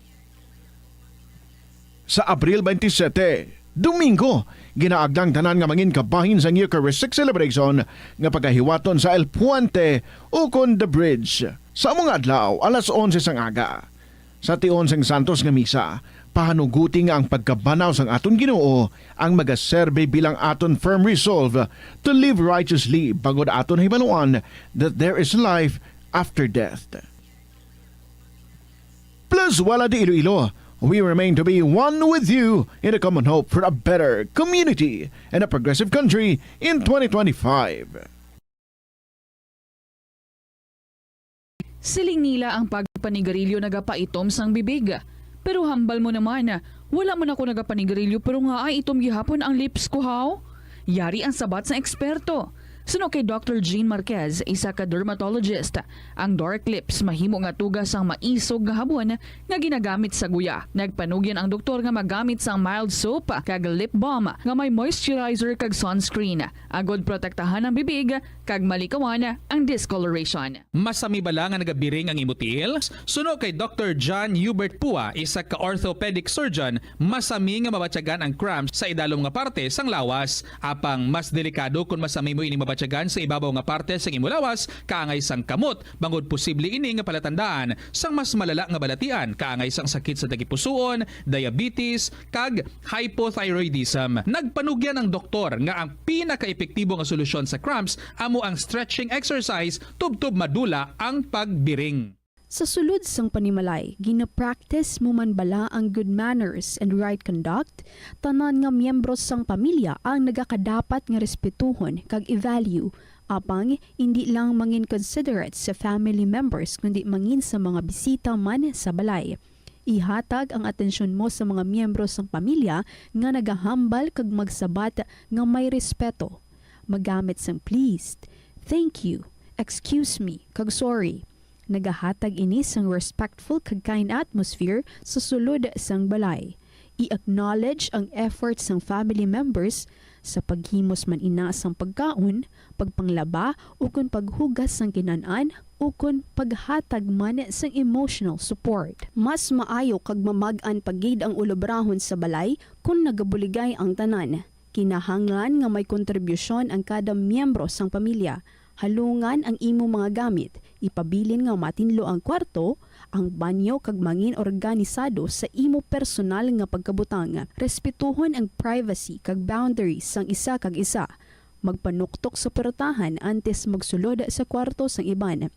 Sa Abril twenty-seven, Domingo, ginaagda ang tanan nga mangin kabahin sang Eucharistic celebration nga pagahiwaton sa El Puente ukon The Bridge sa amo nga adlaw, alas onse sang aga. Sa tion sang Santos nga Misa, Pahanuguti nga ang pagkabanaw sang aton Ginoo ang magaserbi bilang aton firm resolve to live righteously, bangod aton hibaluan that there is life after death. Plus, wala di Iloilo, we remain to be one with you in a common hope for a better community and a progressive country in twenty twenty-five. Siling nila ang pagpanigarilyo nagapaitom sang bibig. Pero hambal mo naman, wala man ako nagapanigarilyo pero nga ay itom gihapon ang lips ko, haw? Yari ang sabat sang eksperto. Suno kay Doctor Jean Marquez, isa ka dermatologist, ang dark lips mahimo nga tuga sang maisog nga habon nga ginagamit sa guya. Nagpanugyan ang doktor nga magamit sang mild soap kag lip balm nga may moisturizer kag sunscreen, agod protektahan ang bibig kag malikawan ang discoloration. Masami bala nga nagabiring ang imo tiil? Suno kay Doctor John Hubert Pua, isa ka orthopedic surgeon, masami nga mabatyagan ang cramps sa idalom nga parte sang lawas. Apang mas delikado kon masami mo ini mabatyagan sa ibabaw nga parte sang imo lawas, kaangay sang kamot, bangod posible ini nga palatandaan sang mas malala nga balatian, kaangay sang sakit sa tagipusoon, diabetes, kag hypothyroidism. Nagpanugyan ang doktor nga ang pinakaepektibo nga solusyon sa cramps amo ang stretching exercise tubtob madula ang pagbiring. Sa sulod sang panimalay, gina-practice mo man bala ang good manners and right conduct? Tanan nga miyembro sang pamilya ang nagakadapat nga respetuhon kag i-value. Apang, indi lang mangin considerate sa family members kundi mangin sa mga bisita man sa balay. Ihatag ang atensyon mo sa mga miyembro sang pamilya nga nagahambal kag magsabat nga may respeto. Magamit sang please, thank you, excuse me, kag sorry. Nagahatag ini sang respectful kag kind atmosphere sa sulod sang balay. I-acknowledge ang effort sang family members sa paghimos man ina sang pagkaon, pagpanglaba, ukon paghugas sang kinan-an, ukon paghatag man sang emotional support. Mas maayo kag mamag-an pa gid ang ulobrahon sa balay kon nagabuligay ang tanan. Kinahanglan nga may kontribusyon ang kada miyembro sang pamilya. Halungan ang imo mga gamit, ipabilin nga matinlo ang kwarto, ang banyo kag mangin organisado sa imo personal nga pagkabutang. Respetuhon ang privacy kag boundaries sang isa kag isa. Magpanuktok sa purtahan antes magsulod sa kwarto sang iban.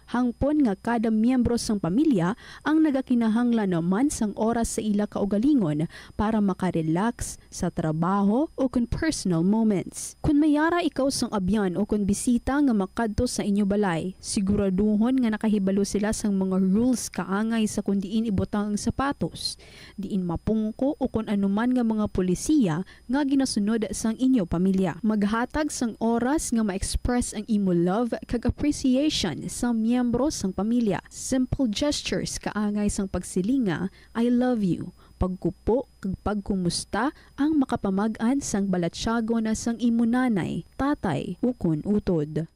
Hangpon nga kada miyembro sang pamilya ang nagakinahanglan man sang oras sa ila kaugalingon para makarelax sa trabaho ukon personal moments. Kon may yara ikaw sang abyan ukon bisita nga makadto sa inyo balay, siguraduhon nga nakahibalo sila sang mga rules kaangay sa kon diin ibutang ang sapatos, diin mapungko ukon anuman nga mga polisiya nga ginasunod sang inyo pamilya. Maghatag sang oras nga ma-express ang imo love kag appreciation sa miyembro sang pamilya. Simple gestures kaangay sang pagsiling nga, "I love you," pagkupo kag pagkumusta ang makapamag-an sang balatyagon sang imo nanay, tatay, ukon utod.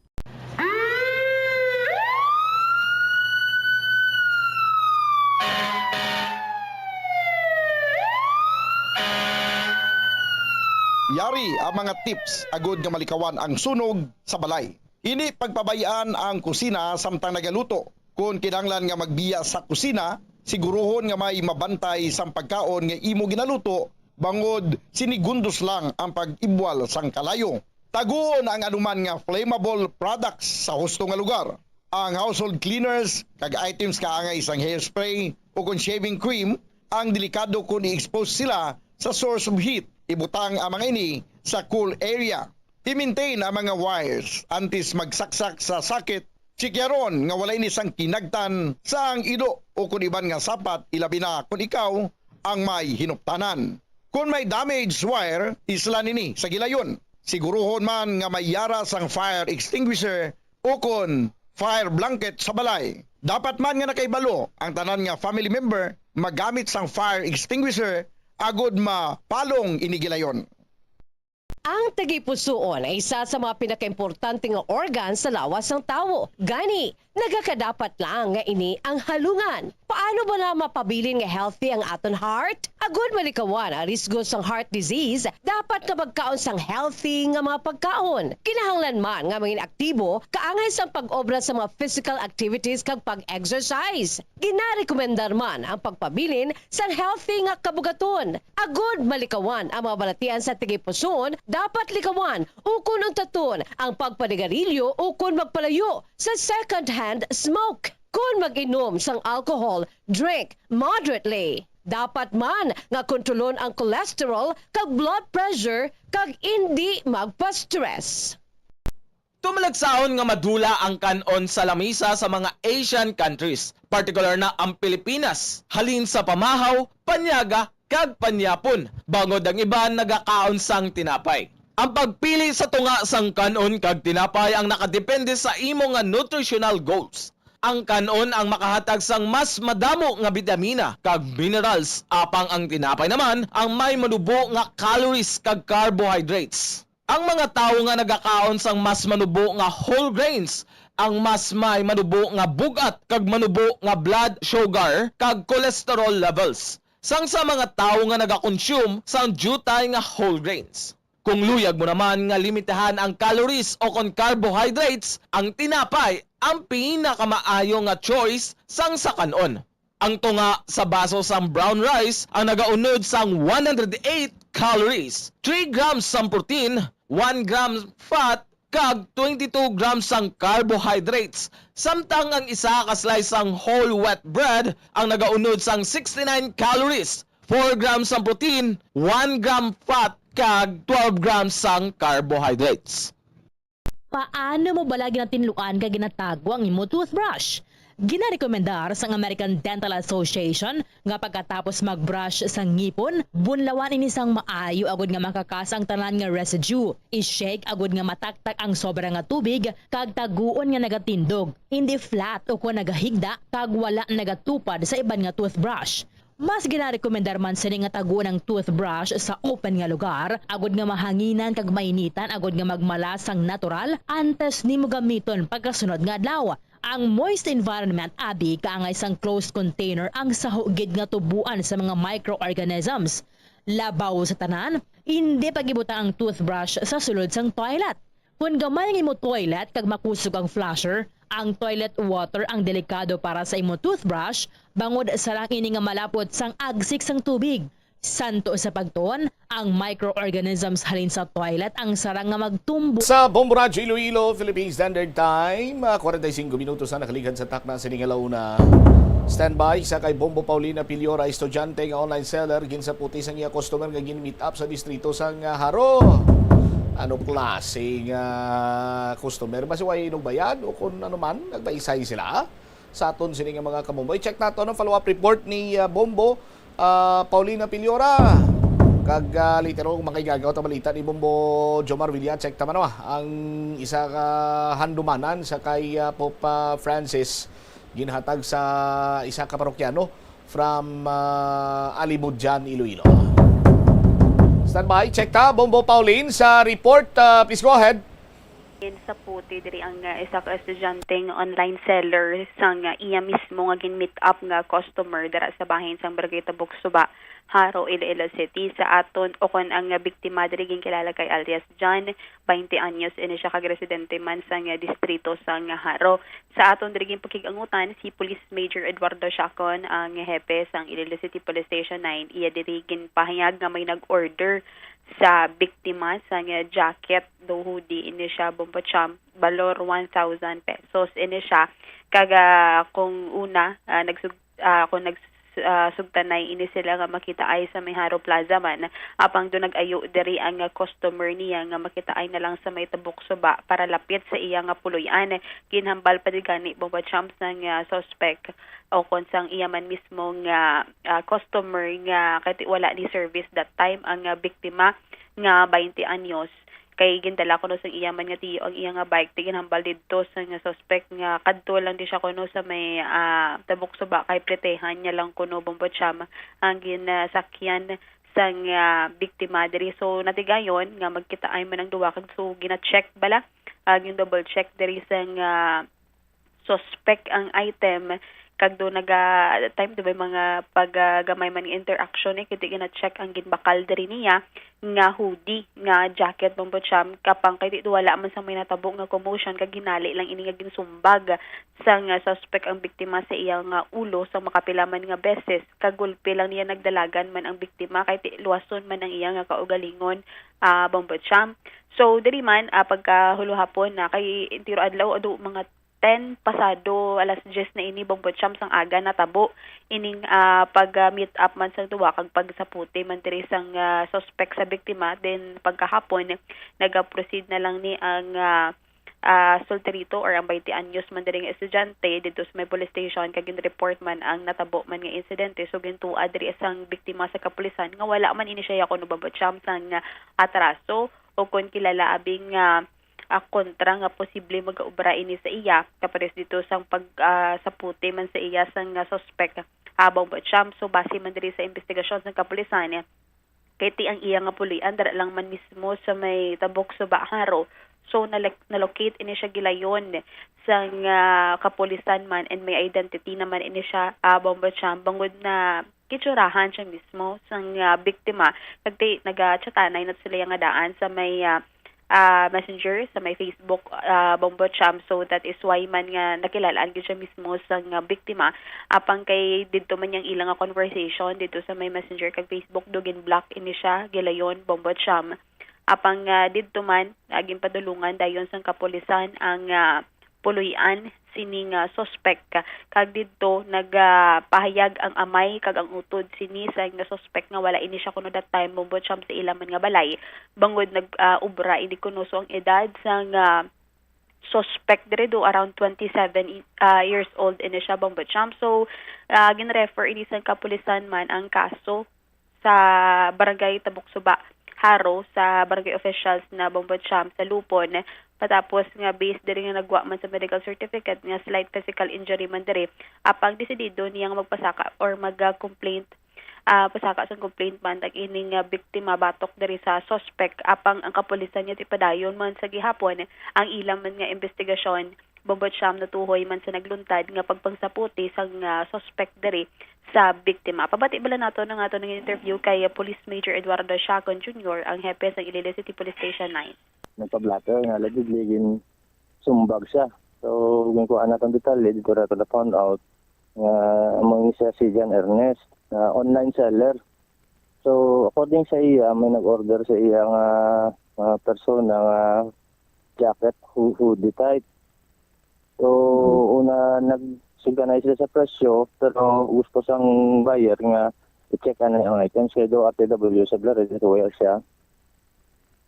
Yari ang mga tips agud nga malikawan ang sunog sa balay. Indi pagpabay-an ang kusina samtang nagaluto. Kon kinahanglan nga magbiya sa kusina, siguruhon nga may mabantay sang pagkaon nga imo ginaluto, bangod sinigundos lang ang pag-ibwal sang kalayo. Taguon ang anuman nga flammable products sa husto nga lugar. Ang household cleaners kag items kaangay sang hairspray ukon shaving cream ang delikado kon i-expose sila sa source of heat. Ibutang ang mga ini sa cool area. I-maintain ang mga wires antes magsaksak sa socket. Tsikyaron nga wala ini sang kinagtan sa ang ido ukon iban nga sapat, ilabi na kon ikaw ang may hinuptanan. Kon may damaged wire, islan ini sa gilayon. Siguruhon man nga may yara sang fire extinguisher ukon fire blanket sa balay. Dapat man nga nakahibalo ang tanan nga family member magamit sang fire extinguisher agud mapalong ini gilayon. Ang tagipusoon ay isa sa mga pinakaimportante nga organ sa lawas sang tawo. Gani, nagakadapat lang nga ini ang halungan. Paano bala mapabilin nga healthy ang aton heart? Agud malikawan ang risgo sang heart disease, dapat nga magkaon sang healthy nga mga pagkaon. Kinahanglan man nga mangin aktibo kaangay sang pag-obra sa mga physical activities kag pag-exercise. Ginarekomendar man ang pagpabilin sang healthy nga kabugaton. Agud malikawan ang mga balatian sa tagipusoon, dapat likawan ukon untaton ang pagpanigarilyo ukon magpalayo sa second-hand smoke. Kon mag-inom sang alcohol, drink moderately. Dapat man nga kontrolon ang cholesterol kag blood pressure kag indi magpa-stress. Tumalagsahon nga madula ang kan-on sa lamisa sa mga Asian countries, partikular na ang Pilipinas, halin sa pamahaw, panyaga, kag panyapon, bangod ang iban nagakaon sang tinapay. Ang pagpili sa tunga sang kan-on kag tinapay ang nakadepende sa imo nga nutritional goals. Ang kan-on ang makahatag sang mas madamo nga bitamina kag minerals, apang ang tinapay naman ang may manubo nga calories kag carbohydrates. Ang mga tawo nga nagakaon sang mas manubo nga whole grains ang mas may manubo nga bug-at kag manubo nga blood sugar kag cholesterol levels sang sa mga tawo nga nagakonsume sang diutay nga whole grains. Kung luyag mo naman nga limitahan ang calories o kon carbohydrates, ang tinapay ang pinakamaayo nga choice sang sa kan-on. Ang tunga sa baso sang brown rice ang nagaunod sang one hundred eight calories, three grams sang protein, one gram fat, kag twenty-two grams sang carbohydrates, samtang ang isa ka slice sang whole wheat bread ang nagaunod sang sixty-nine calories, four grams sang protein, one gram fat, kag twelve grams sang carbohydrates. Paano mo bala ginatinluan kag ginatago ang imo toothbrush? Ginarekomendar sang American Dental Association nga pagkatapos mag-brush sa ngipon, bunlawan ini sang maayo agud nga makakas ang tanan nga residue. I-shake agud nga mataktak ang sobra nga tubig kag taguon nga nagatindog, hindi flat ukon nagahigda kag wala nagatupad sa iban nga toothbrush. Mas ginarekomendar man sini nga taguon ang toothbrush sa open nga lugar, agud nga mahanginan kag mainitan, agud nga magmala sang natural antes nimo gamiton pagkasunod nga adlaw. Ang moist environment abi kaangay sang closed container ang saho gid nga tuboan sa mga microorganisms. Labaw sa tanan, indi pag-ibutang ang toothbrush sa sulod sang toilet. Kon gamay ang imo toilet kag makusog ang flusher, ang toilet water ang delikado para sa imo toothbrush, bangod sarang ini nga malapot sang agsik sang tubig. Santo sa pagtuon, ang microorganisms halin sa toilet ang sarang nga magtumbo. Sa Bombo Radyo Iloilo, Philippine Standard Time, ah, forty-five minutos na nakaligad sa takna sini nga launa. Standby sa kay Bombo Paulina Piliora, estudyante nga online seller, ginsaputi sang iya customer nga gin-meet up sa distrito sang, ah, Jaro. Ano klase nga customer? Basi way inugbayan o kung ano man, nagbaisay sila? Sa aton sini nga mga kabombo. I-check nato ang follow-up report ni, ah, Bombo, ah, Paulina Piliora. Kag, ah, later on, kung makaigagaw ta balita ni Bombo Jomar Villa, check ta man, ah, ang isa ka handumanan sa kay, ah, Pope, ah, Francis, ginhatag sa isa ka parokyano from, ah, Alibudyan, Iloilo. Standby, check ta, Bombo Pauline, sa report. Ah, please go ahead. Ginsaputi diri ang, ah, isa ka estudyante nga online seller sang, ah, iya mismo nga gin-meet up nga customer dira sa bahin sang Barangay Tabok Suba, Jaro, Iloilo City. Sa aton, o kon ang, ah, biktima diri ginkilala kay alias John, twenty anyos, ini siya kag residente man sang, ah, distrito sang, ah, Jaro. Sa aton diri ginpakig-angutan si Police Major Eduardo Siacon, ang hepe sang Iloilo City Police Station nine. Iya diri ginpahayag nga may nag-order sa biktima sang jacket, daw hoodie, ini siya, Bombo Champ, balor one thousand pesos ini siya. Kag, ah, kung una, ah, nagsug-, ah, kung nags-, ah, sugtanay ini sila nga makitaay sa may Jaro Plaza man, apang do nag-ayo diri ang, ah, customer niya nga makitaay na lang sa may Tabok Suba para lapit sa iya nga puloy-an. Ginhambal pa di gani, Bombo Champ, sang, ah, suspect o kon sang iya man mismo nga, ah, customer nga kay ti-, wala ni service that time ang, ah, biktima nga twenty anyos, kay gindala kuno sang iya man nga tiyo ang iya nga bike, ti ginhambal didto sang suspect nga kadto lang di siya kuno sa may, ah, Tabok Suba, kay pletehan niya lang kuno, Bombo Champ, ang ginasakyan sang, ah, biktima diri. So, natigayon nga magkitaay man ang duha kag so gina-check bala, ah, gin-double check diri sang, ah, suspect ang item. Kag do naga, that time, di ba, mga pag, ah, gamay man nga interaction, eh, kay di gina-check ang ginbakal diri niya nga hoodie, nga jacket, Bombo Cham, kapang kay di do wala man sa may natabo nga commotion, kag hinali lang ini nga ginsumbag sang, ah, suspect ang biktima sa iya nga ulo sa makapila man nga beses, kag gulpi lang niya nagdalagan man ang biktima kay ti-, luwason man ang iya nga kaugalingon, ah, Bombo Cham. So, diri man, ah, pagkahuluhapon na kay entiro adlaw, ado mga ten pasado alas diyes na ini, Bombo Cham, sang aga natabo ining, ah, pag, ah, meet up man sang duha kag pagsaputi man diri sang, ah, suspect sa biktima. Then, pagkahapon, nag-proceed na lang ni ang, ah, ah, solterito or ang twenty anyos man diri nga estudyante didto sa may police station, kag gin-report man ang natabo man nga insidente. So, gintuad diri sang biktima sa kapulisan nga wala man ini siya kuno, Bombo Cham, sang, ah, atraso o kon kilala abi nga, ah, kontra nga posible magaobra ini sa iya, kapares dito sang pag, ah, saputi man sa iya sang, ah, suspect, ah, Bombo Cham. So, base man diri sa investigasyon sang kapulisan, kay ti ang iya nga puloy-an dira lang man mismo sa may Tabok Suba, Jaro. So, nalek-, nalocate ini siya gilayon sang, ah, kapulisan man, and may identity naman ini siya, ah, Bombo Cham, bangod na gitsurahan siya mismo sang, ah, biktima. Nagti-, nagachatanay na sila nga daan sa may, ah, ah, messenger, sa may Facebook, ah, Bombo Cham. So, that is why man nga nakilalaan gyud siya mismo sang, ah, biktima. Apang kay didto man yang ila nga conversation didto sa may messenger kag Facebook, do gin-block ini siya, gilayon, Bombo Cham. Apang, ah, didto man, ah, ginpadulungan dayon sang kapulisan ang, ah, puloy-an sini nga suspek, kag didto nagapahayag ang amay kag ang utod sini sa nga suspek nga wala ini siya kuno that time, Bombo Cham, sa ila man nga balay, bangod nag, ah, obra ini kuno. So, ang edad sang, ah, suspek diri do around twenty-seven i-, ah, years old ini siya, Bombo Cham. So, ah, gin-refer ini sang kapulisan man ang kaso sa Barangay Tabuksuba, Jaro, sa barangay officials na, Bombo Cham, sa Lupon, matapos nga based diri nga nagwa man sa medical certificate nga slight physical injury man diri, apang desidido niya nga magpasaka or mag-complaint, ah, pasaka sang complaint man tag ining, ah, biktima batok diri sa suspek, apang ang kapulisan niya ti padayon man sa gihapon ang ila man nga investigasyon. Bombo Cham, natuhoy man sa nagluntad nga pagpangsaputi sang, ah, suspek diri sa biktima. Pabati bala nato ang aton nga interview kay, ah, Police Major Eduardo Siacon Junior, ang hepe sang Iloilo City Police Station nine. Nagpa-blotter nga allegedly ginsumbag siya. So, ginkuha naton detalye, dito nato na-found out nga amo ni siya si John Ernest, nga online seller. So, according sa iya, may nag-order sa iya nga, nga persona nga jacket, hu-, hoodie type. So, una, nagsultanay sila sa presyo, pero gusto sang buyer nga i-check ang iyang items kay do R T W sa Blare, ready to wear siya.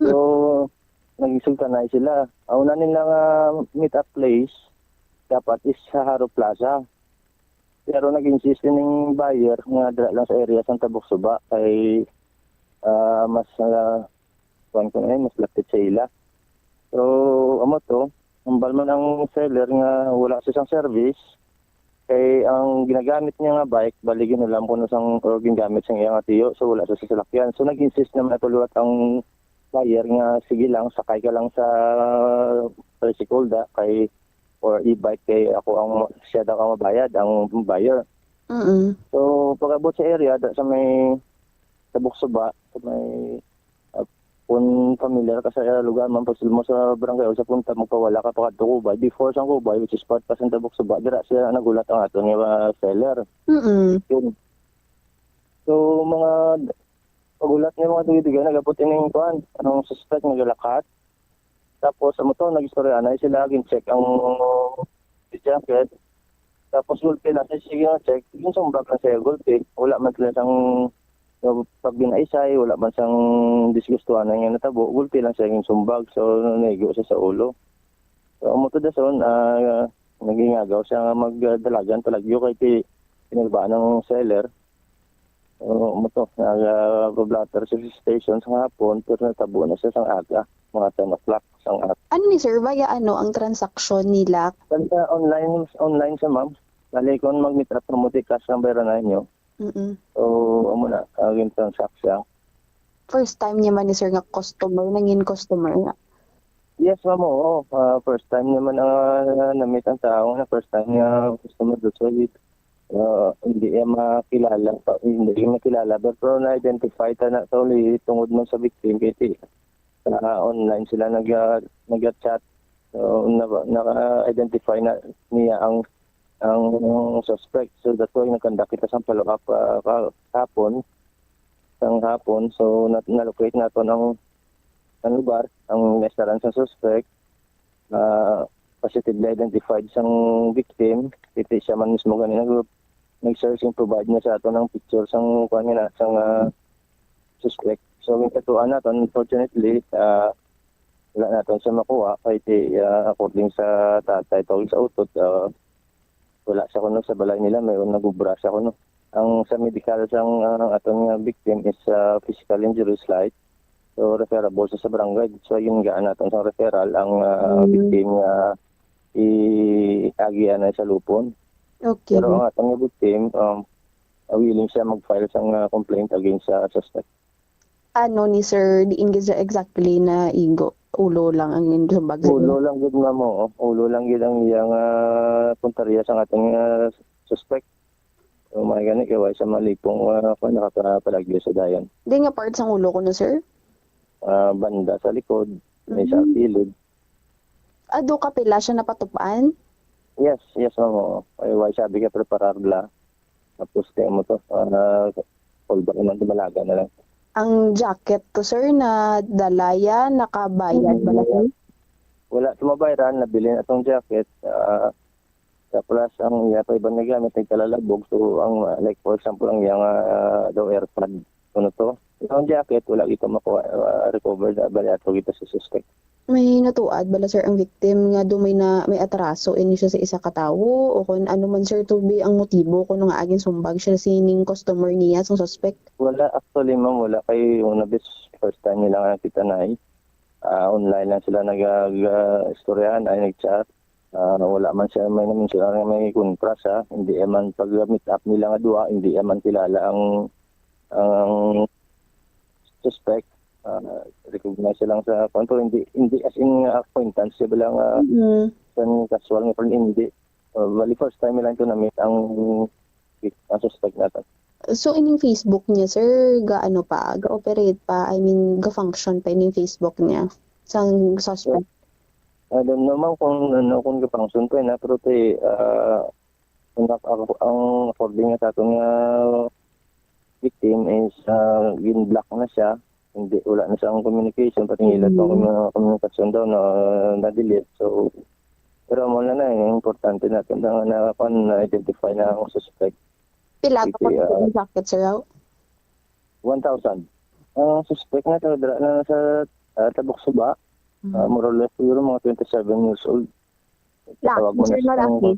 So, nagsultanay sila. Ang una nila nga meet up place dapat is sa Jaro Plaza. Pero nag-insist ning buyer nga dira lang sa area sang Tabuksuba kay, ah, mas, ah, kuwan ko na yun, mas lapit sa ila. So, amo to, hambal man ang seller nga wala siya sang service, kay ang ginagamit niya nga bike, bali ginulam ko na sang, or ginagamit sang iya nga tiyo, so wala siya sa salakyan. So, nag-insist naman ito liwat ang buyer nga, "Sige lang, sakay ka lang sa tricycle da, kay, or e-bike, kay ako ang, siya daw ang mabayad, ang buyer." Mm. So, pag-abot sa area, da, sa may Tabuksuba, sa may, ah, kung familiar ka sa lugar man, pag mo sa barangay o sa punta, magpawala ka pa kadto Cubay. Before sa Cubay, which is part pa sa Tabuksuba, dira siya nagulat ang aton nga seller. Mm. Yun. So, mga pagulat niya, mga dugay-dugay, nag-abot ining kuan, anong suspect, nagalakat. Tapos, amo to, nag-istorya na sila, gin-check ang jacket. Tapos, gulpi na siya, sige nga check, yung sumbag na siya, gulpi. Wala man sila sang, yung pagbinaisay, wala man sang disgustuhan na nga natabo, gulpi lang siya yung sumbag. So, naigo siya sa ulo. So, amo to, dason, ah, nagingagaw siya nga magdalagan palagyo kay ti-, pinagbaan ng seller. Oo, mo to, nagpa-blotter sa station sa hapon, pero natabo na siya sang aga, mga ten o'clock sang aga. Ano ni sir, via ano ang transaksyon nila? Sa online, online siya, ma'am. Bali, kung mag-meet up mo, ti cash ang bayranan niyo. Mm-mm. So, amo na, ang gin-transact siya. First time niya man ni sir nga customer, nangin customer nga? Yes, ma'am, oo. Ah, first time niya man, ah, na-meet ang tao na first time niya customer. That's why, ah, hindi niya makilala pa, hindi niya makilala. But pero na-identify ta na sa uli tungod man sa victim kay ti-, sa online sila nag-, ah, nag-chat. So, na-, naka-identify na niya ang, ang suspect. So, that's why nag-conduct kita sa follow-up, ah, ka-, kahapon, sang hapon. So, na-, na-locate naton ang, ang lugar, ang estaran sa suspect. Ah, positively identified sang victim. Iti siya man mismo gani nag-, nag-search and provide niya sa aton ang picture sang, kuwan niya na, sang, ah, suspect. So, ang katuan naton, unfortunately, ah, wala naton siya makuha kay ti, ah, according sa tatay tungod sa utot, ah, wala siya kuno sa balay nila, may nagubra siya kuno. Ang sa medical sang, ah, aton nga victim is, ah, physical injuries light. So, referable sa, sa barangay. So, yun gaan naton sa referral ang, ah, Mm. victim nga i-agi anay sa lupon. Okay. Pero ang aton nga victim, um, willing siya mag-file sang, ah, complaint against sa suspect. Ano ni sir, diin gid siya exactly naigo? Ulo lang ang ginsumbag sa inyo? Ulo lang gid, ma'am, oo. Ulo lang gid ang iyang, ah, puntarya sa aton nga suspect. So, may gani kay wala siya malipong, ah, kung nakapalagyo sa dayon. Di nga part sang ulo ko, no, sir? Ah, banda sa likod, may sa Mm. kilid. Ah, do kapila siya napatupan? Yes, yes, ma'am, oo. Ay, wala siya, bigay preparar bla. Tapos, kaya mo to, ah, hold back naman, dumalaga na lang. Ang jacket ko, sir, na dalaya, nakabayad ba na, sir? Wala, tumabayran, nabilin atong jacket, ah, sa plus, ang iya pa iban nga gamit, nagkalalabog. So, ang, ah, like, for example, ang iyang, ah, daw AirPod, ano to? Ang jacket, wala kita makuha, ah, recovered, ah, bali ato kita sa suspect. May natuad bala, sir, ang victim nga do may na, may atraso ini siya sa isa ka tawo? O kung ano man, sir, to be ang motibo kung nga agin sumbag siya sining customer niya, sang suspect? Wala, actually, ma'am, wala. Kay una, bis, first time nila nga kita na eh. Ah, online lang sila nag-, ah, istoryahan, ay nag-chat. Ah, wala man siya may naman sila nga may kontra siya. Hindi man pag-meet up nila nga duha, hindi man kilala ang, ang suspect. Ah, recognize siya lang sa kwan, pero hindi, hindi as in nga acquaintance siya lang, ah, Mm. sa casual nga friend, hindi. Ah, bali first time lang ito na-meet ang, ang suspect natin. So, ining Facebook niya, sir, ga-ano pa, ga-operate pa, I mean, ga-function pa ining Facebook niya, sang suspect? I don't know, ma'am, kung ano, kung ga-function pa, eh, na, pero te, ah, ang, ang, ang according nga sa aton nga victim is, ah, gin-block na siya. Hindi, wala na siyang communication, pati ang ila Mm. mga komunikasyon daw na, na-delete. So, pero amo na na, eh, importante natin na, na, na, na-identify na ang suspect. Pila to Sige, ka ah, ang jacket, sir, aw? One thousand. Ang suspect na to, dira na sa, ah, Tabok Suba. Mm. Ah, more or less, siguro mga twenty-seven years old. Laki, Tawag mo na sir, siya ng lalaki?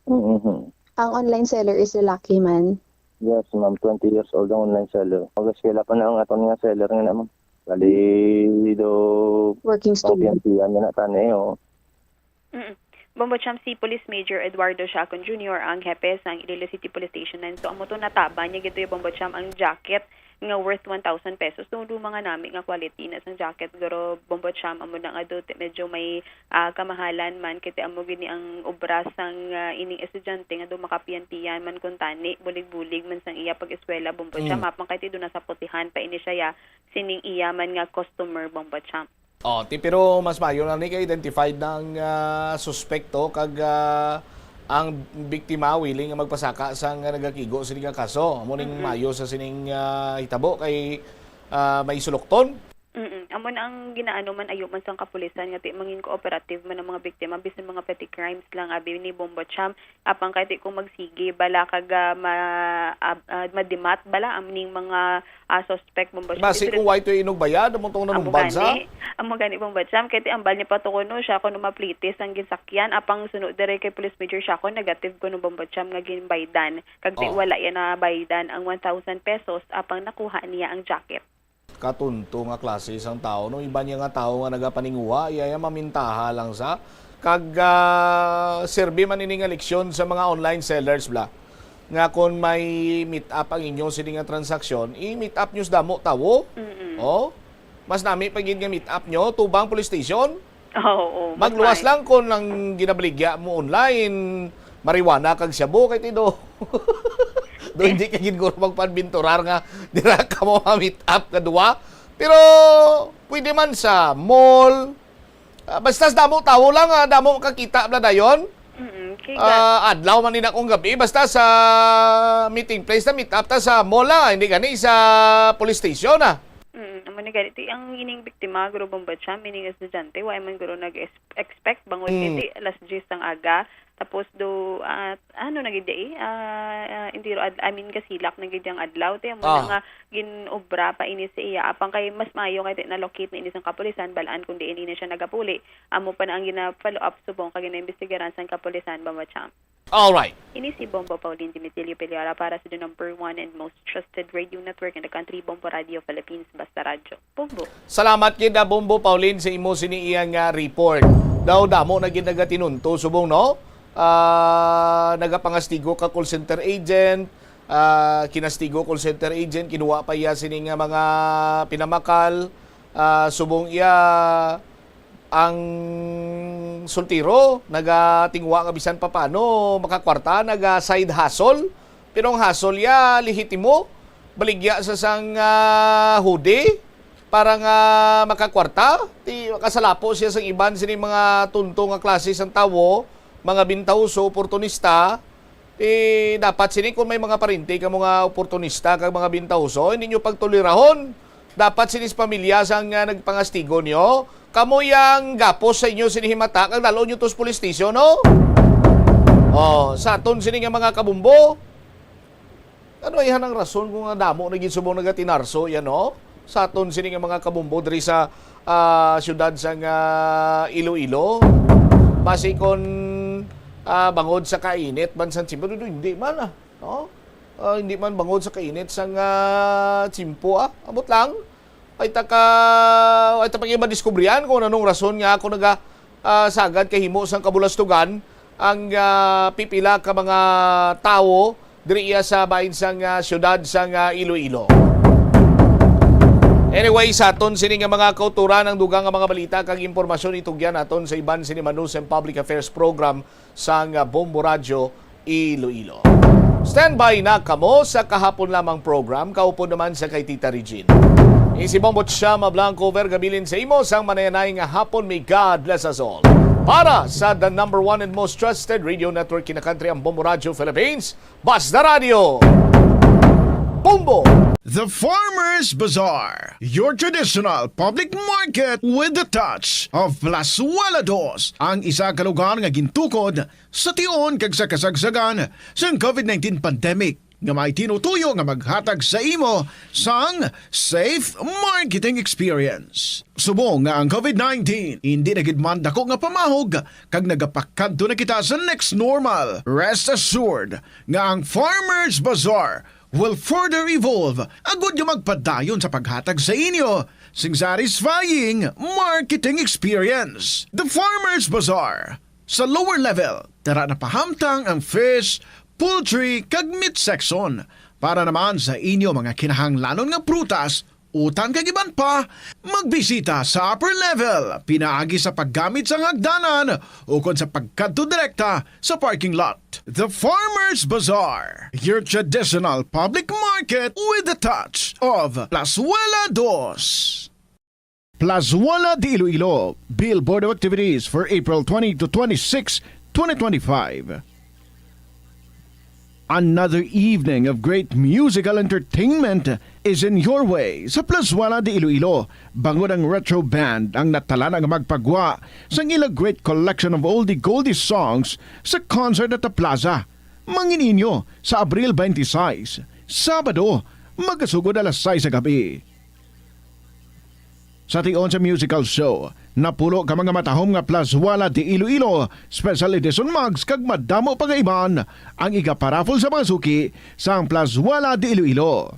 Mm-hmm. Ang online seller is lalaki man? Yes, ma'am. Twenty years old ang online seller. Mag-eskwela pa na ang aton nga seller nga na, ma'am. Bali, do, Working student. Pampiyantiyan niya na tani, oh. Mm. Bombo Cham, si Police Major Eduardo Siacon Junior ang hepe sang Iloilo City Police Station nine. So, amo to, nataba niya gid to, Bombo Cham, ang jacket nga worth one thousand pesos. So, do mga nami nga quality na sang jacket, guro, Bombo Cham, amo na nga do, ti-, medyo may, ah, kamahalan man, kay ti amo gid ni ang obra sang, ah, ining estudyante nga do makapiyantiyan man kuntani, bulig-bulig man sang iya pag-eskwela, Bombo Cham, Mm. apang kay ti do nasa putihan pa ini siya, ya, sining iya man nga customer, Bombo Cham. Oh, ti, pero mas maayo na ni kay identified na ang, ah, suspekto kag, ah, ang biktima willing nga magpasaka sang nagakigo sini nga kaso. Amo ning Mm-mm. maayo sa sining, ah, hitabo kay, ah, may sulokton. Mm-mm. Amo na ang ginaano man, ayo man sang kapulisan nga ti mangin cooperative man ang mga biktima bisan mga petty crimes lang, abi ni Bombo Cham. Apang kay ti kung magsigi bala kag, ah, ma-, ab-, ah, madimat bala ang ning mga, ah, suspect, Bombo Cham. Basi kung way to inugbayad, amo tong Amo nanumbag sa gani, amo gani, Bombo Cham, kay ti ambal niya pa to kuno siya kuno maplitis ang ginsakyan, apang sunod diri kay Police Major siya ko negative kuno, Bombo Cham, nga ginbaydan. Kag ti Oh. wala iya nabaydan ang one thousand pesos, apang nakuha niya ang jacket. Katunto nga klase sang tawo, no? Iban niya nga tawo nga nagapaninguha, iya, iya mamintaha lang sa. Kag, ah, serbi man ini nga leksyon sa mga online sellers, bla. Nga kon may meet up ang inyo sini nga transaksyon, i-meet up nyo sa damo tawo. Mm-mm. Oh, mas nami pa gid nga meet up nyo tubang police station. Oo, mas Magluwas maayo. lang kung ang ginabaligya mo online, marijuana kag shabu kay tido. Do hindi ka gid guro magpaadventurar nga dira ka mo ma-meet up nga duwa. Pero pwede man sa mall. Ah, basta sa damo tawo lang, ah, damo makakita bla dayon. Mm, kay ga- Ah, adlaw man din akong gabi, basta sa meeting place na meet up ta sa mall lang, ah, hindi gani sa police station ah. Mm, amo na gani ti ang ining biktima guro Bombo Cham, meaning estudyante, wa man guro nag-expect bangod Mm. kay ti alas diyes sang aga. Tapos do ah, ano na gid eh, ah, ah, entero ad I mean kasilak na gid ang adlaw ti amo na Ah. nga ginobra pa ini sa iya apang kay mas maayo kay ti na-locate na ini sang kapulisan, balaan kung diin ini siya nagapuli. Amo pa na ang gina-follow up subong kag ginaimbestigaran sang kapulisan, Bombo Cham. Alright. Ini si Bombo Pauline Dimitilio Peliara para sa the number one and most trusted radio network in the country, Bombo Radio Philippines, Basta Radyo. Bombo. Salamat gid, ah, Bombo Pauline, sa imo sini iya nga report. Daw damo na gid nagatinunto subong, no? Ah, nagapangastigo ka call center agent, ah, kinastigo call center agent, kinuha pa iya sini nga mga pinamakal, ah, subong iya ang soltero nagatingwa nga bisan pa paano makakwarta, naga side hustle. Pero ang hustle ya lehitimo, baligya sa sang ah, hudi para nga makakwarta. Ti makasalapo siya sa iban sini mga tunto nga klase sang tawo, mga bintahoso, oportunista. Eh, dapat sini kung may mga parente kamo nga oportunista kag mga bintahoso, hindi nyo pagtolirahon. Dapat sini sa pamilya sang ah, nagpangastigo nyo. Kamo yang gapos sa inyo sini himata kag dalo nyo to sa police station, no? Oh, sa aton sini nga mga kabumbo. Ano ay hanang rason kung nga damo na gid subong nagatinarso yan, no? Sa aton sini nga mga kabumbo diri sa ah, siyudad sang ah, Iloilo. Basi kon ah, bangod sa kainit man sang tiyempo, hindi man ah, no? Ah, hindi man bangod sa kainit sang ah, tiyempo ah. Abot lang. Ay ta ka, ay ta pa madiskubrihan kung anong rason nga ako naga ah, sagad kahimo sang kabulastugan ang ah, pipila ka mga tawo diri iya sa bahin sang ah, siyudad sang ah, Iloilo. Anyway, sa aton sini nga mga kauturan ang dugang nga mga balita kag impormasyon itugyan naton sa iban sini Manus and Public Affairs Program sang ah, Bombo Radyo Iloilo. Standby na kamo sa kahapon lamang program, kaupod naman sa kay Tita Regine. Isi Bombo Chama Blanco, Vergabilin sa imo sang manayanay nga hapon. May God bless us all. Para sa the number one and most trusted radio network in the country, ang Bombo Radyo Philippines, Basta Radyo. Bombo! The Farmers Bazaar, your traditional public market with the touch of Plazuela Dos, ang isa ka lugar nga gintukod sa tion kag sa kasagsagan sang COVID nineteen pandemic nga may tinutuyo nga maghatag sa imo sang safe marketing experience. Subong nga ang COVID nineteen hindi na gid man dako nga pamahog kag nagapakadto na kita sa next normal, rest assured nga ang Farmers Bazaar will further evolve agud nga magpadayon sa paghatag sa inyo sing satisfying marketing experience. The Farmers Bazaar, sa lower level, dara na pahamtang ang fish, poultry, kag meat section. Para naman sa inyo mga kinahanglanon nga prutas, utan kag iban pa, magbisita sa upper level pinaagi sa paggamit sang hagdanan ukon sa pagkadto direkta sa parking lot. The Farmers Bazaar, your traditional public market with the touch of Plazuela Dos. Plazuela de Iloilo, Billboard of Activities for April twenty to twenty-six, twenty twenty-five. Another evening of great musical entertainment is in your way sa Plazuela de Iloilo, bangod ang Retro Band ang natalana nga magpagwa sang ila great collection of oldie goldie songs sa concert at the plaza. Mangin inyo sa Abril twenty-six, Sabado, magasugod alas sais sa gabi. Sa tion sa musical show, napulo ka mga matahom nga Plazuela de Iloilo Special Edition mugs kag madamo pa nga iban ang igaparaffle sa mga suki sang Plazuela de Iloilo.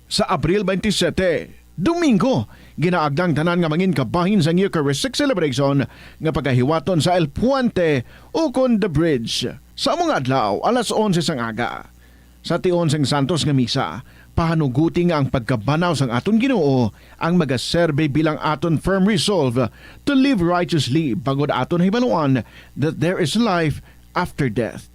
Sa Abril twenty-seven, Domingo, ginaagda ang tanan nga mangin kabahin sang Eucharistic Celebration nga pagahiwaton sa El Puente ukon The Bridge sa amo nga adlaw, alas onse sang aga. Sa tion sang Santos nga Misa, Pahanuguti nga ang pagkabanaw sang aton Ginoo ang magaserbi bilang aton firm resolve to live righteously, bangod aton hibaluan that there is life after death.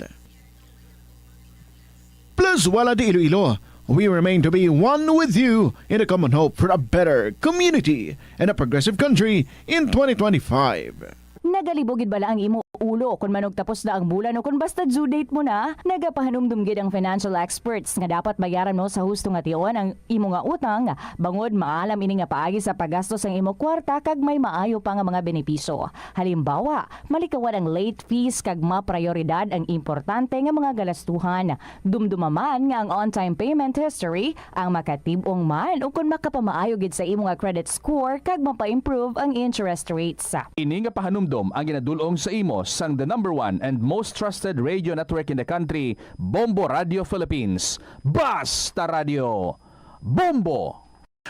Plus, wala di Iloilo, we remain to be one with you in a common hope for a better community and a progressive country in twenty twenty-five. Nagalibog gid bala ang imo ulo kon manugtapos na ang bulan o kon basta due date mo na? Nagapahanumdom gid ang financial experts nga dapat bayaran mo sa husto nga tion ang imo nga utang, bangod maalam ini nga paagi sa paggastos ang imo kwarta kag may maayo pa nga mga benepisyo. Halimbawa, malikawan ang late fees kag maprioridad ang importante nga mga galastuhan. Dumduma man nga ang on-time payment history ang makatib-ong man ukon makapamaayo gid sa imo nga credit score kag mapa-improve ang interest rates. Ini nga pahanumdom ang ginadul-ong sa imo sang the number one and most trusted radio network in the country, Bombo Radio Philippines. Basta Radio Bombo!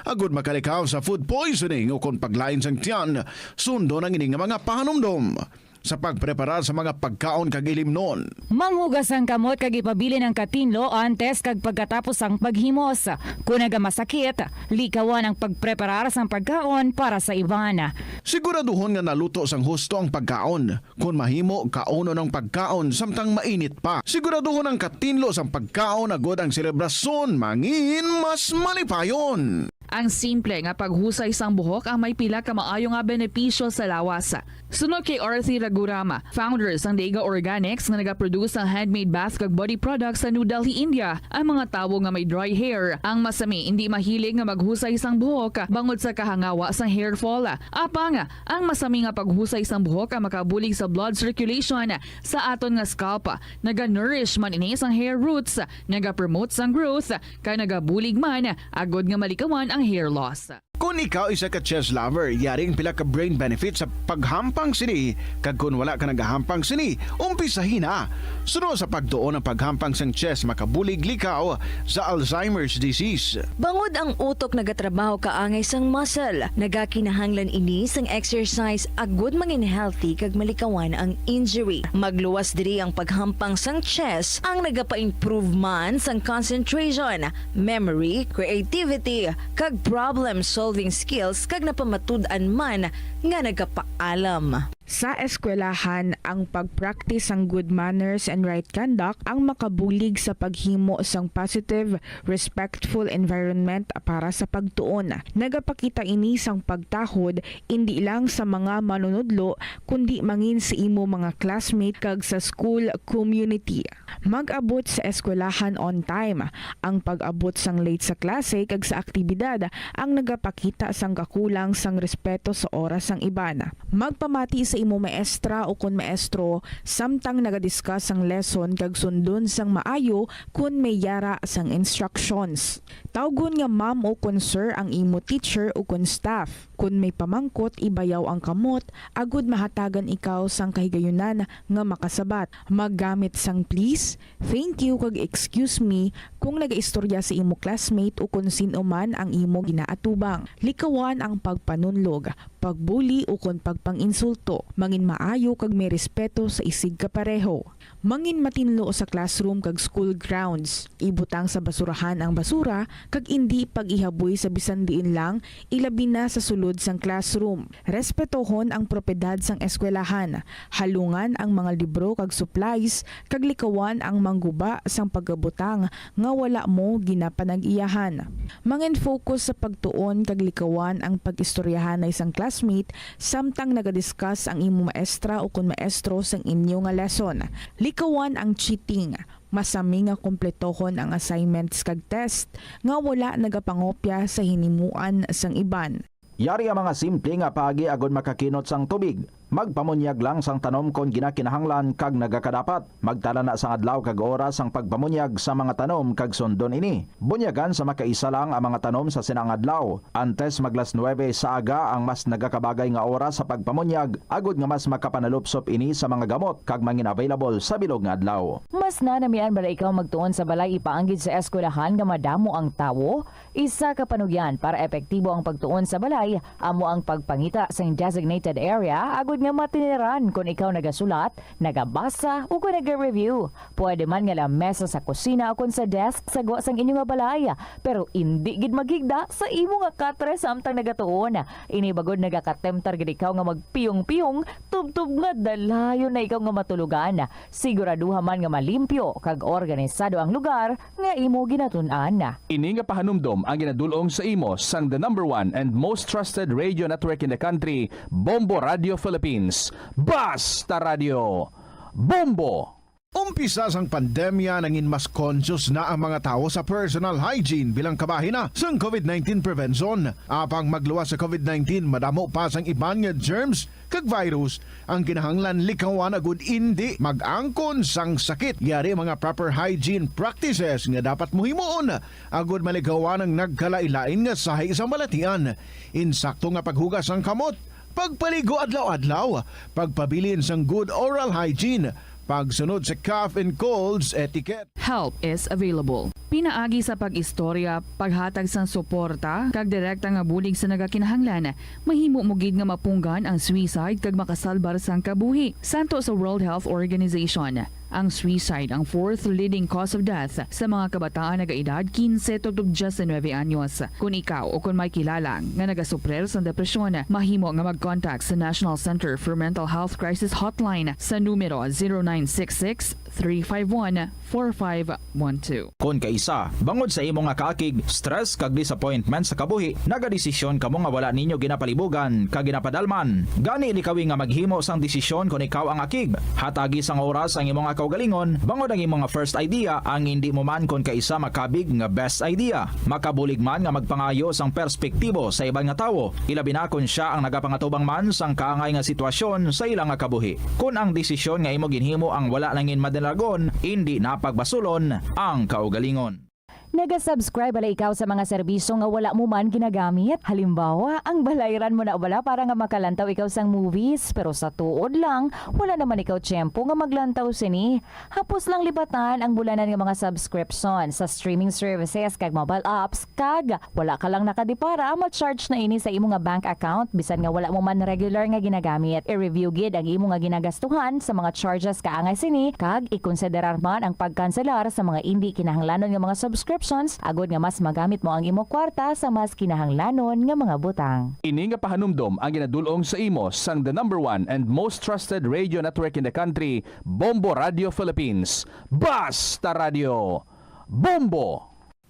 Agud makalikaw sa food poisoning ukon paglain sang tiyan, sundon ang ini nga mga pahanumdom sa pagpreparar sa mga pagkaon kag ilimnon. Manghugas ang kamot kag ipabilin ang katinlo antes kag pagkatapos sang paghimos. Kon nagamasakit, likawan ang pagpreparar sang pagkaon para sa iban. Siguraduhon nga naluto sang husto ang pagkaon. Kon mahimo, kaunon ang pagkaon samtang mainit pa. Siguraduhon ang katinlo sang pagkaon agud ang selebrasyon mangin mas malipayon. Ang simple nga paghusay sang buhok ang may pila ka maayo nga benepisyo sa lawas. Suno kay Arthur Ragurama, founder sang Dega Organics nga nagaproduce sang handmade bath kag body products sa New Delhi, India, ang mga tawo nga may dry hair. Ang masami indi mahilig nga maghusay sang buhok bangod sa kahangawa sang hair fall. Apang, ang masami nga paghusay sang buhok ang makabulig sa blood circulation sa aton nga scalp. Naga-nourish man ini sang hair roots, nagapromote sang growth, kag nagabulig man agud nga malikawan ang hair loss. Kon ikaw isa ka chess lover, yari ang pila ka brain benefits sa paghampang sini, kag kon wala ka nagahampang sini, umpisahi na. Suno sa pagtuon ang paghampang sang chess makabulig likaw sa Alzheimer's disease. Bangod ang utok nagatrabaho kaangay sang muscle, nagakinahanglan ini sang exercise agud mangin healthy kag malikawan ang injury. Magluwas diri ang paghampang sang chess ang nagapa-improve man sang concentration, memory, creativity, kag problem-solving skills kag napamatud-an man nga nagapaalam. Sa eskwelahan, ang pag-practice sang good manners and right conduct ang makabulig sa paghimo sang positive, respectful environment para sa pagtuon. Nagapakita ini sang pagtahod indi lang sa mga manunudlo, kundi mangin sa imo mga classmate kag sa school community. Mag-abot sa eskwelahan on time. Ang pag-abot sang late sa klase kag sa aktibidad ang nagapakita sang kakulang sang respeto sa oras sang iban. Magpamati sa imo maestra ukon maestro samtang nagadiscuss sang lesson kag sundon sang maayo kon may yara sang instructions. Tawgon nga ma'am ukon sir ang imo teacher ukon staff. Kon may pamangkot, ibayaw ang kamot agud mahatagan ikaw sang kahigayunan nga makasabat. Maggamit sang please, thank you, kag excuse me kung nagaistorya sa imo classmate ukon sin-o man ang imo ginaatubang. Likawan ang pagpanunlog, pagbuli, ukon pagpang-insulto. Mangin maayo kag may respeto sa isigkapareho. Mangin matinlo sa classroom kag school grounds. Ibutang sa basurahan ang basura kag indi pag-ihaboy sa bisan diin lang, ilabi na sa sulod sang classroom. Respetohon ang propiedad sang eskwelahan. Halungan ang mga libro kag supplies, kag likawan ang mangguba sang pagabutang nga wala mo ginapanag-iyahan. Mangin-focus sa pagtuon kag likawan ang pag-istoryahanay sang classmate samtang nagadiscuss ang imo maestra ukon maestro sang inyo nga lesson. Likawan ang cheating. Masami nga kompletohon ang assignments kag test nga wala nagapangopya sa hinimuan sang iban. Yari ang mga simple nga paagi agud makakinot sang tubig. Magpamunyag lang sang tanom kon ginakinahanglan kag nagakadapat. Magtala na sang adlaw kag oras sang pagpamunyag sa mga tanom kag sundon ini. Bunyagan sa makaisa lang ang mga tanom sa sina nga adlaw. Antes mag las nuebe sa aga ang mas nagakabagay nga oras sa pagpamunyag, agud nga mas makapanalupsop ini sa mga gamot kag mangin available sa bilog nga adlaw. Mas nanamian bala ikaw magtuon sa balay ipaanggid sa eskwelahan nga madamo ang tawo? Isa ka panugyan para epektibo ang pagtuon sa balay amo ang pagpangita sing designated area agud nga matiniran kon ikaw nagasulat, nagabasa, o kon naga-review. Pwede man nga lamesa sa kusina o kon sa desk sa gwa sang inyo nga balay, pero indi gid maghigda sa imo nga katre samtang nagatuon. Ini bagod nagakatemptar gid ikaw nga magpiyong-piyong, tubtob nga dalayon na ikaw nga matulogan. Siguraduha man nga malimpyo kag organisado ang lugar nga imo ginatun-an. Ini nga pahanumdom ang ginadul-ong sa imo sang the number one and most trusted radio network in the country, Bombo Radio Philippines. Basta Radio! Bombo! Umpisa sang pandemya, nangin mas conscious na ang mga tawo sa personal hygiene bilang kabahin na sang covid nineteen prevention. Apang magluwas sa covid nineteen, madamo pa sang iban nga germs kag virus ang kinahanglan likawan agud indi mag-angkon sang sakit. Yari mga proper hygiene practices nga dapat mo himuon agud malikawan ang nagkalain-lain nga sahi sang balatian. Insakto nga paghugas sang kamot, pagpaligo adlaw-adlaw, pagpabilin sang good oral hygiene, pagsunod sa cough and colds etiquette. Help is available. Pinaagi sa pag-istorya, paghatag sang suporta, kag direkta nga bulig sa nagakinahanglan, mahimo mo gid nga mapunggan ang suicide kag makasalbar sang kabuhi. Santo sa World Health Organization, ang suicide ang fourth leading cause of death sa mga kabataan nagaedad kinse tubtob diyes y nuebe anyos. Kon ikaw o kon may kilala nga nagasuprir sang depresyon, mahimo nga mag-contact sa National Center for Mental Health Crisis Hotline sa numero zero nine six six, three five one, four five one two. Kon kaisa, bangod sa imo nga kaakig, stress kag disappointment sa kabuhi, nagadesisyon kamo nga wala ninyo ginapalibugan kag ginapadalman. Gani, likawi nga maghimo sang desisyon kon ikaw ang akig. Hatagi sang oras ang imo nga kaugalingon, bangod ang imo nga first idea ang indi mo man kon kaisa makabig nga best idea. Makabulig man nga magpangayo sang perspektibo sa iban nga tawo, ilabi na kon sia ang nagapangatubang man sang kaangay nga sitwasyon sa ila nga kabuhi. Kon ang desisyon nga imo ginhimo ang wala nangin madalagon, indi na pagbasulon ang kaugalingon. Naga-subscribe bala ikaw sa mga serbisyo nga wala mo man ginagamit? Halimbawa, ang balayran mo na bala para nga makalantaw ikaw sang movies, pero sa tuod lang, wala naman ikaw tiyempo nga maglantaw sini. Hapos lang libatan ang bulanan nga mga subscription sa streaming services kag mobile apps, kag wala ka lang nakadipara, ma-charge na ini sa imo nga bank account bisan nga wala mo man regular nga ginagamit. I-review gid ang imo nga ginagastuhan sa mga charges kaangay sini, kag ikonsiderar man ang pagkanselar sa mga indi kinahanglanon nga mga subscriptions agod nga mas magamit mo ang imo kwarta sa mas kinahanglanon nga mga butang. Ini nga pahanumdom ang ginadul-ong sa imo sang the number one and most trusted radio network in the country, Bombo Radio Philippines. Basta Radio! Bombo!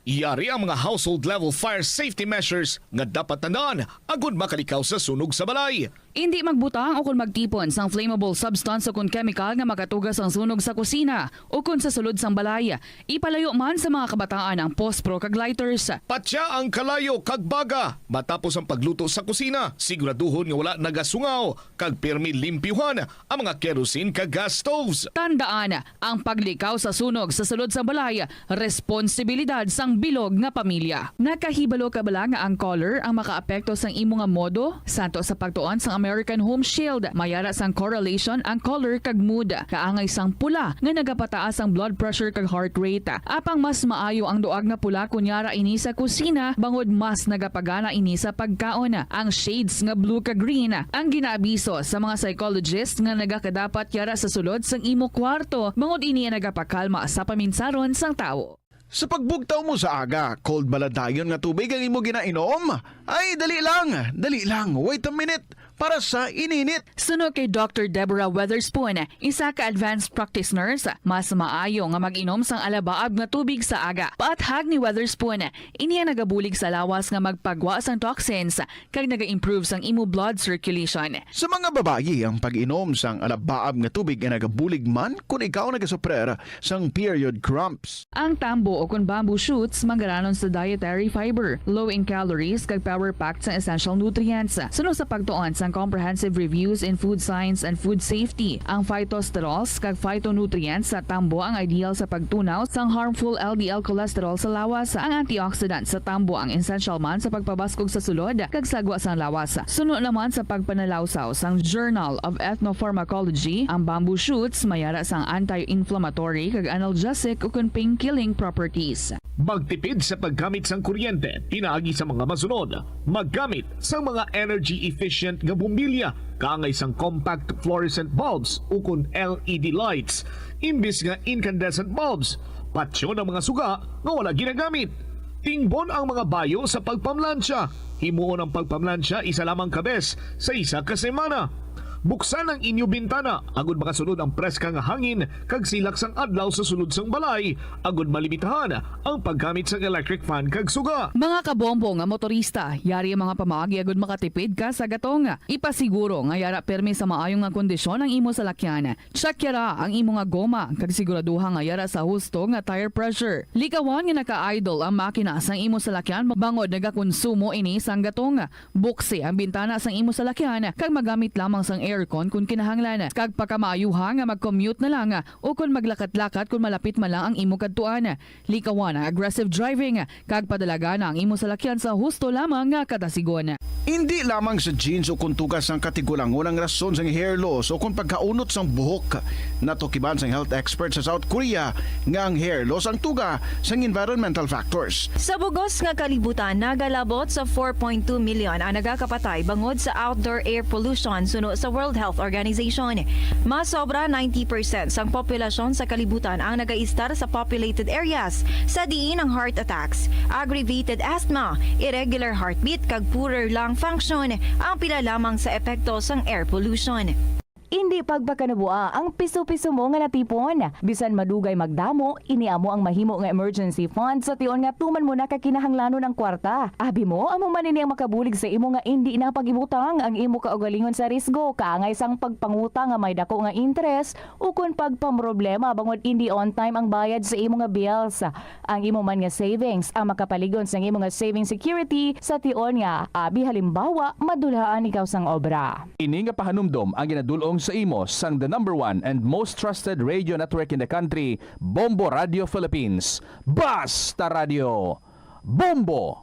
Yari ang mga household level fire safety measures nga dapat tandaan agud makalikaw sa sunog sa balay. Indi magbutang o kon magtipon sang flammable substance o kon chemical nga makatuga sang sunog sa kusina o kon sa sulod sang balay. Ipalayo man sa mga kabataan ang pospro kag lighters. Patya ang kalayo kag baga matapos ang pagluto sa kusina. Siguraduhon nga wala nagasungaw kag pirmi limpyuhan ang mga kerosene kag gas stoves. Tandaan, ang paglikaw sa sunog sa sulod sang balay, responsibilidad sang bilog nga pamilya. Nakahibalo ka bala nga ang color ang makaapekto sang imo nga modo? Santo sa pagtuon sang American Home Shield, may ara sang correlation ang color kag mood. Kaangay sang pula nga nagapataas ang blood pressure kag heart rate. Apang mas maayo ang duag nga pula kon yara ini sa kusina, bangod mas nagapagana ini sa pagkaon. Ang shades nga blue kag green ang ginaabiso sa mga psychologist nga nagakadapat yara sa sulod sang imo kwarto, bangod ini ang nagapakalma sa paminsaron sang tawo. Sa pagbugtaw mo sa aga, cold bala dayon nga tubig ang imo ginainom? Ay, dali lang, dali lang, wait a minute, para sa ininit. Suno kay Doctor Deborah Weatherspoon, isa ka advanced practice nurse, mas maayo nga mag-inom sang alabaab nga tubig sa aga. Paathag ni Weatherspoon, ini ang nagabulig sa lawas nga magpagwa sang toxins kag naga-improve sang imo blood circulation. Sa mga babayi, ang pag-inom sang alabaab nga tubig ay nagabulig man kon ikaw nagasuprer sang period cramps. Ang tambo o kon bamboo shoots manggaranon sa dietary fiber, low in calories, kag power-packed sang essential nutrients. Suno sa pagtuon sang Comprehensive Reviews in Food Science and Food Safety, ang phytosterols kag phytonutrients sa tambo ang ideal sa pagtunaw sang harmful L D L cholesterol sa lawas. Ang antioxidant sa tambo ang essential man sa pagpabaskog sa sulod kag sagwa sang lawas. Suno naman sa pagpanalawsaw sang Journal of Ethnopharmacology, ang bamboo shoots may ara sang anti-inflammatory kag analgesic ukon pain-killing properties. Magtipid sa paggamit sang kuryente pinaagi sa mga masunod. Maggamit sang mga energy-efficient nga bombilya kaangay sang compact fluorescent bulbs ukon L E D lights imbis nga incandescent bulbs. Patyon ang mga suga nga wala ginagamit. Tingbon ang mga bayo sa pagpamlansya. Himuon ang pagpamlansya isa lamang ka bes sa isa ka semana. Buksan ang inyo bintana agud makasulod ang preska nga hangin kag silak sang adlaw sa sulod sang balay, agud malimitahan ang paggamit sang electric fan kag suga. Mga kabombo nga motorista, yari ang mga pamaagi agud makatipid ka sa gatong. Ipasiguro nga yara pirmi sa maayo nga kondisyon ang imo salakyan. Check yara ang imo nga goma kag siguraduha nga yara sa husto nga tire pressure. Likawan nga naka-idle ang makina sang imo salakyan bangod nagakonsumo ini sang gatong. Buksi ang bintana sang imo salakyan kag magamit lamang sang aircon kon kinahanglan. Kag pakamaayuha nga mag-commute na lang o kon maglakat-lakat kon malapit man lang ang imo kadtuan. Likawan ang aggressive driving kag padalagan ang imo salakyan sa husto lamang nga kadasigon. Indi lamang sa genes o kon tuga sang katigulangon ang rason sang hair loss o kon pagkaunot sang buhok. Natukiban sang health expert sa South Korea nga ang hair loss ang tuga sang environmental factors. Sa bug-os nga kalibutan, nagalabot sa four point two million ang nagakapatay bangod sa outdoor air pollution suno sa World Health Organization. Mas sobra ninety percent sang populasyon sa kalibutan ang nagaistar sa populated areas, sa diin ang heart attacks, aggravated asthma, irregular heartbeat, kag poorer lung function ang pila lamang sa epekto sang air pollution. Indi pagpakanabua ang piso-piso mo nga natipon. Bisan madugay magdamo, ini amo ang mahimo nga emergency fund sa tion nga tuman mo na ka kinahanglanon ang kwarta. Abi mo, amo man ini ang makabulig sa imo nga indi na pag-ibutang ang imo kaugalingon sa risgo, kaangay sang pagpangutang nga may dako nga interes, ukon pagpamroblema bangod indi on time ang bayad sa imo nga bills. Ang imo man nga savings ang makapalig-on sang imo nga saving security sa tion nga, abi halimbawa, madulhaan ikaw sang obra. Ini nga pahanumdom ang ginadul-ong sa imo sang the number one and most trusted radio network in the country, Bombo Radio Philippines. Basta Radio Bombo!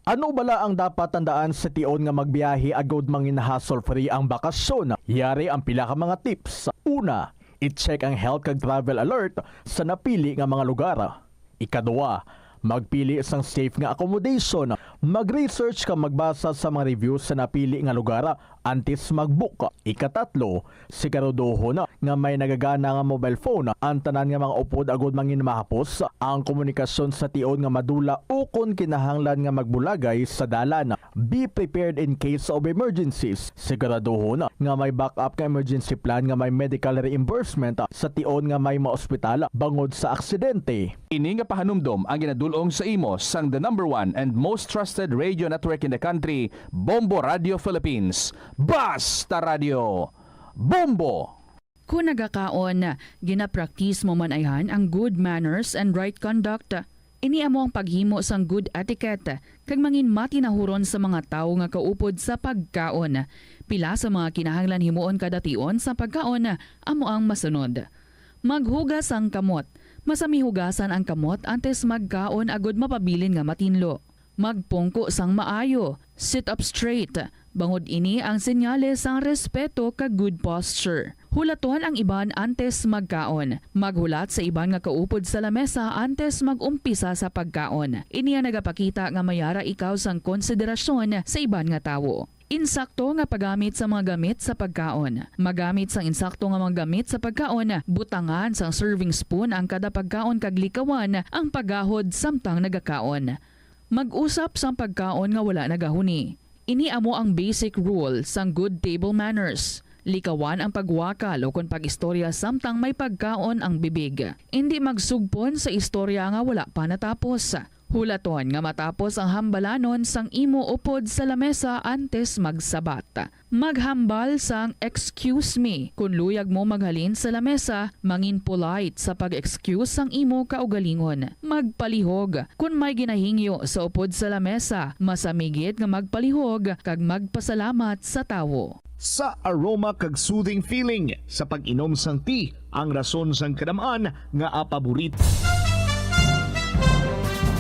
Ano bala ang dapat tandaan sa tion nga magbiyahe agud mangin hassle-free ang bakasyon? Yari ang pila ka mga tips. Una, i-check ang health kag travel alert sa napili nga mga lugar. Ikadua, magpili sang safe nga accommodation. Mag-research kag magbasa sa mga reviews sa napili nga lugar antes mag-book. Ikatatlo, siguraduhon nga may nagagana nga mobile phone ang tanan nga mga upod agud mangin mahapos ang komunikasyon sa tion nga madula ukon kinahanglan nga magbulagay sa dalan. Be prepared in case of emergencies. Siguraduhon nga may backup nga emergency plan nga may medical reimbursement sa tion nga may maospital bangod sa aksidente. Ini nga pahanumdom ang ginadul-ong sa imo sang the number one and most trusted radio network in the country, Bombo Radio Philippines. Basta Radio Bombo! Kon nagakaon, ginapraktis mo man ayhan ang good manners and right conduct. Ini amo ang paghimo sang good etiquette kag mangin matinahuron sa mga tawo nga kaupod sa pagkaon. Pila sa mga kinahanglan himuon kada tion sa pagkaon amo ang masunod. Maghugas sang kamot. Masami hugasan ang kamot antes magkaon agud mapabilin nga matinlo. Magpungko sang maayo, sit up straight, bangod ini ang senyales sang respeto kag good posture. Hulaton ang iban antes magkaon. Maghulat sa iban nga kaupod sa lamesa antes mag-umpisa sa pagkaon. Ini ang nagapakita nga may ara ikaw sang konsiderasyon sa iban nga tawo. Insakto nga paggamit sa mga gamit sa pagkaon. Magamit sang insakto nga mga gamit sa pagkaon, butangan sang serving spoon ang kada pagkaon kag likawan ang paggahod samtang nagakaon. Mag-usap sang pagkaon nga wala nagahuni. Ini amo ang basic rule sang good table manners. Likawan ang pagwakal ukon pag-istorya samtang may pagkaon ang bibig. Indi magsugpon sa istorya nga wala pa natapos. Hulaton nga matapos ang hambalanon sang imo upod sa lamesa antes magsabat. Maghambal sang "Excuse me" kon luyag mo maghalin sa lamesa. Mangin polite sa pag-excuse sang imo kaugalingon. Magpalihog. Kon may ginahingyo sa upod sa lamesa, masami gid nga magpalihog kag magpasalamat sa tawo. Sa aroma kag soothing feeling sa pag-inom sang tea, ang rason sang kadam-an nga paborito.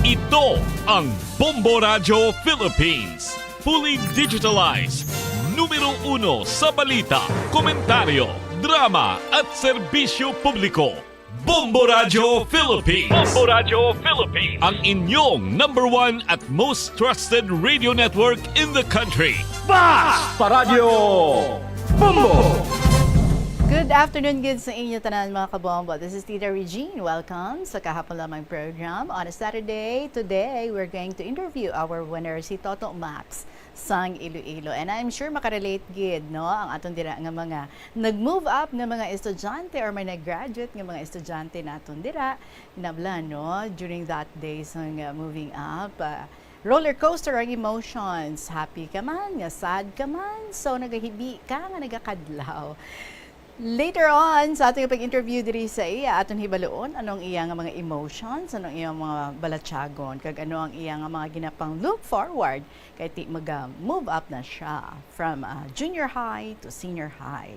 Ito ang Bombo Radyo Philippines. Fully digitalized. Numero uno sa balita, komentaryo, drama at serbisyo publiko. Bombo Radyo Philippines. Bombo Radyo Philippines. Ang inyong number one at most trusted radio network in the country. Basta Radyo Bombo! Good afternoon gid sa inyo tanan, mga kabombo. This is Tita Regine. Welcome sa kahapon lamang program. On a Saturday, today, we're going to interview our winner, si Toto Max sang Iloilo. And I'm sure makarelate gid, no, ang aton dira nga mga nag-move up nga mga estudyante or may nag-graduate nga mga estudyante naton dira. Nabla, no, during that day sang, uh, moving up, uh, roller coaster ang emotions. Happy ka man, nga sad ka man. So, nagahibi ka nga nagakadlaw. Later on, sa ating pag-interview diri sa iya, aton hibaluon anong iya nga mga emotions, anong iya mga balatyagon, kag ano ang iya nga mga ginapang look forward kay ti maga-move up na siya from, ah, junior high to senior high.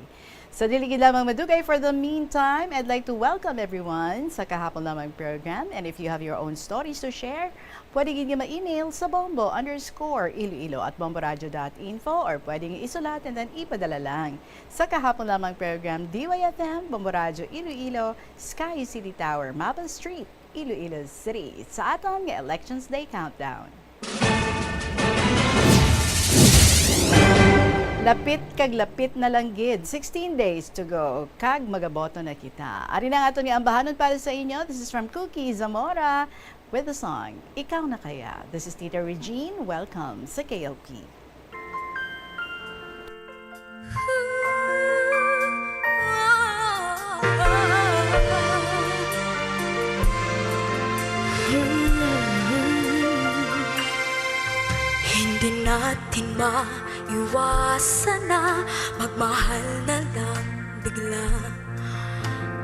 Sa dili gid lamang madugay, for the meantime, I'd like to welcome everyone sa kahapon lamang program. And if you have your own stories to share, pwede gid nga ma-email sa bombo underscore iloilo at bomboradio dot info, or pwede nga isulat and then ipadala lang sa kahapon lamang program, D Y F M, Bombo Radyo Iloilo, Sky City Tower, Mabel Street, Iloilo City, sa aton nga Elections Day Countdown. Lapit kag lapit na lang gid. Sixteen days to go. Kag magaboto na kita. Ari na ang aton nga ambahanon para sa inyo. This is from Cookie Zamora with the song, Ikaw Na Kaya. This is Tita Regine. Welcome sa K L P. Hindi natin maiwasan na magmahal na lang bigla.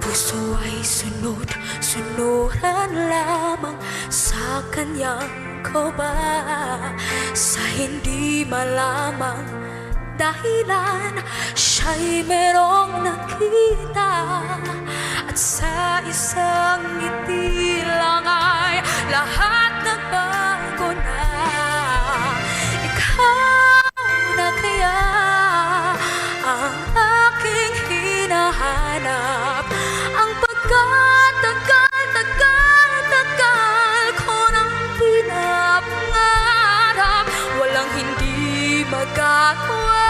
Puso ay sunod-sunuran lamang sa kanyang kaba. Sa hindi malamang dahilan, siya'y merong nakita. At sa isang ngiti lang ay lahat nagbago na. Ikaw na kaya ang aking hinahanap? Ang pagkatagal-tagal-tagal ko nang pinapangarap, walang hindi magagawa.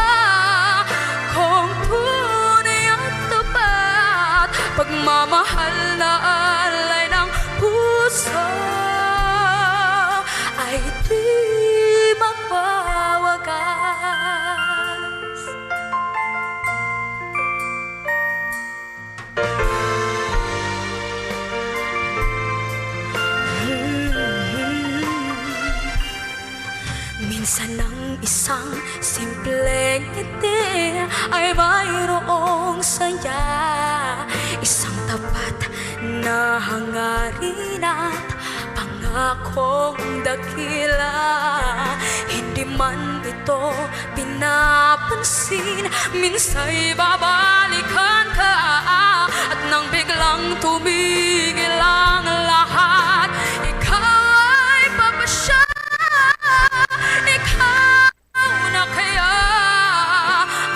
Kung tunay at tapat, pagmamahal na alay ng puso ay di mawawagas. Minsan ang isang simpleng ngiti ay mayroong saya, isang tapat na hangarin at pangakong dakila. Hindi man ito pinapansin, minsa'y babalikan ka at nang biglang tumigil ang lahat, ikaw ay papasya. Ikaw na kaya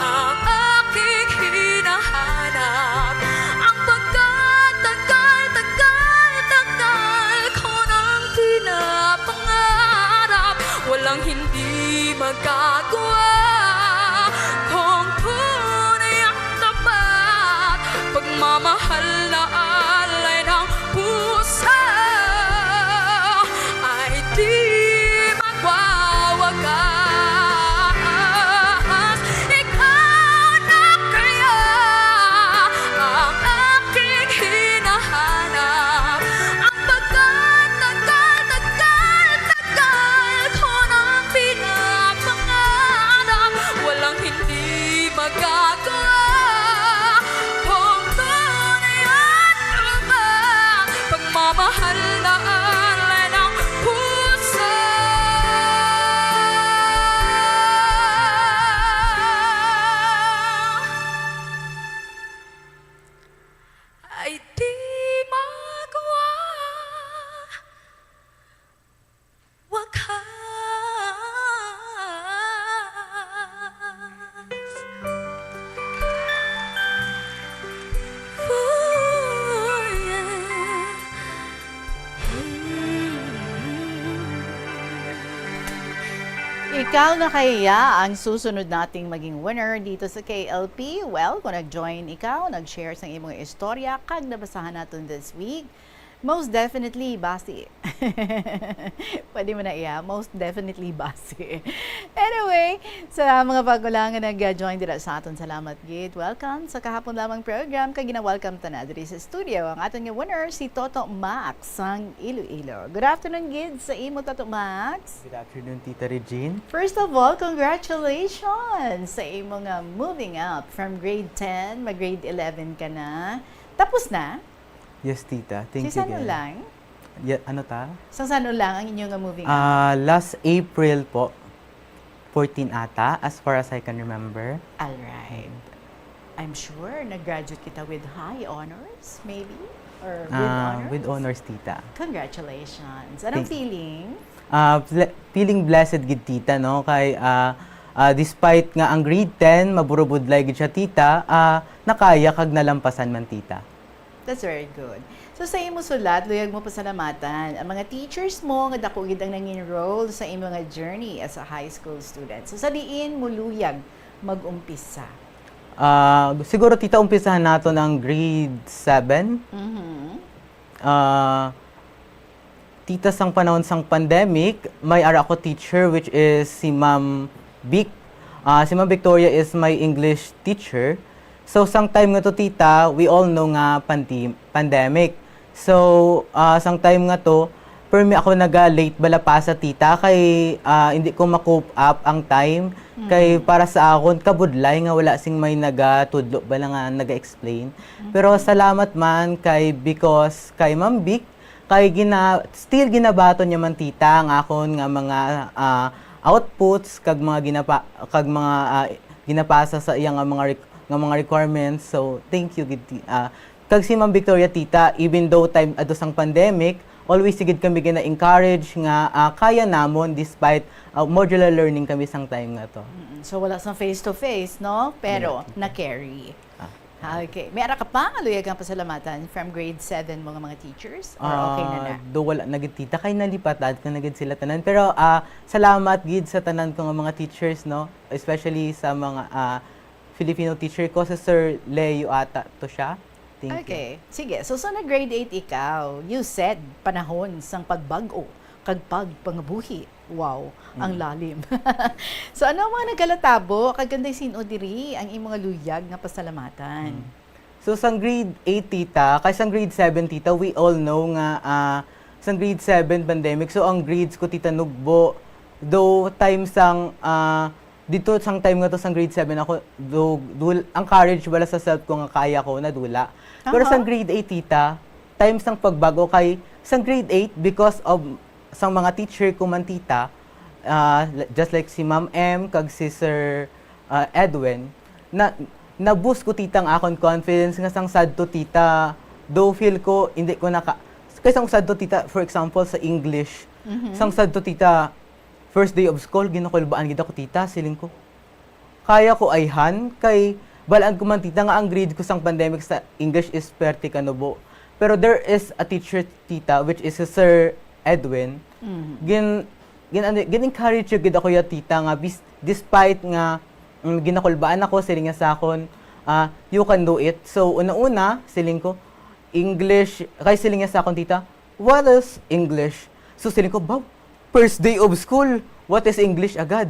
ang aking hinahanap? Ang pagkatagal-tagal-tagal ko nang pinapangarap, walang hindi magagawa. Kung tunay ang tapat, pagmamahal na alay ng puso Ikaw na kaya ang susunod nating maging winner dito sa K L P? Well, kung nag-join ikaw, nag-share sang imong istorya, kag nabasahan naton this week, most definitely, basi. Pwede mo na iya, most definitely, basi. Anyway, sa mga bago lang nga nag-join dira sa aton, salamat gid. Welcome sa kahapon lamang program, kag gina-welcome ta na diri sa studio ang aton nga winner, si Toto Max sang Iloilo. Good afternoon gid sa imo, Toto Max. Good afternoon, Tita Regine. First of all, congratulations sa imo nga moving up from grade ten, mag-grade eleven ka na. Tapos na? Yes, Tita. Thank you. Sa ano lang? Ya-, ano ta? Sa ano lang ang inyo nga moving up? Ah, last April po, fourteen ata, as far as I can remember. All right. I'm sure nag-graduate kita with high honors, maybe? Or with honors? Ah, with honors, Tita. Congratulations. Anong feeling? Ah, ble-, feeling blessed gid, Tita, no? Kay, ah, ah, despite nga ang grade ten, maburubudlay gid siya, Tita, ah, nakaya kag nalampasan man, Tita. That's very good. So, sa imo sulat, luyag mo pasalamatan ang mga teachers mo nga dako gid ang nangin role sa imo nga journey as a high school student. So, sa diin mo luyag mag-umpisa? Ah, siguro, Tita, umpisahan naton ang grade seven. Mhm. Ah, Tita, sang panahon sang pandemic, may ara ako teacher, which is si Ma'am Vic. Ah, si Ma'am Victoria is my English teacher. So, sang time nga to, Tita, we all know nga pandi-, pandemic. So, ah, sang time nga to, permi ako naga-late bala pasa, Tita, kay, ah, hindi ko ma-cope up ang time. Kay para sa akon, kabudlay nga wala sing may nagatudlo bala nga naga-explain. Pero salamat man kay, because kay Ma'am Vic, kay gina-, still ginabaton niya man, Tita, ang akon nga mga, ah, outputs kag mga ginapa-, kag mga, ah, ginapasa sa iya nga mga req-, nga mga requirements. So, thank you gid, Ti-, ah, kag si Ma'am Victoria, Tita, even though time ato sang pandemic, always gid kami gina-encourage nga, ah, kaya namon despite, ah, modular learning kami sang time nga to. Mm, so, wala sang face-to-face, no? Pero na-carry. Ah. Okay. May ara ka pa nga luyag kang pasalamatan from grade seven mo nga mga teachers? Or okay na na? Ah, do wala na gid, Tita, kay nalipatan ko na gid sila tanan. Pero, ah, salamat gid sa tanan ko nga mga teachers, no? Especially sa mga, ah, Filipino teacher ko, si Sir Leo ata to siya. Thank you. Okay. Sige. So, sa nag-grade eight ikaw, you said, panahon sang pagbag-o kag pagpangabuhi. Wow, ang lalim. So, ano ang mga nagkalatabo kag kanday sin-o diri ang imo nga luyag nga pasalamatan? Mm. So, sang grade eight, Tita, kay sang grade seven, Tita, we all know nga, ah, sang grade seven pandemic, so ang grades ko, Tita, nugbo. Though time sang, ah, dito sang time nga to, sang grade seven ako, do, dul-, ang courage bala sa self ko nga kaya ko, nadula. Pero sang grade eight, Tita, time sang pagbag-o, kay sang grade eight, because of sang mga teacher ko man, Tita, ah, l-, just like si Ma'am M kag si Sir, ah, Edwin, na, na-boost ko, Tita, ang akon confidence nga sang sadto, Tita, do feel ko, hindi ko naka-, kay sang sadto, Tita, for example, sa English, sang sadto, Tita, first day of school, ginakulbaan gid ako, Tita, siling ko. Kaya ko ayhan, kay balaan ko man, Tita, nga ang grade ko sang pandemic sa English is perte kanubo. Pero there is a teacher, Tita, which is si Sir Edwin. Mhm. Gin-, gin-, ano, gin-encourage gid ako ya, Tita, nga bis-, despite nga, mm, ginakulbaan ako, siling niya sa akon, ah, "You can do it." So, una-una, siling ko, English, kay siling niya sa akon, Tita, "What is English?" So, siling ko, "Baw, first day of school, what is English agad?"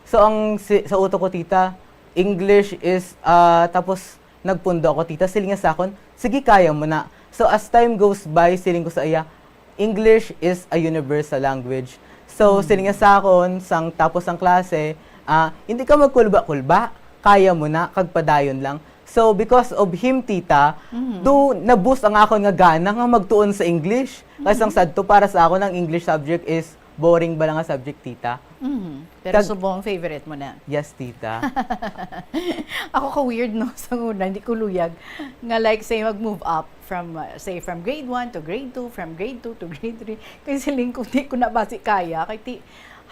So, ang si-, sa utok ko, Tita, English is, ah, tapos nagpundo ako, Tita. Siling niya sa akon, "Sige, kaya mo na." So, as time goes by, siling ko sa iya, "English is a universal language." So, siling niya sa akon, sang tapos ang klase, ah, "Hindi ka magkulba-kulba, kaya mo na, kag padayon lang." So, because of him, Tita, do na-boost ang akon nga gana nga magtuon sa English. Kay sang sadto, para sa akon, ang English subject is boring bala nga subject, Tita. Mhm. Pero subong favorite mo na. Yes, Tita. Ako ka-weird, no, sa una, hindi ko luyag nga, like, say, mag-move up from, uh, say, from grade one to grade two, from grade two to grade three. Kay siling ko, di ko na basi kaya. Kay ti-,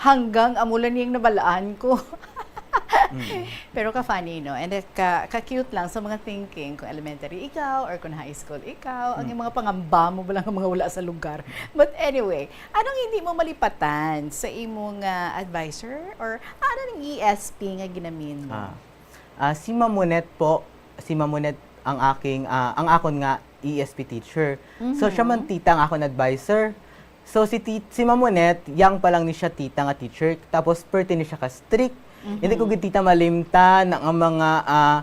hanggang amo lang yung nabalaan ko. Mm. Pero ka-funny, no? And then ka, ka-cute lang sa mga thinking kung elementary ikaw or kung high school ikaw, ang Mm. mga pangamba mo ba lang ang mga wala sa lugar. But anyway, anong hindi mo malipatan sa imong, ah, advisor or ano ning E S P nga ginamin mo? Ah. Ah, si Mamunet po, si Mamunet ang aking, ah, ang akon nga E S P teacher. So, siya man Mhm. tita ang akon advisor. So, si ti-, si Mamunet, young pa lang ni siya tita nga teacher, tapos perti ni siya ka strict. Hindi ko Mhm. gid tita malimtan ang, ang mga, ah,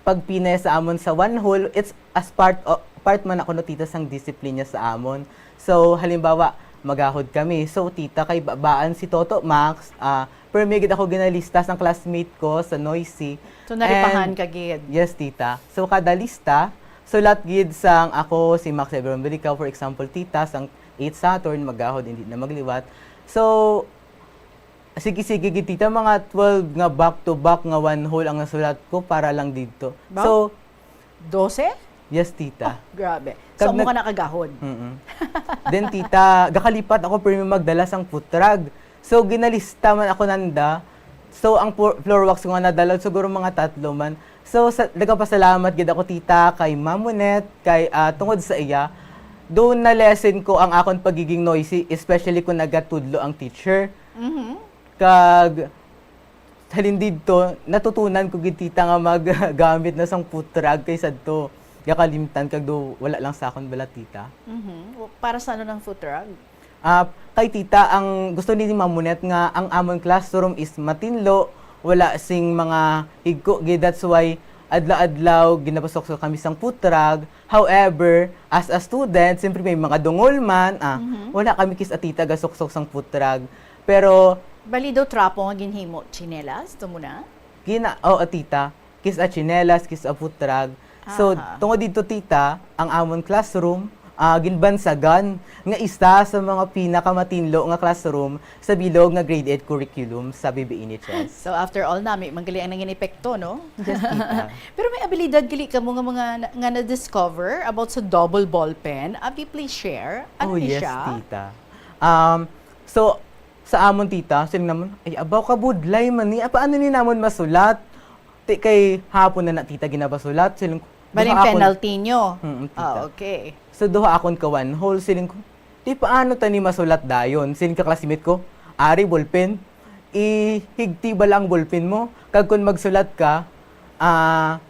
pagpinay sa amon sa one whole. It's as part o-, part man ako no tita sang disiplina sa amon. So, halimbawa, magahod kami. So, tita, kay babaan si Toto Max, ah, pero may gid ako ginalista sang classmate ko sa Noisy. So, naripahan And ka gid? Yes, tita. So, kada lista, sulat gid sang ako, si Max Ebron Belicaw, for example, tita, sang eight Saturn, magahod, hindi na magliwat. So, sige-sige gid, tita, mga twelve nga back to back nga one whole ang nasulat ko para lang didto. Ba? So, Dose? Yes, tita. Oh, grabe. So, Kag amo nag- ka nakagahod? Mm-mm. Then, tita, gakalipat ako, pero may magdala sang putrag. So, ginalista man ako nanda. So, ang por-, floor wax ko nga nadala, siguro mga tatlo man. So, sa, nagapasalamat gid ako, tita, kay Mamunet, kay, ah, tungod sa iya, doon na-lessen ko ang akon pagiging noisy, especially kung nagatudlo ang teacher. Mhm. Kag, halin didto, natutunan ko gid, tita, nga maggamit na sang putrag kay sadto gakalimtan kag do wala lang sa akon bala, tita. Mhm. W-, para sa ano ng putrag? Ah, kay tita, ang gusto ni Mamunet nga ang amon classroom is matinlo, wala sing mga higko gid. That's why adlaw-adlaw ginapasok kami sang putrag. However, as a student, siyempre may mga dungol man, ah, Mhm. wala kami kis-a, tita, gasuksok sang putrag. Pero Bali daw trapo nga ginhimo, tsinelas, to mo na? Gina-, oo, tita. Kis-a tsinelas, kis-a putrag. So, Aha. tungod dito, tita, ang amon classroom, ah, ginbansagan nga isa sa mga pinakamatinlo nga classroom sa bilog nga grade eight curriculum sa B B N H S. So, after all, nami man gali ang nangin epekto, no? Yes, tita. Pero may abilidad gali kamo nga mga na, nga na-discover about sa double ball pen. Abi, please share. Ano Oh, ni yes, siya? tita. Um, so, sa amon, tita, siling namon, "Ay, abaw, kabudlay man ni. Ah, paano ni namon masulat?" Ti kay hapon na na, tita, ginabasulat. Siling ko, Bali, "Duha akon." Penalty nyo? Mm, tita. Ah, okay. So, duha akon ka one whole. Siling ko, "Di paano ta ni masulat dayon?" Siling ka classmate ko, "Ari, ballpen. Ihigti bala ang ballpen mo. Kag kun magsulat ka, ah,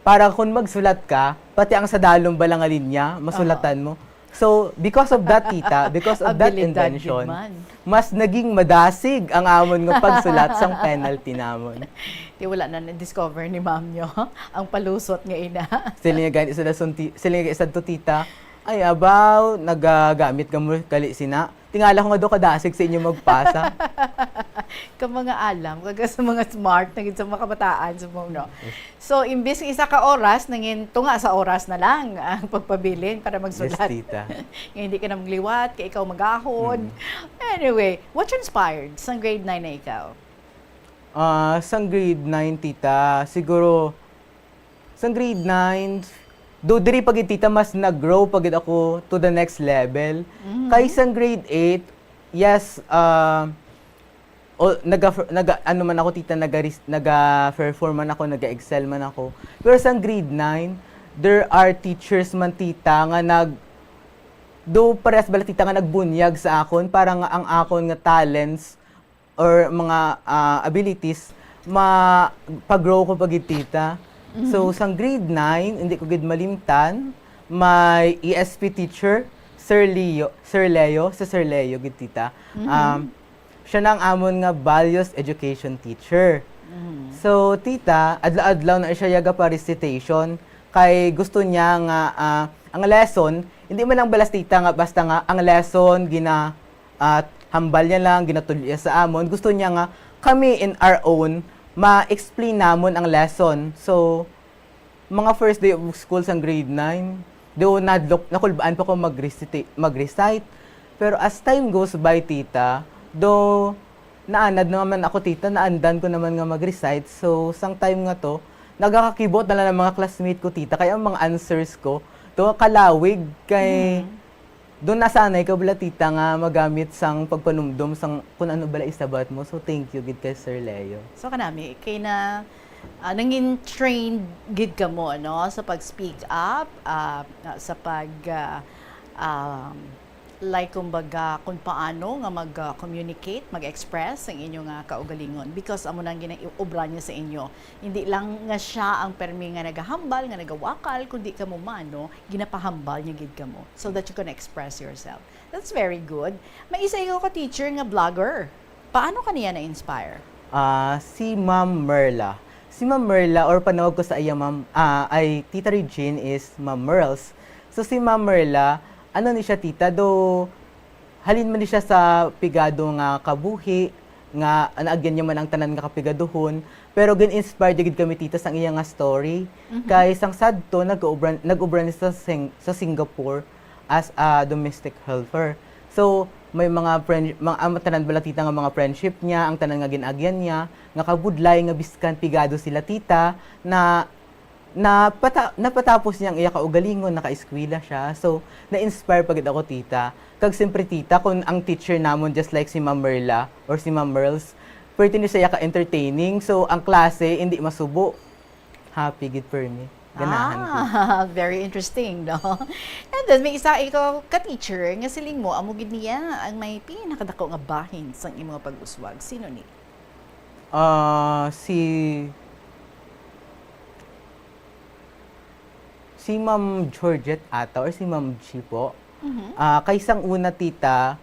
para kun magsulat ka, pati ang sa dalom bala nga linya, masulatan Oo. mo." So, because of that, tita, because of that Abilidad invention, gid man. mas naging madasig ang amon nga pagsulat sang penalty namon. Di wala na na-discover ni ma'am nyo ang palusot nga ina. Sila nga gani, sila sunti-, sila nga isa to, tita. Ay, abaw, nagagamit ka mo kali sina. Tingala ko nga do kadasig sa inyo magpasa. Ka mga alam, kaga sa mga smart na gid sa mga kabataan sa mo, no? Yes. So, imbis nga isa ka oras, nangin tunga sa oras na lang ang pagpabilin para magsulat. Yes, tita. Nga hindi ka na magliwat, kay ikaw magahod. Mm. Anyway, what transpired sa grade nine na ikaw? Ah, sang grade nine, tita, siguro, sang grade nine, do diri pa gid, tita, mas nag-grow pa gid ako to the next level. Mhm. Kay sang grade eight, yes, ah, o, naga, naga, ano man ako, tita, naga, naga-perform man ako, naga-excel man ako. Pero sang grade nine, there are teachers man, tita, nga nag-, do parehas bala, tita, nga nagbunyag sa akon para nga ang akon nga talents or mga, ah, abilities ma-, pag-grow ko pa gid, tita. So, Mhm. sang grade nine, hindi ko gid malimtan, my E S P teacher, Sir Leo, Sir Leo, si Sir Leo gid, tita. Mhm. Um, siya na ang amon nga values education teacher. Mhm. So, tita, adlaw-adlaw na siya yaga pa recitation, kay gusto niya nga, ah, ang lesson, hindi man lang balas, tita, nga basta nga ang lesson gina-, at hambal niya lang, ginatud-, niya sa amon. Gusto niya nga kami in our own, ma-explain namon ang lesson. So, mga first day of school sang grade nine, do nadlok, nakulbaan pa ko mag-recita-, mag-recite. Pero as time goes by, tita, do naanad naman ako, tita, naandan ko naman nga mag-recite. So, sang time nga to, nagakakibot na lang ang mga classmate ko, tita, kaya ang mga answers ko, do kalawig kay Mm. Doon nasanay ka bala, tita, nga magamit sang pagpanumdom sang kung ano bala isabat mo. So, thank you gid kay Sir Leo. So, kanami, kay na, ah, nangin trained gid kamo, no, sa pag-speak up, ah, sa pag, ah, um, like, kumbaga, kung paano nga mag, ah, communicate, mag-express ang inyo nga kaugalingon. Because amo nang ginaobra niya sa inyo. Hindi lang nga siya ang permi nga nagahambal, nga nagawakal, kundi kamo man, no, ginapahambal niya gid kamo so that you can express yourself. That's very good. May isa ikaw ka teacher nga vlogger. Paano ka niya na-inspire? Ah, si Ma'am Merla. Si Ma'am Merla, or panawag ko sa iya, ma'am, ah, ay Tita Regine is Ma'am Merls. So, si Ma'am Merla, ano ni siya, tita, do halin man ni siya sa pigado nga kabuhi, nga naagyan niya man ang tanan nga kapigaduhon, pero gin-inspire gid kami, tita, sang iya nga story. Mhm. Kay sang sadto, nag-ubra, nag-ubra ni sa Sing-, sa Singapore as a domestic helper. So, may mga friend, mga, ang tanan bala, tita, nga mga friendship niya, ang tanan nga gin-agyan niya, nga kabudlay nga biskan pigado sila, tita, na napata-, napatapos niya ang iya kaugalingon, nakaeskwela siya. So, na-inspire pa gid ako, tita. Kag siyempre, tita, kung ang teacher namon just like si Ma'am Merla or si Ma'am Merls, pwerte ni siya ka-entertaining. So, ang klase, hindi masubo. Happy gid for me. Ganahan ko. Ah, very interesting, no? And then, may isa ikaw ka-teacher nga siling mo, amo gid niya ang may pinakadako nga bahin sang imo nga pag-uswag. Sino ni? Ah, si, si Ma'am Georgette ata or si Ma'am G po. Mhm. Ah, kay sang una, tita,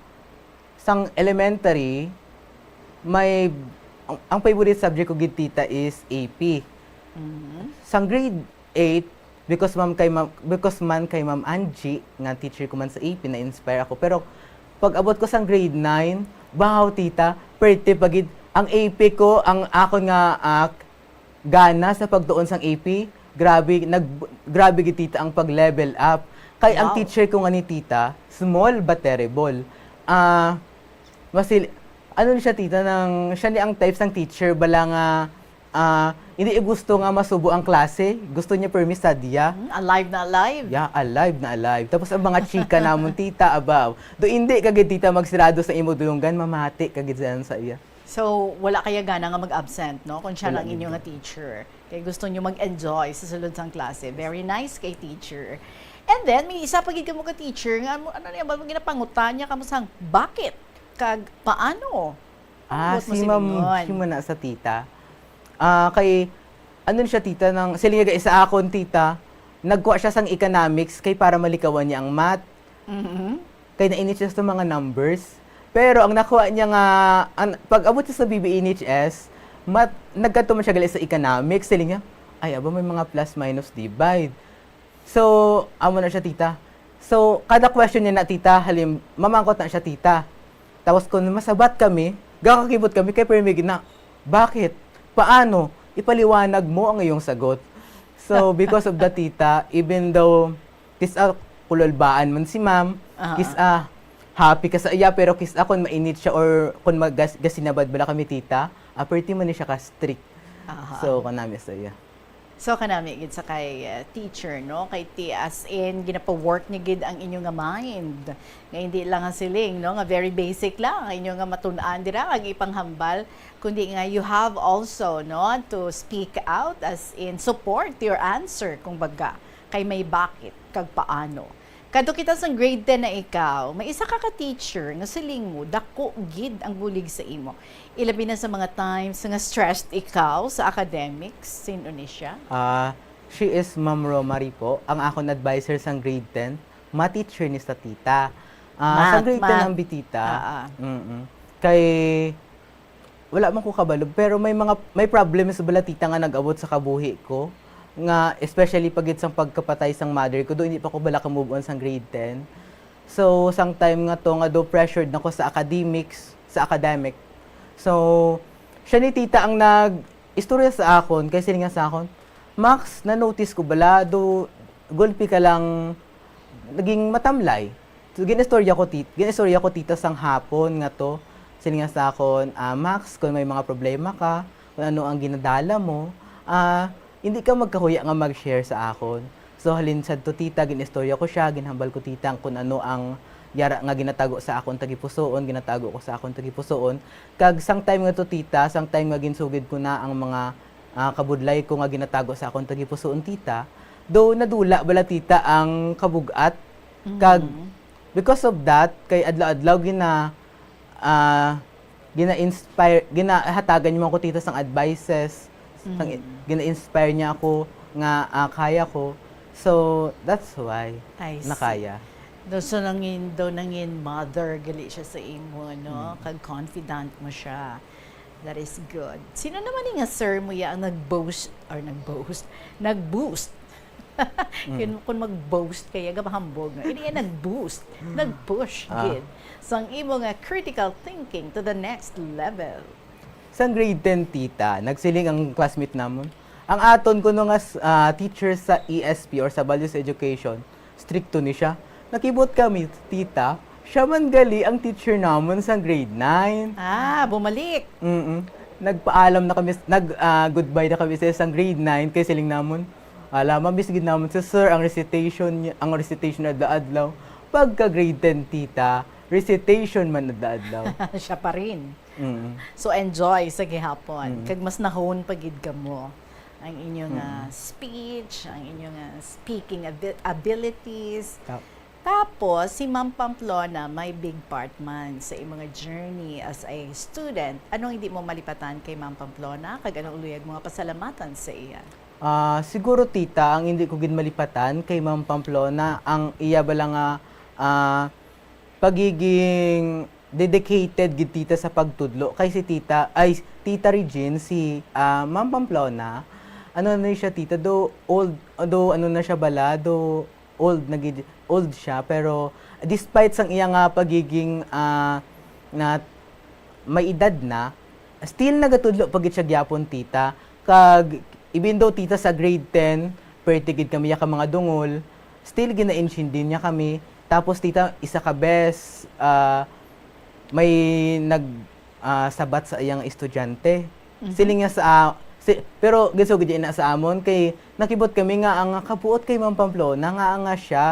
sang elementary, may, ang, ang favorite subject ko gid, tita, is A P. Mhm. Sang grade eight, because ma'am kay ma'am, because man kay Ma'am Angie, nga teacher ko man sa A P, na-inspire ako. Pero pag abot ko sang grade nine, wow, tita, perte pa gid. Ang A P ko, ang akon nga, ah, gana sa pagtuon sang A P, grabe, nag-, grabe gid, tita, ang pag-level up. Kay ang Wow. teacher ko nga ni, tita, small but terrible. Ah, masil-, ano ni siya, tita, nang, siya ni ang type sang teacher, bala nga, ah, hindi niya gusto nga masubo ang klase. Gusto niya permi sadya. Hmm, alive na alive. Yeah, alive na alive. Tapos ang mga chika namon, tita, abaw. Do hindi ka gid, tita, magsirado sa imo dulonggan, mamati ka gid sa, sa iya. So, wala kaya gana nga mag-absent, no? Kung siya Wala lang inyo gid. nga teacher. Kay gusto nyo mag-enjoy sa sulod sang klase. Very nice kay teacher. And then, may isa pa gid kamo ka teacher nga, ano, ano niya ba, ginapangutan niya kamo sang bakit? Kag paano? Ano Ah, buot mo si Ma'am, silingon? Si Ma'am na sa, tita. Ah, kay, ano siya, tita, nang, siling niya sa akon, tita, nagkuha siya sang economics kay para malikawan niya ang math. Mhm. Kay nainit siya sa mga numbers. Pero ang nakuha niya nga, ang, pag abot siya sa B B N H S, mat-, nagkadto man siya gali sa economics, siling niya, "Ay, aba, may mga plus minus divide." So, amo na siya, tita. So, kada question niya na, tita, halim, mamangkot na siya, tita. Tapos kung masabat kami, gakakibot kami kay permi gid na, "Bakit? Paano? Ipaliwanag mo ang iyong sagot." So, because of that, tita, even though kis-a kululbaan man si ma'am, Aha. kis-a happy ka sa iya, pero kis-a kung mainit siya or kung magas-, gasinabad bala kami, tita, ah, perti man ni siya ka-strict. Aha. So, kanami sa iya. So, kanami gid sa kay, uh, teacher, no? Kay ti-, as in, ginapa-work niya gid ang inyo nga mind. Nga hindi lang ang siling, no? Nga very basic lang ang inyo nga matun-an dira, ang ipanghambal. Kundi nga, you have also, no, to speak out, as in, support your answer, kumbaga. Kay may bakit, kag paano. Kadto kita sang grade ten na ikaw, may isa ka ka-teacher nga siling mo, dako gid ang bulig sa imo. Ilabi na sa mga times nga stressed ikaw sa academics, sin-o ni siya? Ah, she is Ma'am Romary po, ang akon adviser sang grade ten, math teacher ni sa tita. Ah, sa Math, grade ten math. ang bitita. Ah, ah. Mm-mm. Kay Wala man ko kabalo, pero may mga, may problems bala, tita, nga nag-abot sa kabuhi ko, nga especially pag gid sang pagkapatay sang mother ko, do hindi pa ko bala ka-move on sang grade ten. So, sang time nga to, nga do pressured na ko sa academics, sa academic. So, siya ni tita ang nag-istorya sa akon, kay siling niya sa akon, "Max, na-notice ko bala, do gulpi ka lang naging matamlay." So, gin-istorya ko, tit-, gin-istorya ko, tita, sang hapon nga to. Siling niya sa akon, "Ah, Max, kung may mga problema ka, kung ano ang ginadala mo, ah, hindi ka magkahuya nga mag-share sa akon." So, halin sadto, tita, gin-istorya ko siya, ginhambal ko, tita, ang kung ano ang yara nga ginatago sa akon tagipusoon, ginatago ko sa akon tagipusoon. Kag sang time nga to, tita, sang time nga ginsugid ko na ang mga, ah, kabudlay ko nga ginatago sa akon tagipusoon, tita, do nadula bala, tita, ang kabug-at. Kag Mhm. because of that, kay adlaw-adlaw gina-, ah, gina-inspire, ginahatagan niya ako, tita, sang advices, sang, Mm. gina-inspire niya ako nga, ah, kaya ko. So, that's why I see. Nakaya. Do, so nangin-, do nangin mother gali siya sa imo, no? Mm. Kag confidant mo siya. That is good. Sino naman ni nga sir mo ya ang nag-boost, or nag-boost? Nag-boost. Mm. Kun, kun mag-boast kaya, gapahambog, no? Ini iya nag-boost, Mm. nag-push Ah. gid sang imo nga critical thinking to the next level. Sang grade ten, tita, nagsiling ang classmate namon, ang aton kuno nga s-, ah, teacher sa E S P or sa Values Education, strikto ni siya. Nakibot kami, tita, siya man gali ang teacher namon sang grade nine. Ah, bumalik. Mm-mm. Nagpaalam na kami, nag, ah, goodbye na kami sa isang grade nine kay siling namon, "Ala, ma-miss gid namon si sir, ang recitation niya, ang recitation adlaw-adlaw." Pagka grade ten, tita, recitation man adlaw-adlaw. Siya pa rin. Mm. So, enjoy sa gihapon. Mm. Kag mas na-hone pa gid kamo ang inyong, ah, Mm. speech, ang inyong, ah, speaking abi-, abilities. Tap- Tapos, si Ma'am Pamplona, may big part man sa imong journey as a student. Ano ang hindi mo malipatan kay Ma'am Pamplona? Kag ano ang luyag mo nga pasalamatan sa iya? Ah, siguro, tita, ang hindi ko gid malipatan kay Ma'am Pamplona, ang iya bala nga, ah, pagiging dedicated gid, tita, sa pagtudlo. Kay si tita, ay, Tita Regine, si, ah, Ma'am Pamplona, ano na siya, tita, do old, do ano na siya bala, do old na gid, old siya, pero despite sang iya nga pagiging, ah, na may edad na, still nagatudlo pa gid siya gyapon, tita. Kag even though, tita, sa grade ten, perti gid kami ya ka mga dungol, still ginaintindi niya kami. Tapos, tita, isa ka bes, ah, may nag, ah, sabat sa iyang estudyante. Mhm. Siling niya sa, ah, si-, pero ginsugo niya ina sa amon kay nakibot kami nga ang kabuot kay Ma'am Pamplona nga, nga siya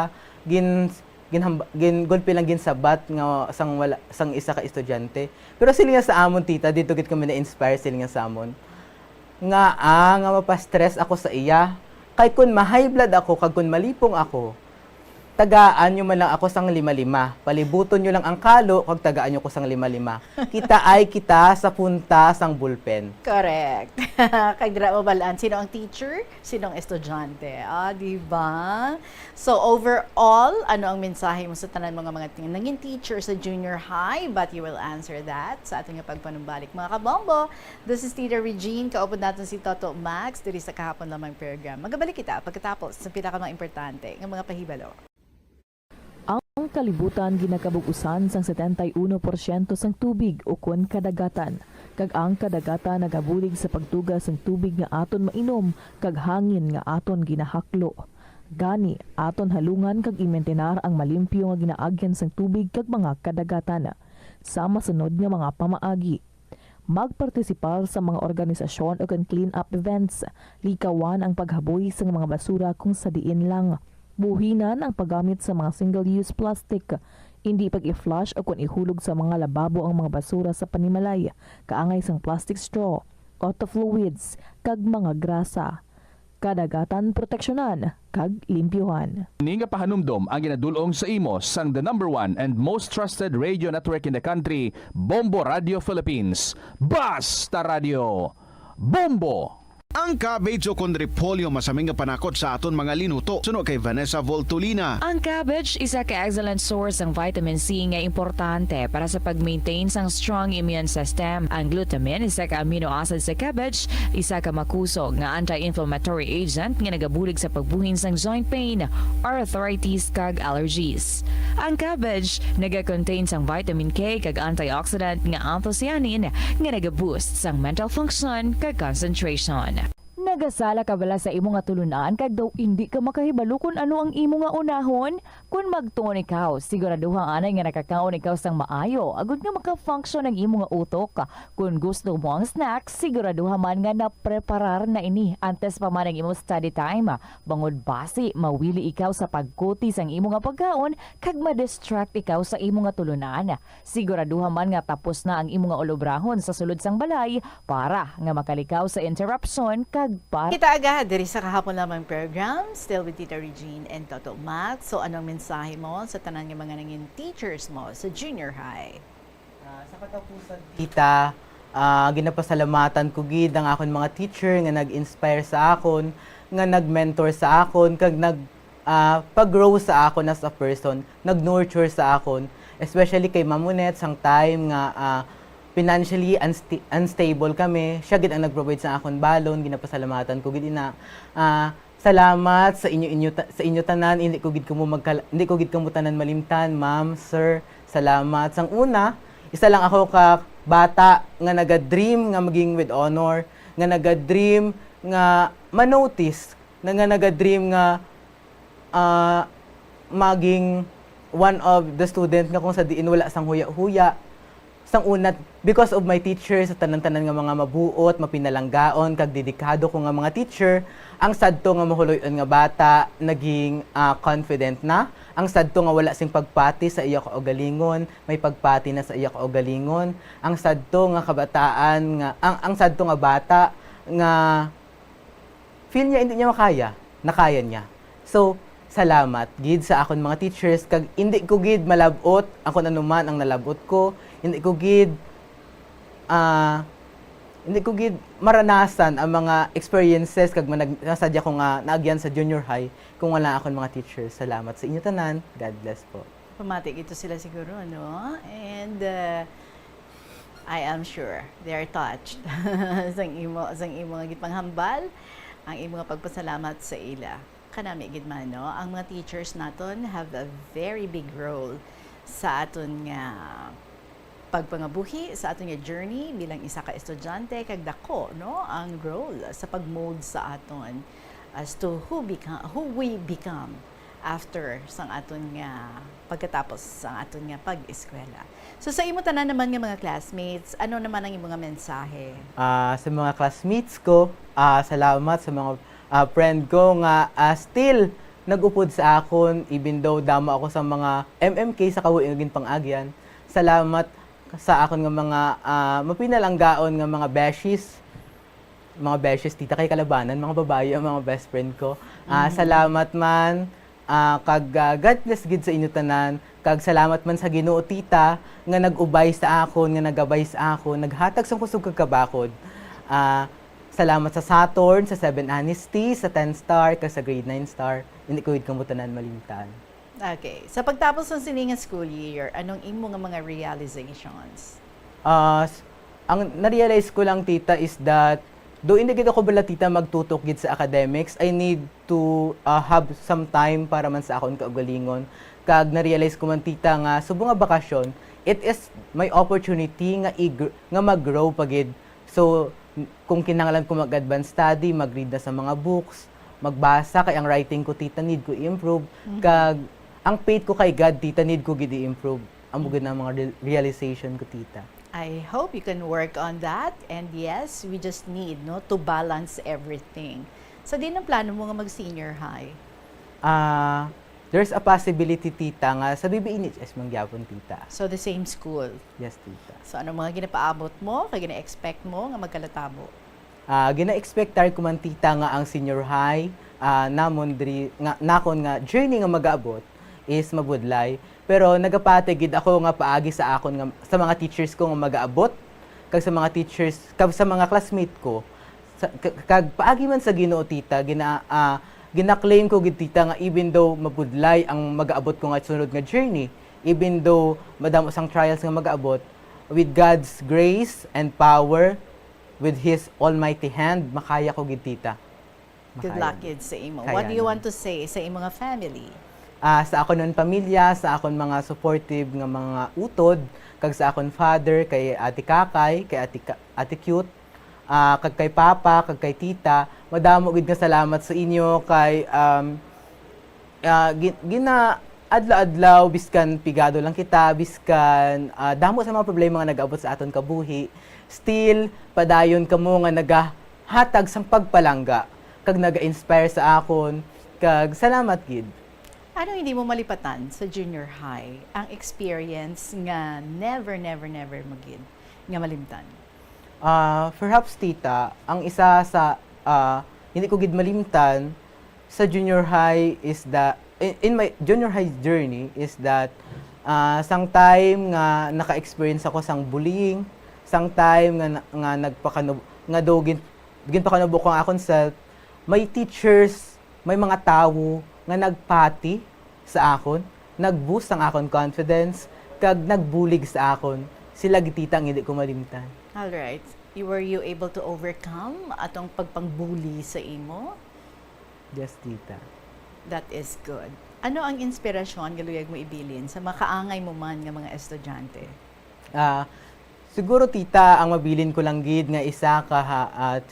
gin-, ginhamba-, gin-, gulpi lang ginsabat nga sang wala, sang isa ka estudyante. Pero siling niya sa amon, tita, dito gid kami na-inspire, siling niya sa amon. Nga, ah, nga mapastress ako sa iya. Kay kun ma-high blood ako kag kun malipong ako, tagaan niyo man lang ako sang lima-lima. Palibuton niyo lang ang kalo kag tagaan niyo ko sang lima-lima. Kita ay kita sa punta sang bulpen. Correct. Kag dira mabal-an sino ang teacher, sino ang estudyante. Ah, di ba? So, overall, ano ang mensahe mo sa tanan mga, mga ting-, nangin teacher sa junior high? But you will answer that sa aton nga pagpanumbalik, mga kabombo. This is Tita Regine, kaupod naton si Toto Max diri sa Kahapon Lamang program. Magabalik kita pagkatapos sa pila ka mga importante nga mga pahibalo. Ang kalibutan ginakabug-usan sang setenta y uno porsyento sang tubig ukon kadagatan, kag ang kadagatan nagabulig sa pagtuga sang tubig nga aton mainom kag hangin nga aton ginahaklo. Gani, aton halungan kag imintinar ang malimpyo nga ginaagyan sang tubig kag mga kadagatan. Sa masunod nga mga pamaagi, magpartisipar sa mga organisasyon ukon clean-up events. Likawan ang paghaboy sang mga basura kung sa diin lang. Buhinan ang paggamit sa mga single-use plastic. Indi pag-i-flush ukon ihulog sa mga lababo ang mga basura sa panimalay, kaangay sang plastic straw, auto fluids, kag mga grasa. Kadagatan proteksyonan kag limpyuhan. Ini nga pahanumdom ang ginadul-ong sa imo sang the number one and most trusted radio network in the country, Bombo Radio Philippines. Basta Radio, Bombo! Ang cabbage o kon repolyo masami nga panakot sa aton mga linuto. Suno kay Vanessa Voltolina. Ang cabbage isa ka excellent source sang vitamin C nga importante para sa pag-maintain sang strong immune system. Ang glutamine, isa ka amino acid sa cabbage, isa ka makusog nga anti-inflammatory agent nga nagabulig sa pagbuhin sang joint pain, arthritis, kag allergies. Ang cabbage naga-contain sang vitamin K kag antioxidant nga anthocyanin nga naga-boost sang mental function kag concentration. Nagasala ka bala sa imo nga tulunan kag daw indi ka makahibalo kon ano ang imo nga unahon? Kon magtuon ikaw, siguraduha anay nga nakakaon ikaw sang maayo agod nga maka-function ang imo nga utok. Kon gusto mo ang snack, siguraduha man nga napreparar na ini antes pa man ang imo study time, bangod basi mawili ikaw sa pagkuti sang imo nga pagkaon kag ma-distract ikaw sa imo nga tulunan. Siguraduha man nga tapos na ang imo nga ulobrahon sa sulod sang balay para nga makalikaw sa interruption kag para Kita agad diri sa Kahapon Lamang program, still with Tita Regine and Toto Max. So, anong mensahe mo sa tanan nga mga nangin teachers mo sa junior high? Ah, sa katapusan, tita, ah, ginapasalamatan ko gid ang akon mga teacher nga nag-inspire sa akon, nga nag-mentor sa akon, kag nag, ah, pag-grow sa akon as a person, nag-nurture sa akon, especially kay Ma'am Monette, sang time nga, ah, financially unsta-, unstable kami, siya gid ang nag-provide sa akon balon, ginapasalamatan ko gid ina. Ah, salamat sa inyo, inyo ta-, sa inyo tanan, hindi ko gid kamo magkal-, hindi ko gid kamo tanan malimtan, ma'am, sir. Salamat. Sang una, isa lang ako ka bata nga naga-dream nga maging with honor, nga naga-dream nga ma-notice, na nga naga-dream nga, ah, maging one of the student nga kung sa diin wala sang huya-huya. Sang una, because of my teacher, sa tanan-tanan nga mga mabuot, mapinalanggaon, kag dedikado ko nga mga teacher, ang sadto nga mahuloy-on nga bata naging, ah, confident na. Ang sadto nga wala sing pagpati sa iya kaugalingon, may pagpati na sa iya kaugalingon. Ang sadto nga kabataan nga, ang, ang sadto nga bata nga feel niya hindi niya makaya, nakaya niya. So, salamat gid sa akon mga teachers, kag hindi ko gid malab-ot ang kung ano man ang nalab-ot ko. Hindi ko gid, ah, hindi ko gid maranasan ang mga experiences kag manag-, nga sadya ko nga naagyan sa junior high kung wala akon mga teachers. Salamat sa inyo tanan. God bless po. Pamati gid to sila siguro, no? And, uh, I am sure they are touched sang imo, sang imo nga gipanghambal, ang imo nga pagpasalamat sa ila. Kanami gid man, no? Ang mga teachers naton have a very big role sa aton nga pagpangabuhi, sa aton nga journey bilang isa ka estudyante, kag dako, no, ang role sa pag-mold sa aton as to who beca-, who we become after sang aton nga pagkatapos sang aton nga pag-eskwela. So, sa imo tanan naman nga mga classmates, ano naman ang imo nga mensahe? Ah, sa mga classmates ko, ah, salamat sa mga, ah, friend ko nga, ah, still nag-upod sa akon, even though damo ako sa mga M M K sa kabuhi nga ginpang-agyan. Salamat sa akon nga mga, ah, mapinalanggaon nga mga beshies. Mga beshies, tita, kay kalabanan, mga babayi ang mga best friend ko. Ah, Mm. salamat man, ah, kag, ah, God bless gid sa inyo tanan. Kag salamat man sa Ginoo, tita, nga nag-ubay sa akon, nga nagabay sa akon, naghatag sang kusog kag kabakod. Ah, salamat sa Saturn, sa Seven Honesty, sa Ten Star, kag sa Grade Nine Star. Hindi ko gid kamo tanan malimtan. Okay. Sa pagtapos sang sini nga school year, anong imo nga mga realizations? Ah, s-, ang na-realize ko lang, tita, is that do hindi gid ako bala, tita, magtutok gid sa academics. I need to, ah, have some time para man sa akon kaugalingon. Kag na-realize ko man, tita, nga subong nga bakasyon, it is my opportunity nga i-gr-, nga mag-grow pa gid. So, n-, kung kinahanglan ko mag-advance study, mag-read na sa mga books, magbasa, kay ang writing ko, tita, need ko i-improve. Mhm. Kag ang faith ko kay God, tita, need ko gid i-improve. Amo gid ang mga real-, realization ko, tita. I hope you can work on that. And yes, we just need, no, to balance everything. Sa diin ang plano mo nga mag-senior high? Ah, there's a possibility, tita, nga sa B B N H S man gyapon, tita. So, the same school? Yes, tita. So, ano mga ginapaabot mo, kag gina-expect mo nga magkalatabo? Ah, gina-expectar ko man, tita, nga ang senior high, ah, namon diri, nga, nakon nga journey nga mag-abot is mabudlay. Pero nagapati gid ako nga paagi sa akon nga, sa mga teachers ko nga mag-aabot, kag sa mga teachers, kag sa mga classmate ko, sa, ka-, kag paagi man sa Ginoo, tita, gina-, ah, gina-claim ko gid, tita, nga even though mabudlay ang mag-aabot ko nga sunod nga journey, even though madamo sang trials nga mag-aabot, with God's grace and power, with His almighty hand, makaya ko gid, tita. Good luck gid sa imo. What do you want to say sa imo nga family? Ah, sa akon man pamilya, sa akon mga supportive nga mga utod, kag sa akon father, kay Ate Kakay, kay Ate Ka-, Ate Cute, Ah, kag kay Papa, kag kay Tita, madamo gid nga salamat sa inyo kay, um, ah, gi-, gina-, adlaw-adlaw, biskan pigado lang kita, biskan, ah, damo sa mga problema nga nag-abot sa aton kabuhi, still, padayon kamo nga nagahatag sang pagpalangga, kag naga-inspire sa akon, kag salamat gid. Ano hindi mo malipatan sa junior high, ang experience nga never, never, never mo gid nga malimtan? Ah, perhaps, Tita, ang isa sa, ah, hindi ko gid malimtan sa junior high is that, in, in my junior high journey is that, ah, sang time nga naka-experience ako sang bullying, sang time nga na-, nga nagpakanub-, nga do gin-, ginpakanubo ko ang akon self, may teachers, may mga tawo nga nagpati sa akon, nag-boost sang akon confidence, kag nagbulig sa akon. Sila gid, Tita, ang hindi ko malimtan. All right. You, were you able to overcome atong pagpangbuli sa imo? Yes, Tita. That is good. Ano ang inspirasyon nga luyag mo ibilin sa makaangay mo man nga mga estudyante? Ah, siguro, Tita, ang mabilin ko lang gid nga isa ka ha-, at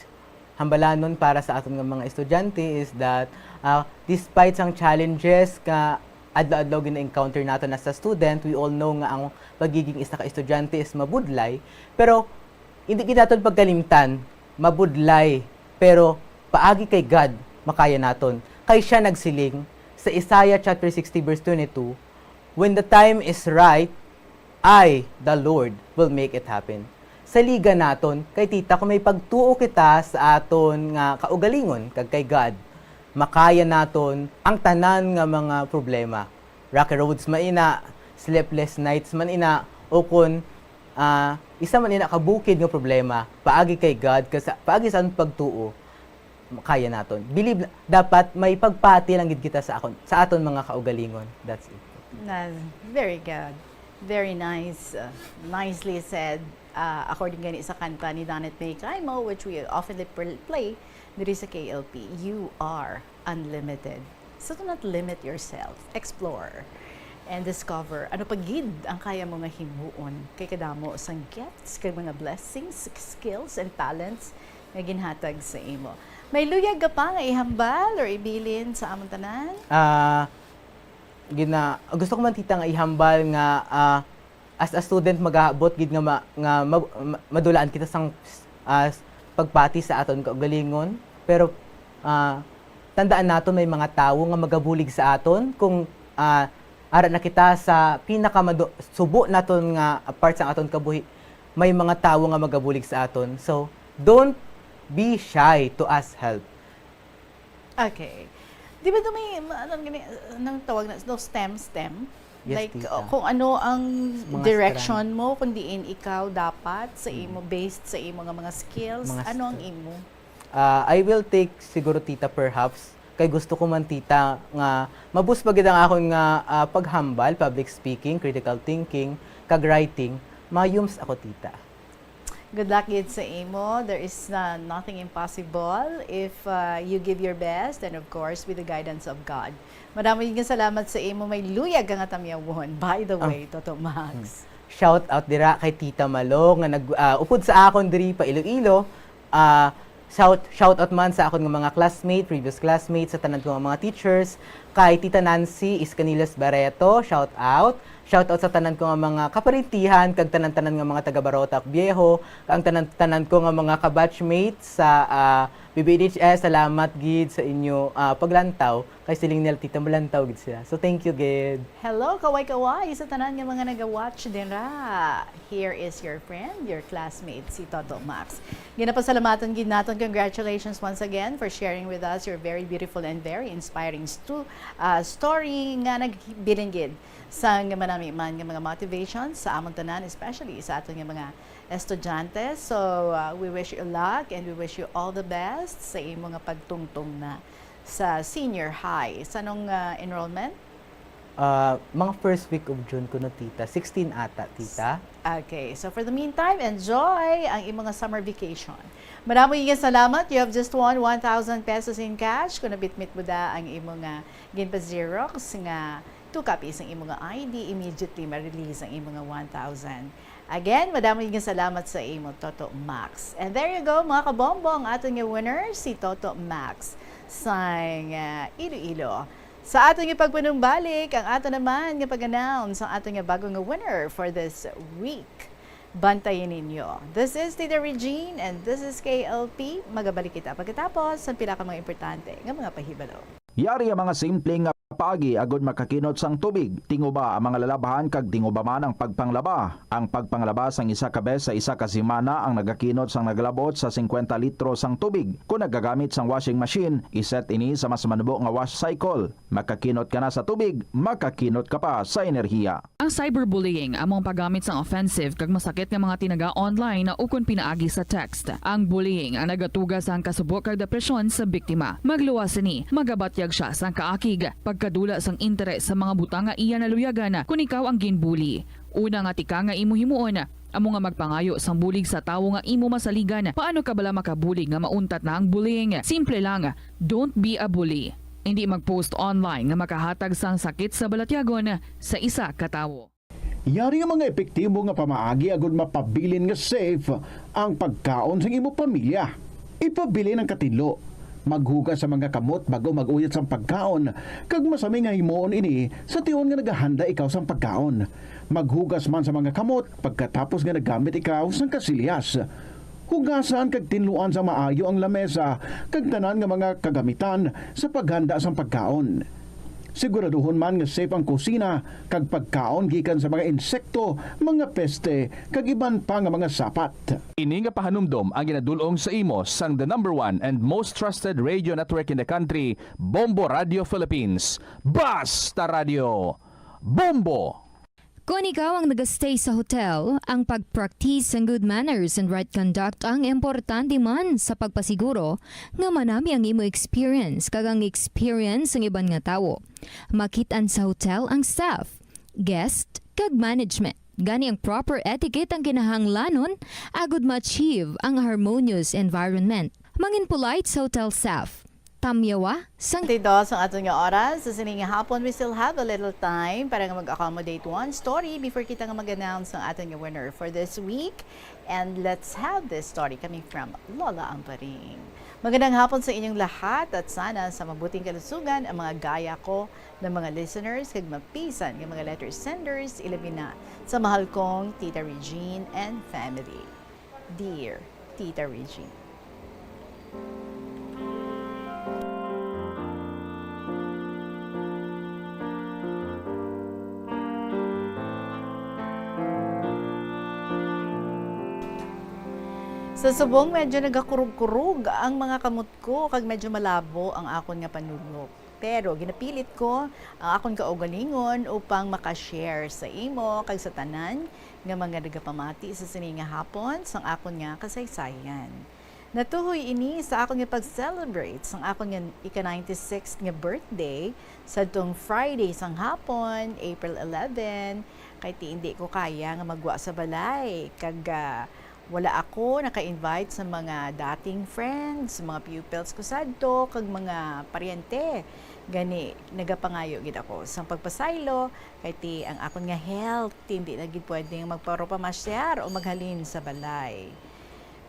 hambalanon para sa aton nga mga estudyante is that, ah, despite sang challenges nga adlaw-adlaw gina-encounter naton as a student, we all know nga ang pagiging isa ka estudyante is mabudlay, pero hindi gid naton pagkalimtan, mabudlay, pero paagi kay God, makaya naton. Kay siya nagsiling sa Isaiah chapter sixty verse twenty-two, "When the time is right, I, the Lord, will make it happen." Saligan naton, kay, Tita, kung may pagtuo kita sa aton nga kaugalingon kag kay God, makaya naton ang tanan nga mga problema. Rocky roads man ina, sleepless nights man ina, o kun, ah, isa man ina ka bukid nga problema, paagi kay God, kag sa, paagi sa aton pagtuo, kaya naton. Believe na, dapat may pagpati lang gid kita sa akon, sa aton mga kaugalingon. That's it. Na, very good. Very nice. Uh, nicely said. Uh, according gani sa kanta ni Donette May Caimo, which we often pl-, play diri sa K L P, "You are unlimited." So do not limit yourself. Explore and discover ano pa gid ang kaya mo nga himuon, kay kadamo sang gifts kag mga blessings, skills, and talents nga ginhatag sa imo. May luyag ka pa nga ihambal or ibilin sa amon tanan? Ah, gina-, gusto ko man, Tita, nga ihambal nga, ah, as a student, magaabot gid nga ma-, nga ma-, ma-, madulaan kita sang, ah, pagpati sa aton kaugalingon. Pero, ah, tandaan naton, may mga tawo nga magabulig sa aton kung, ah, ara na kita sa pinakamado-, subo naton nga part sa aton kabuhi. May mga tawo nga magabulig sa aton. So, don't be shy to ask help. Okay. Di ba do may, ma-, ano gani, nang tawag na, no, STEM, STEM? Yes, like, Tita. Uh, kung ano ang mga direction strand mo, kung diin ikaw dapat sa imo, mm, based sa imo nga mga skills, mga ano ang strand imo? Ah, I will take siguro, Tita, perhaps, kay gusto ko man, Tita, nga mabus pa gid ang akon nga, ah, paghambal, public speaking, critical thinking, kag writing, mayums ako, Tita. Good luck gid sa imo. There is, uh, nothing impossible if, uh, you give your best and, of course, with the guidance of God. Madamo gid nga salamat sa imo. May luyag ka nga tamyawon, by the way, Toto Max. Hmm. Shout out dira kay Tita Malo nga nag, ah, upod sa akon diri pa Iloilo. Ah, shout, shout out man sa akon nga mga classmate, previous classmates, sa tanan ko nga mga teachers, kay Tita Nancy Iscaniles Barreto, shout out. Shout out sa tanan ko nga mga kaparintihan kag tanan-tanan nga mga taga Barotac Viejo, kag ang tanan-tanan ko nga mga kabatchmates sa, ah, B B N H S. Salamat gid sa inyo, ah, paglantaw. Kay siling nila, Tita, malantaw gid sila. So, thank you gid. Hello, kaway-kaway sa tanan nga mga naga-watch dinra. Here is your friend, your classmate, si Toto Max. Ginapasalamatan gid naton. Congratulations once again for sharing with us your very beautiful and very inspiring stu-, ah, story nga nagbilin gid sang manami man nga mga motivation sa amon tanan, especially sa aton nga mga estudyante. So, ah, we wish you luck and we wish you all the best sa imo nga pagtungtong na sa senior high. Sa anong, ah, enrollment? Ah, mga first week of June kuno, Tita. Sixteen ata, Tita. Okay. So, for the meantime, enjoy ang imo nga summer vacation. Madamo nga salamat. You have just won one thousand pesos in cash. Kung nabitbit mo da ang imo nga ginpa-xerox nga two copies ang imo nga I D, immediately ma-release ang imo nga one thousand. Again, madamo nga salamat sa imo, Toto Max. And there you go, mga kabombo, ang aton nga winner, si Toto Max sang, ah, Iloilo. Sa aton nga pagpanumbalik, ang ato naman nga pag-announce ang aton nga bago nga winner for this week. Bantayan ninyo. This is Tita Regine and this is K L P. Magabalik kita pagkatapos sa pila ka mga importante nga mga pahibalo. Yari ang mga simple nga paagi agud makakinot sang tubig. Tinguba ang mga lalabhan kag tinguba man ang pagpanglaba. Ang pagpanglaba sang isa ka bes sa isa ka semana ang nagakinot sang naglabot sa singkwenta litro sang tubig. Kon nagagamit sang washing machine, iset ini sa mas manubo nga wash cycle. Makakinot ka na sa tubig, makakinot ka pa sa enerhiya. Ang cyberbullying amo ang paggamit sang offensive kag masakit nga mga tinaga online ukon pinaagi sa text. Ang bullying ang nagatuga sang kasubo kag depresyon sa biktima. Magluwas sini, magabatyag sia sang kaakig, pagkadula sang interes sa mga butang nga iya naluyagan kon ikaw ang ginbully. Una nga tika nga imo himuon, amo nga magpangayo sang bulig sa tawo nga imo masaligan. Paano ka bala makabulig nga mauntat na ang bullying? Simple lang, don't be a bully. Indi mag-post online nga makahatag sang sakit sa balatyagon sa isa ka tawo. Yari nga mga epektibo nga pamaagi agud mapabilin nga safe ang pagkaon sang imo pamilya. Ipabilin ang katinlo. Maghugas sa mga kamot bag-o mag-uyat sang pagkaon, kag masami nga himuon ini sa tion nga nagahanda ikaw sang pagkaon. Maghugas man sa mga kamot pagkatapos nga naggamit ikaw sang kasilyas. Hugasan kag tinluan sa maayo ang lamesa kag tanan nga mga kagamitan sa paghanda sang pagkaon. Siguraduhon man nga safe ang kusina kag pagkaon gikan sa mga insekto, mga peste, kag iban pa nga mga sapat. Ini nga pahanumdom ang ginadul-ong sa imo sang the number one and most trusted radio network in the country, Bombo Radio Philippines. Basta Radio, Bombo! Kon ikaw ang nag-stay sa hotel, ang pag-practice sang good manners and right conduct ang importante man sa pagpasiguro nga manami ang imo experience kag ang experience sang iban nga tawo. Makit-an sa hotel ang staff, guest, kag management. Gani ang proper etiquette ang kinahanglanon agud ma-achieve ang harmonious environment. Mangin polite sa hotel staff. Tamyawa sang Twenty-two ang aton nga oras. Sa sining nga hapon, we still have a little time para nga mag-accommodate one story before kita nga mag-announce ang aton nga winner for this week. And let's have this story coming from Lola Amparing. Magandang hapon sa inyong lahat at sana sa mabuting kalusugan ang mga gaya ko na mga listeners kag mapisan nga mga letter senders, ilabi na sa mahal kong Tita Regine and family. Dear Tita Regine. Sa subong, medyo nagakurog-kurog ang mga kamot ko kag medyo malabo ang akon nga panulok. Pero ginapilit ko ang akon kaugalingon upang maka-share sa imo kag sa tanan nga mga nagapamati sa sini nga hapon sang akon nga kasaysayan. Natuhoy ini sa akon nga pag-celebrate sang akon nga ika-ninety-sixth nga birthday sadtong Friday sang hapon, April eleven, kay ti indi ko kaya nga magwa sa balay kag, ah, wala ako naka-invite sa mga dating friends, mga pupils ko sadto, kag mga paryente. Gani, nagapangayo gid ako sang pagpasaylo, kay ti ang akon nga health, ti hindi na gid pwedeng magparo-pamasyar o maghalin sa balay.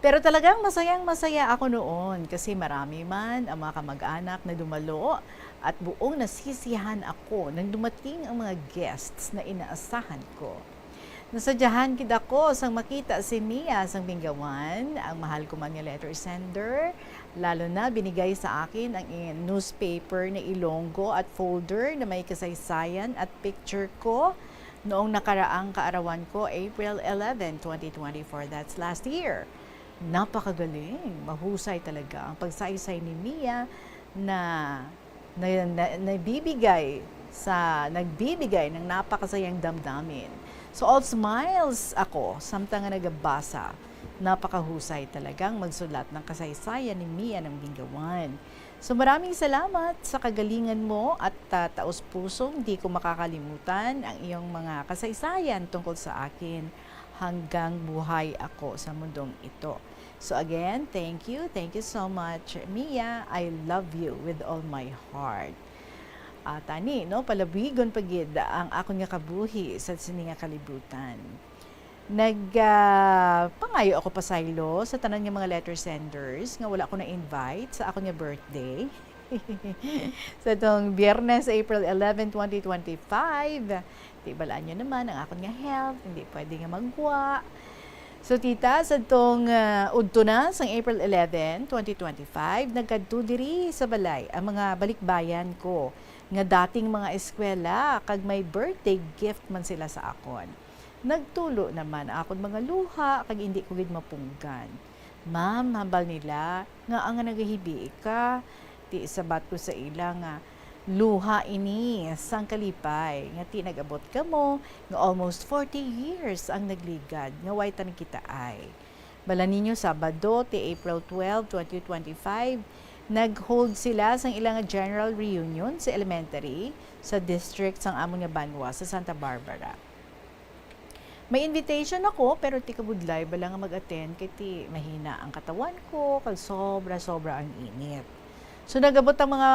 Pero talagang masayang-masaya ako noon kasi marami man ang mga kamag-anak na dumalo at buong nasisiyahan ako nang dumating ang mga guests na inaasahan ko. Nasadyahan gid ako sang makita si Mia sang Binggawan, ang mahal ko man nga letter sender, lalo na binigay sa akin ang i-, newspaper na Ilonggo at folder na may kasaysayan at picture ko noong nakaraang kaarawan ko, April eleven, twenty twenty-four. That's last year. Napakagaling, mahusay talaga ang pagsaysay ni Mia na na, na, nabibigay sa, nagbibigay ng napakasayang damdamin. So, all smiles ako samtang nga nagabasa. Napakahusay talagang magsulat ng kasaysayan ni Mia ng Binggawan. So, maraming salamat sa kagalingan mo at, ah, taos-pusong di ko makakalimutan ang iyong mga kasaysayan tungkol sa akin hanggang buhay ako sa mundong ito. So again, thank you, thank you so much, Mia. I love you with all my heart. Ah, tani, no, palabigon pa gid ang akon nga kabuhi sa sini nga kalibutan. Nag, ah, pangayo ako pasaylo sa tanan nga mga letter senders nga wala ko na-invite sa akon nga birthday. Sa tong Biyernes, April eleven, twenty twenty-five, di balaan nyo naman ang akon nga health, hindi pwede nga magwa. So, tita, sa tong, ah, udto na sang April eleven, twenty twenty-five, nagkadto diri sa balay ang mga balikbayan ko nga dating mga eskwela, kag may birthday gift man sila sa akon. Nagtulo naman ang akon mga luha, kag indi ko gid mapunggan. Ma'am, hambal nila, nga ang nagahibi ka, ti sabat ko sa ila nga, luha ini sang kalipay, nga ti nag-abot kamo, nga almost forty years ang nagligad, nga way ta nagkitaay. Bala ninyo, Sabado, ti April twelve, twenty twenty-five, nag-hold sila sang ila nga general reunion sa elementary sa district sang amon nga banwa sa Santa Barbara. May invitation ako, pero ti kabudlay bala nga mag-attend kay ti mahina ang katawan ko, kag sobra-sobra ang init. So, nag-abot ang mga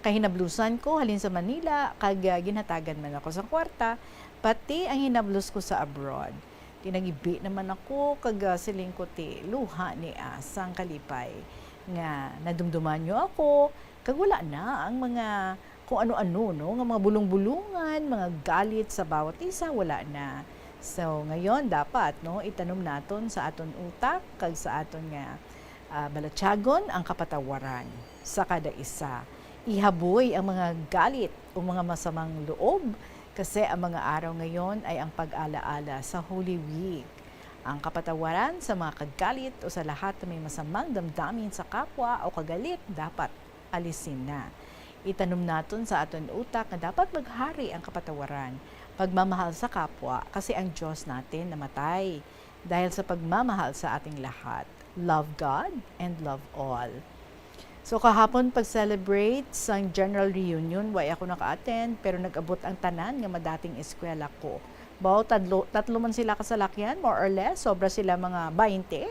kahinablusan ko halin sa Manila, kag, ah, ginhatagan man ako sa kwarta, pati ang hinablos ko sa abroad. Ti nagibi naman ako, kag, ah, siling ko ti luha ni, ah, sang kalipay nga nadumduman nyo ako, kag wala na ang mga kung ano-ano, no, nga mga bulong-bulungan, mga galit sa bawat isa, wala na. So, ngayon, dapat, no, itanom naton sa aton utak kag sa aton nga, ah, balatyagon ang kapatawaran sa kada isa. Ihaboy ang mga galit o mga masamang loob, kasi ang mga araw ngayon ay ang pag-alaala sa Holy Week. Ang kapatawaran sa mga kagalit o sa lahat na may masamang damdamin sa kapwa o kagalit dapat alisin na. Itanom naton sa aton utak nga dapat maghari ang kapatawaran, pagmamahal sa kapwa, kasi ang Dios natin namatay dahil sa pagmamahal sa ating lahat. Love God and love all. So, kahapon, pag-celebrate sang general reunion, way ako naka-attend, pero nag-abot ang tanan nga madating eskwela ko. Baw, tadlo, tatlo man sila kasalakyan, more or less, sobra sila mga baynte.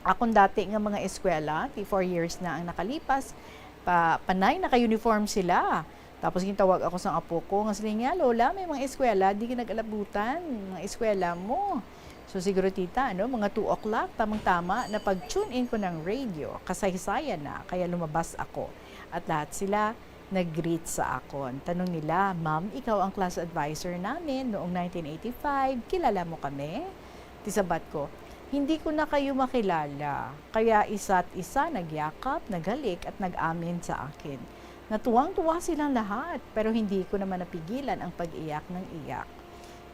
Akon dati nga mga eskwela, ti four years na ang nakalipas, pa, panay naka-uniform sila. Tapos gintawag ako sang apo ko, nga siling niya, "Lola, may mga eskwela, di ka nag-alabutan, mga eskwela mo." So, siguro, tita, ano, mga two o'clock, tamang-tama, napag-tune in ko ng radio, kasaysayan na, kaya lumabas ako. At lahat sila nag-greet sa akon. Tanong nila, "Ma'am, ikaw ang class advisor namin noong nineteen eighty-five, kilala mo kami?" Ti sabat ko, "Hindi ko na kayo makilala." Kaya isa't isa nagyakap, naghalik, at nag-amin sa akin. Natuwang-tuwa silang lahat, pero hindi ko naman napigilan ang pag-iyak ng iyak.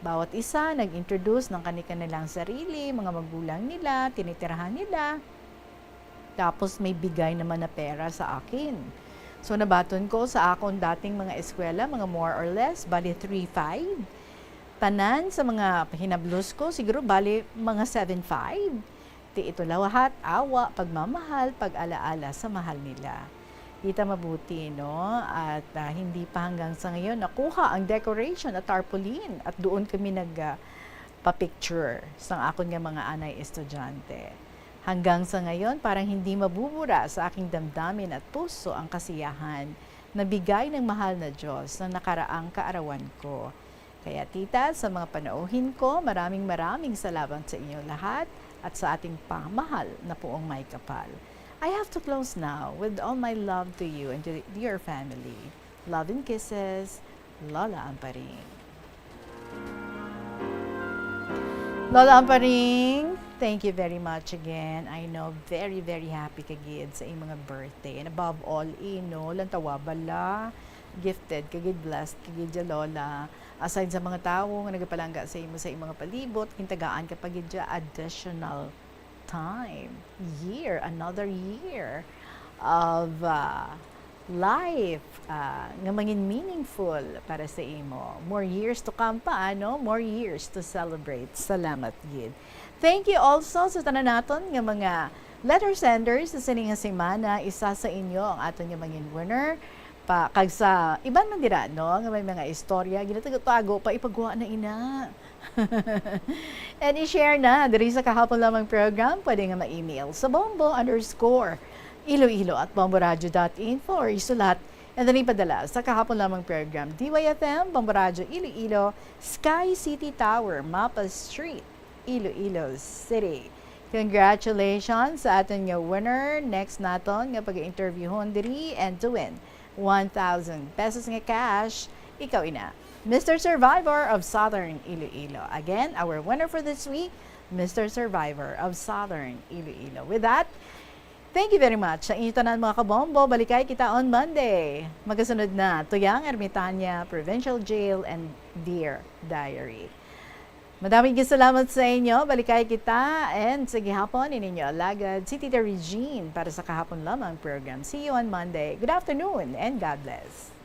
Bawat isa nag-introduce ng kani-kanilang sarili, mga magulang nila, tinitirahan nila. Tapos may bigay naman na pera sa akin. So, nabaton ko sa akon dating mga eskwela, mga more or less, bali three five. Tanan sa mga hinablos ko, siguro bali mga seven five. Ti ito lahat, awa, pagmamahal, pag-alaala sa mahal nila. Kita mabuti, no? At, ah, hindi pa hanggang sa ngayon nakuha ang decoration at tarpaulin. At doon kami nag, ah, pa-picture sang akon nga mga anay estudyante. Hanggang sa ngayon, parang hindi mabubura sa aking damdamin at puso ang kasiyahan na bigay ng mahal na Diyos na nakaraang kaarawan ko. Kaya, tita, sa mga panauhin ko, maraming, maraming salamat sa inyo lahat at sa ating pamahal na Poong Maykapal. I have to close now with all my love to you and to your family. Love and kisses, Lola Amparing. Lola Amparing, thank you very much again. I know, very, very happy ka gid sa imong mga birthday. And above all, ino, lantawa bala, gifted ka gid, blessed ka gid, ya Lola. Aside sa mga tawo nga nagapalangga sa imo sa imong mga palibot, gintagaan ka pa gid ya additional time, year, another year of, ah, life, ah, nga mangin meaningful para sa imo. More years to come pa, ano? More years to celebrate. Salamat gid. Thank you also sa tanan naton nga mga letter senders sa sini nga semana. Isa sa inyo ang aton nga mangin winner. Pa, kag sa iban man dira, no, nga may mga istorya, ginatago-tago pa, ipagwa na ina. And i-share na diri sa kahapon lamang program, pwede nga ma-email sa bombo underscore iloilo at bomboradio dot info or isulat And then ipadala sa kahapon lamang program, D Y F M, Bombo Radyo Iloilo, Sky City Tower, Mapa Street, Iloilo City. Congratulations sa aton nga winner. Next naton nga pag-interviewhon diri and to win one thousand pesos nga cash, ikaw ina, Mister Survivor of Southern Iloilo. Again, our winner for this week, Mister Survivor of Southern Iloilo. With that, thank you very much sa inyo tanan, mga kabombo. Balikay kita on Monday. Magasunod na, Tuyang Ermitania, Provincial Jail, and Dear Diary. Madaming salamat sa inyo. Balikay kita, and sa gihapon, ininyo alagad, si Tita Regine para sa kahapon lamang program. See you on Monday. Good afternoon and God bless.